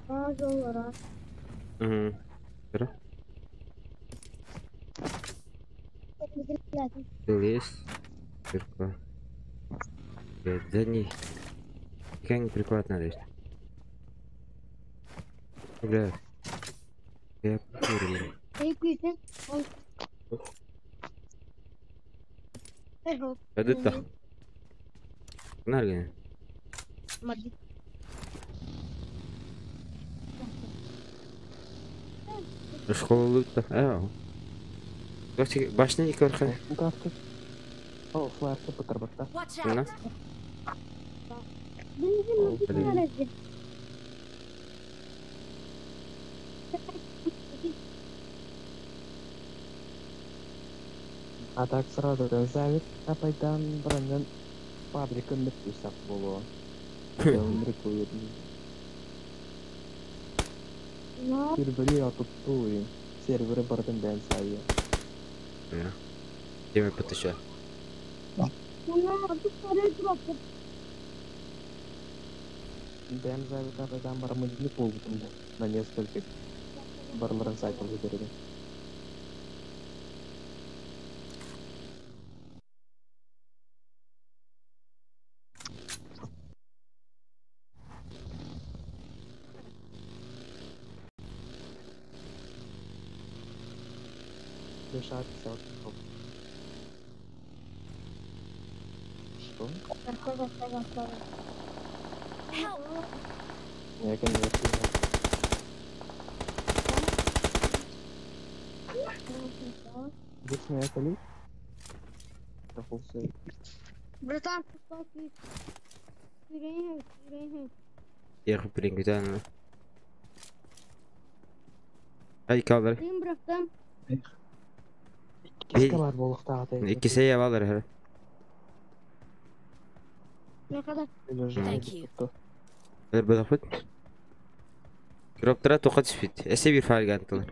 Пожалуйста. Угу. Бері. Лес. Кирка. Блядь, за ней. Какая неприкладная есть. Бля. Я курю. Это. Наргин. Школа лутта. Ау. Башня не көрхен. О, флайерка пытарбатта. Watch На. out! А так сразу завет апайдан бронен фабрика мертвый болу. Сервери атуттуи. Сервері бардын бән сайы. Деме пытыша. Бән завет апайдан бармын не болдым на несколько барларын сайтын береді. Лишать Что? Help! Я, конечно, Здесь моя коли? Братан, Я прингутан. Ай калдар. братан. Киска бар болуқтағы Иккисе ябалар хэр. Thank you. Бер бадахут. Дроптара тоқа түспит. Эсе бир фарган тылар.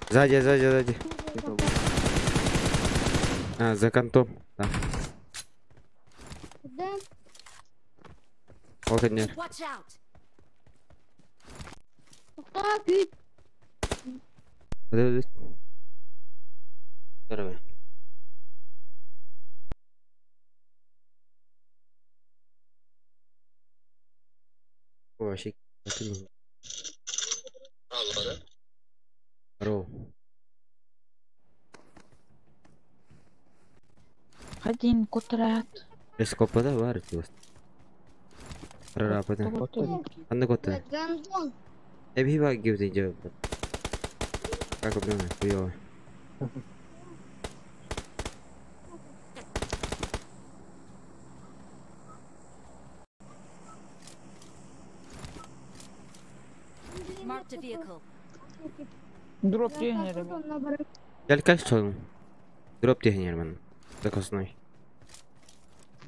Сзади, сзади, сзади. А, за кантом. Да. Да. Вот они. Watch out! Здорово. О, вообще. Здорово. Один кутрат. Эскопада бар тиос. Рарапада. Анда кота. Гандон. Эби ба гивдин жо. Как обнова, хуёво. Marked a vehicle. Дроп тренера. Gel kaç sorun. Drop diye ben. Закосной.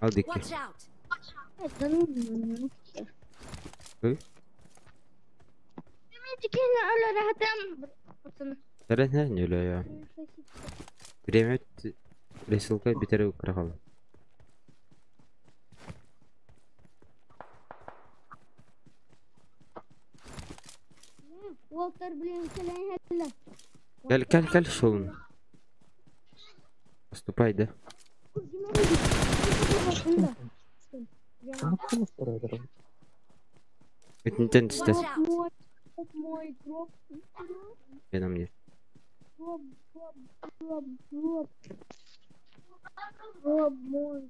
Ал дикки. Watch out! Ой. Не не я. Время рисылка битер крахал. Gel gel gel sorun. Поступай, да? Это не тен Watch out! Мой дроп. на мне. Дроп, дроп, дроп, дроп. Дроп мой.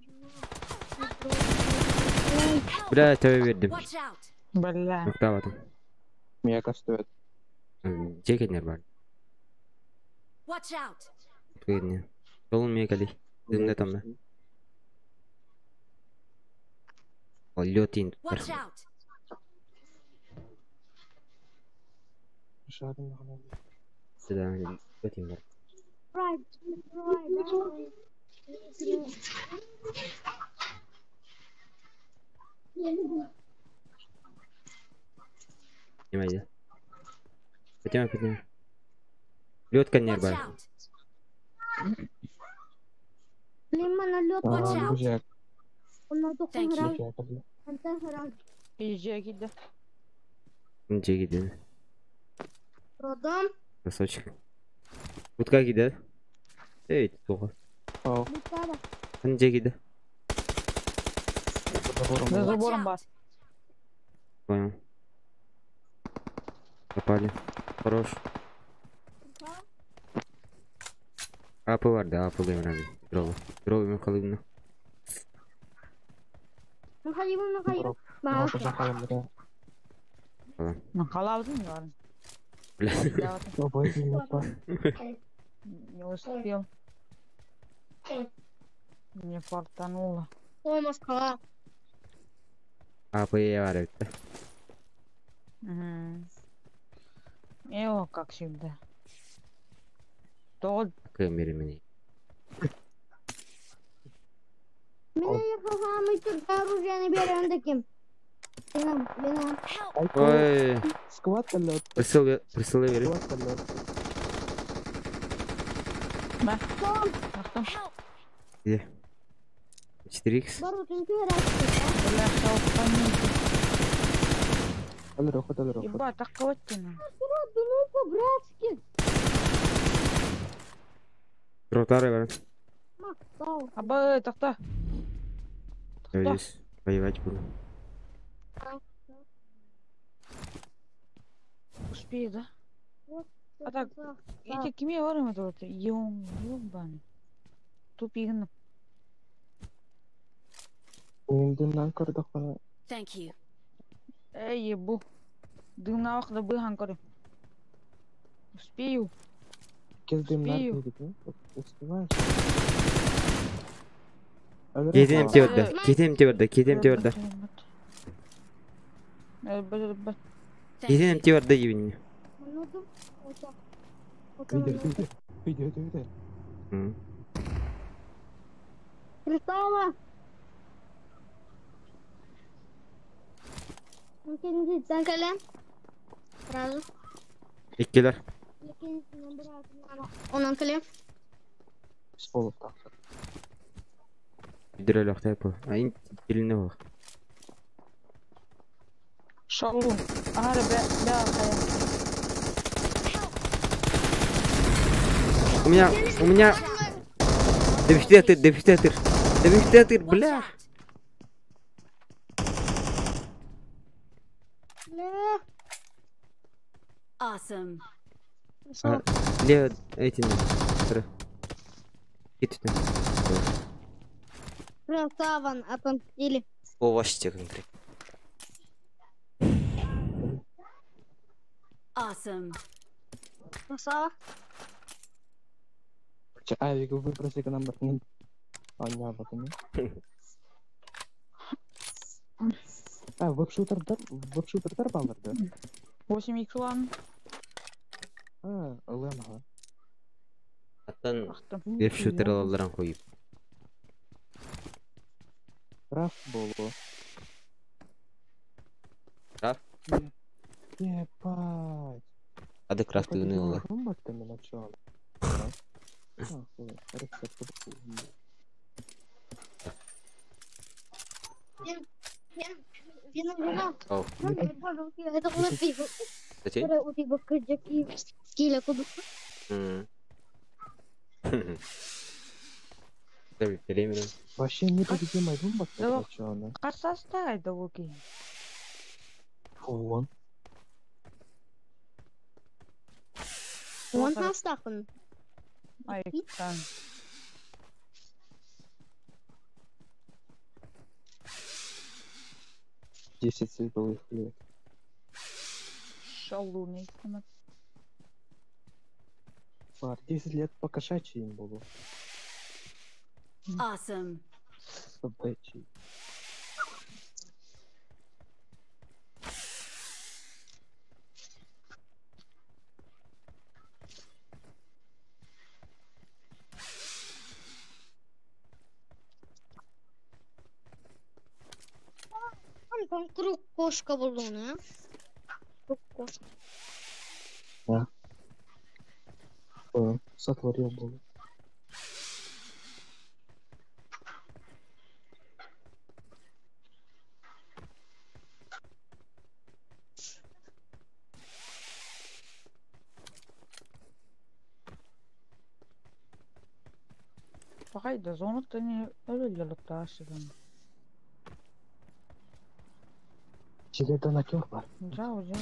Бля, я тебя вердим. Watch out! Бля. Октава там. Меня кастует. Жеке нормально. Watch out! Открыть. Солун мне кали. Дымда там да. Лед ин Watch out! Сюда, лед ин бар. Поднимай, Поднимай, поднимай. Лед коннер бар. Watch out. Езжай, Джеги, Продам. Красавчик. Вот как да? Эй, плохо. Джеги, да? За забором бар. Понял. Попали. Хорош. Апы бар да, апы геймер Здорово. Здорово, Михайловна. Михаил, Михаил. Михайловна, ладно. Бля. Не успел. Не фартануло. О, Москва. Апы я бар да. Угу. Эо, как всегда. Тот. Камеры мне. Меня мы тут оружие наберем таким. Ой. Сквад лед. Присыл, присыл, верю. Где? 4х. Ебать, так вот ты. Ну, по-братски. Ротары, бар. Аба, так-то. Я здесь воевать буду. Успею, да? А так, эти кими барым это вот, ём, ёбан. Тупигн. Thank you. Эй, ебу. Дымна вахда быхан коры. Успею. Успею. Кетем тебірді, кетем тебірді, кетем тебірді. Кетем тебірді ебін. Видео, видео. Пристала. Сразу. Иккилер. Онан кэлэ. Бидир лохтай по. Айн тилне бар. Шалу. Ага, бля, бля, У меня, у меня. Дефитетер, дефитетер. Дефитетер, бля. Awesome. Лево, эти, Кит. Красаван, отомстили. О, вообще конкретно. Awesome. Красава. Авик выброси к нам. А, не, вот он. А, веб-шутер дар, да? 8 х 1. А, ЛМГ. Аттан веб-шутер алаларан қойып. Раф болу. Крафт? Ебать. Ады крафты унылы. Вообще не победимая бомба, Қарсастай да окей. Он. Он хастахын. Айктан. Десять световых лет. Шалуны. Пар, 10 лет по кошачьи им было. Awesome. Собачьи. Ben kuru koşka buldum onu ya. Kuru koşka. Да. Понял. Сотворил был. Пахай да зону-то не өлөлөлөктаашыдан. Тебе донатер бар. Жау, жау.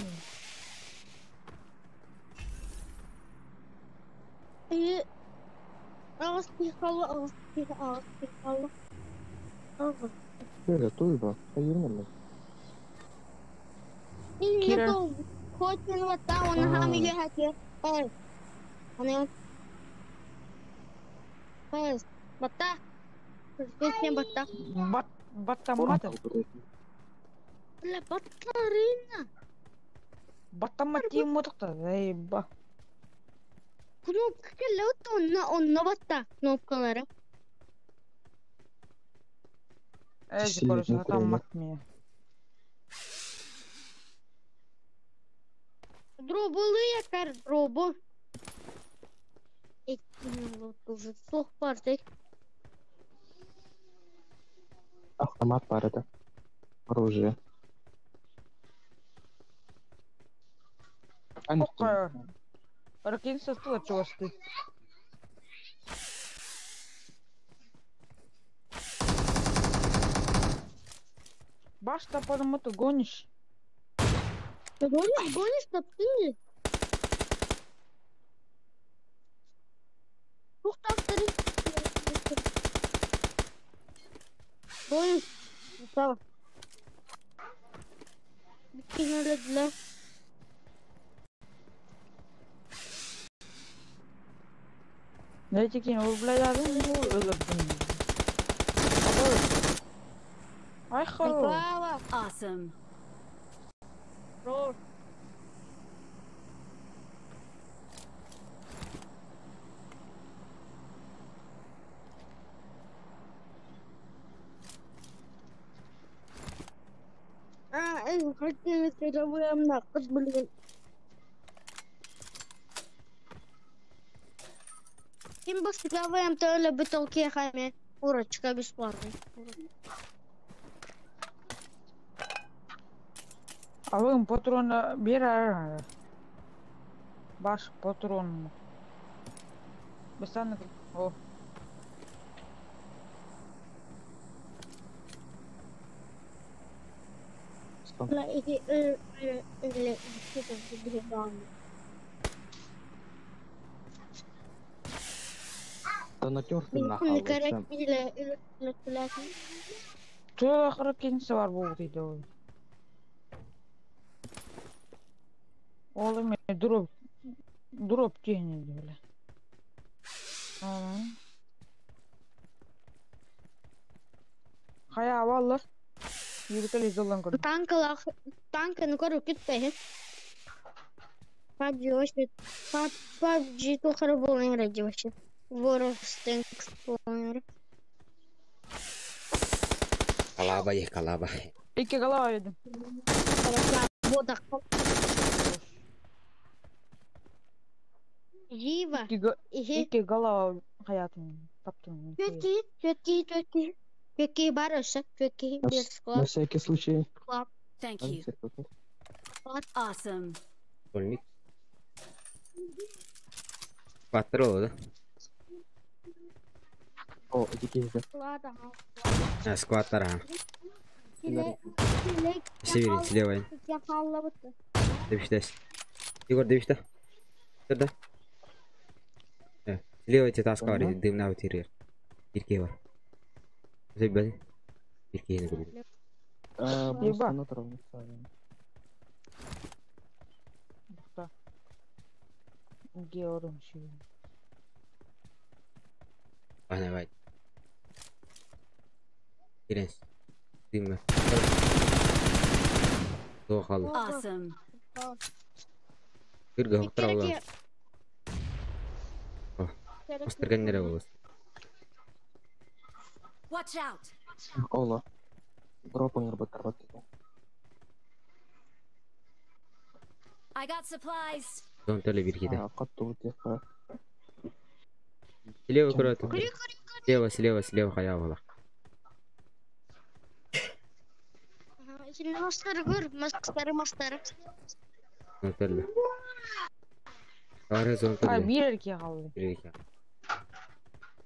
И ağız пихала, ağız пихала, ağız пихала. Ağız. Öyle туйба. Hayır Не Кира. то, хоть он вот там, он А. ногами ехать. Эй, он Эй, бата. Песня бата. Бат, баттаммата. Бля, батарина. Баттамма тиим мотукта. Эй, ба. Кнопка келет, онна, онна бата. Кнопкалары. Эй, Сильно короче, Украина. хатаммат мне. Дроболы якар, дробо. Уже сох парты. Автомат бар это. Оружие. Окка. Ракин састыла чугасты. Башта потому ты гонишь. Ты гонишь, гонишь, топтыни? Ух, так, ты. Гонишь. Справа. Кинули для. Дайте кинь, блядь, ну, өлөрдүм. Ай, хорош. Браво. Awesome. Хорош. А, хотели блин. Ким баскаваем то бутылки хами. Курочка бесплатная. Алым патрон бер Баш патрон. Бастан О. Бля, иди, или, что там, грибами. Донатер ты Или, или, или, или, Тула хракинсы бар бу дейди ой. Oğlum ya drop drop diyeni böyle. Aa. Хая валлар. Yürüteli золан көрдüm. Танкалах, танка, ну короче, китте. PUBG вообще, PUBG то хорошо играть вообще. World of Tanks полный. Kalaba ye kalaba. İki galava yedim. Вот так. Живо. İki galava hayatım таптым. Четкий, четкий, четкий. Четкий барыша, четкий без На склад. всякий случай. Склад. Thank you. Awesome. Больник. Quattro да? О, эти кейсы. Склад, ага. А, скваттер, ага. Теле- теле- Северин, слева. Я халла вот. Девичтес. Егор, девичта. Сюда. Слева эти таска бар, дымна өтер. Ирке бар. Зөй Ирке не көрді. Еба. Бухта. Георгий ши. Ана бай. Иренс. Дымна. Тоқалы. Awesome. Кырга хоқтыр Остырган нере болос. Watch out. Ола. Дропын ырбаттар бат. I got supplies. Зон төлө бир киһи. Хоту тихо. Слева көрө. Слева, слева, слева хайа буолар. Şimdi мастары көр, мастары, мастары. Зон төлө. Бары зон А, төлө. биир эрэ киһи хаалла. Бир киһи.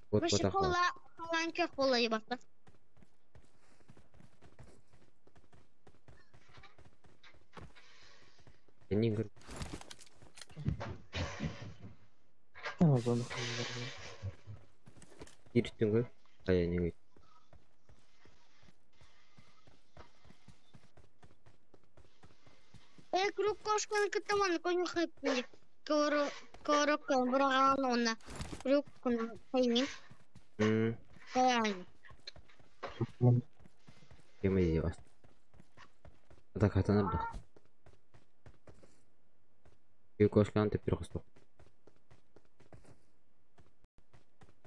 Вот Башы вот кола, колан көх бола ебатта. Эннин көр. Зона. Бир үстүн көр. Хайа эннин көр. Э, круг кошканы кытаман, коню хайпни. Коро, коро, браган она. Круг кона хайнин. Каян. Кем иди бас. Ата катаныр да. Күй кошканы теппир косток.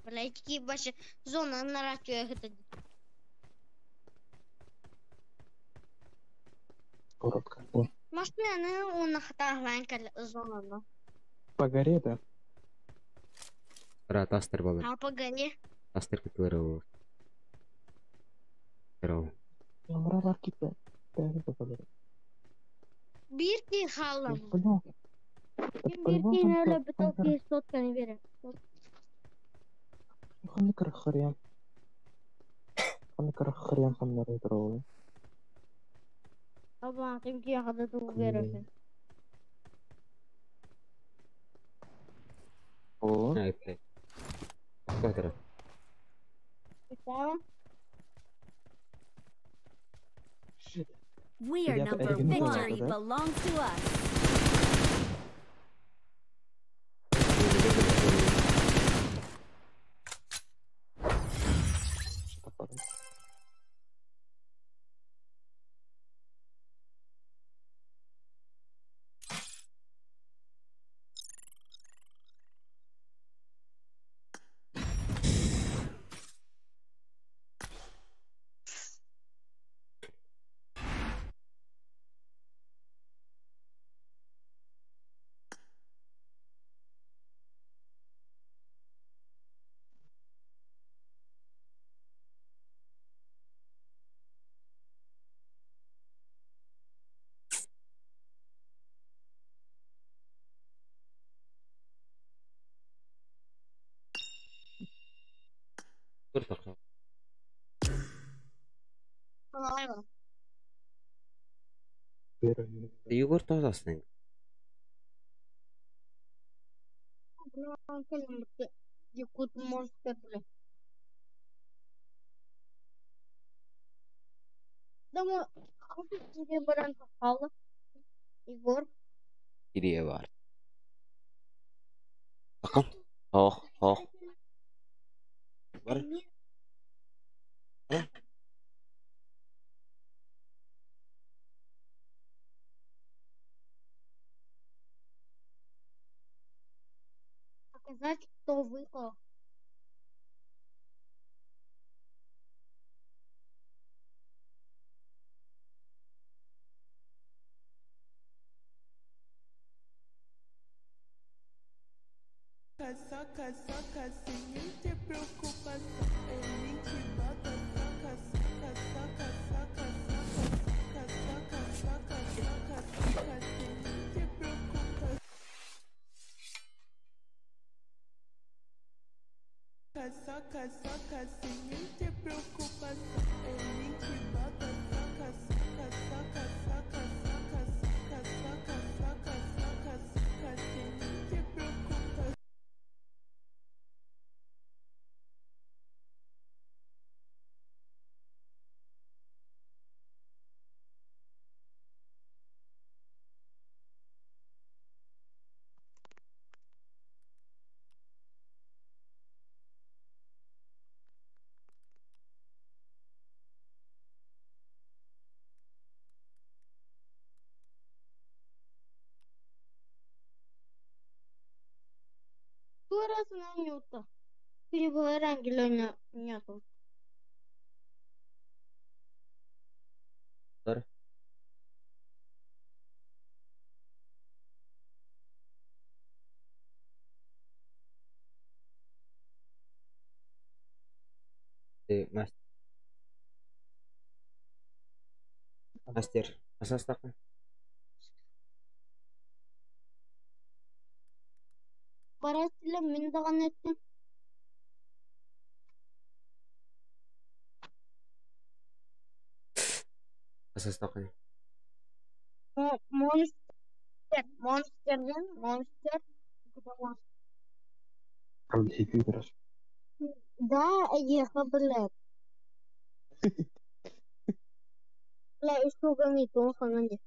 Блять, ки башы зона наратю это. Коротко. Машина, он хата зона. но. По горе, да? Ра тастер болар. А по горе? Тастер кытылары болар. Здорово. Ямра бар китте. Бәрі попадает. Бир ки халам. Бля. Бир ки нөлө бутылки сотканы бере. Ханны хрен. Ханны хрен ханнары здоровый. Аба, тим ки хада ту бересин. О. Айт. Квадрат. Tamam. We are Ребята, number оригинал, Victory да? belongs to us. Көр тоқта. Kolay Егор тоғдасын. Якут монстр, бля. Думаю, тебе баран попало. Егор. Кирие бар. Ақым. Ох, ох. Бар. Бар. Показать, кто выпал. Saca, saca, sem nem ter preocupação. Ele te bota, saca, saca, saca, saca, saca, saca, saca, saca, saca, sem nem ter preocupação. Saca, saca, sem nem ter preocupação. Ele te bota, saca, saca, saca, saca, saca, saca, saca, saca, saca, saca, sem nem ter preocupação. Раз на нюта. Переборангелена нету. Бар. Мастер. Асастакын. Бараттылар мин даҕаны эттим. Асастакын. Монстр, монстр диэн, монстр. Да, эйиэхэ блядь. Бля, испуганный туохханый.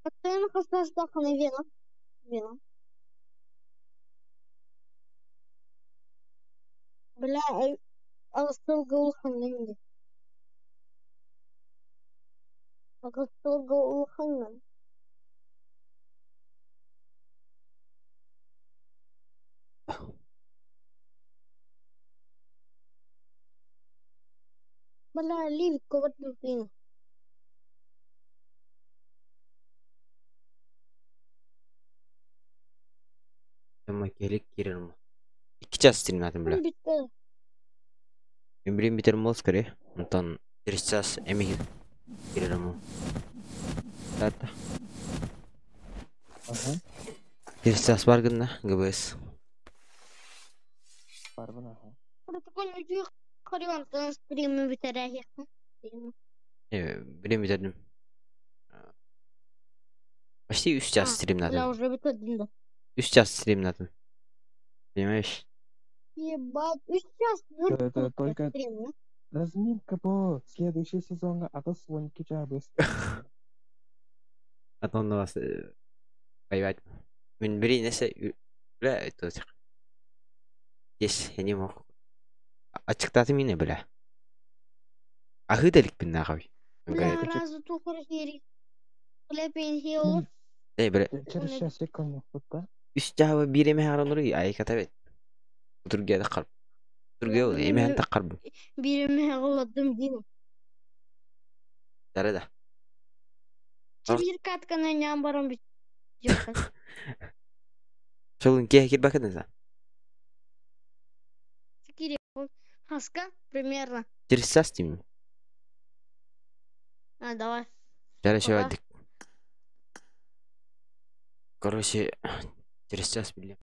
Аттыын хастастаххына Вена. Вена. Бля, аҕыстылга улахаҥҥын дии. Аҕыстылга улахаҥҥын. Бля, Ливка вот блин. Келик киирэр Икки час стримнатым, бля. Бүттэ. Мен билим бүтэр мол скорее. Онтон через час эмиги киирэр му. Тата. Ага. Через час бар гынна ГБС. Барбын аха. Протокол үтүө хорионтон стримы бүтэрээһиэххэ. Билим бүтэрдим. Почти 3 час Бля, стримнатым. уже бүтэрдим да. 3 час стримнатым. Понимаешь? Ебать, үс час Это только стрим. разминка по следующий сезонга 82 чабыс. А то на вас воевать. Мен бери несе бля это Есть, я не мог. Ачыктаты мине бля. Ахы делик бин нахуй. Бля, разы тухар хири. Хлепин хиол. Эй, бля. Через час секунд да? Үс жабы бир эме харануру ай катабет. Тургия да карб. Тургия ол эме хан таккар бу. Бириме голодум дин. Дара да. Бир катканы ням барам бит. Шолун ке кир бакын за. Кири. Хаска примерно. Через час тим. А, давай. Дара шо Короче, через час билем.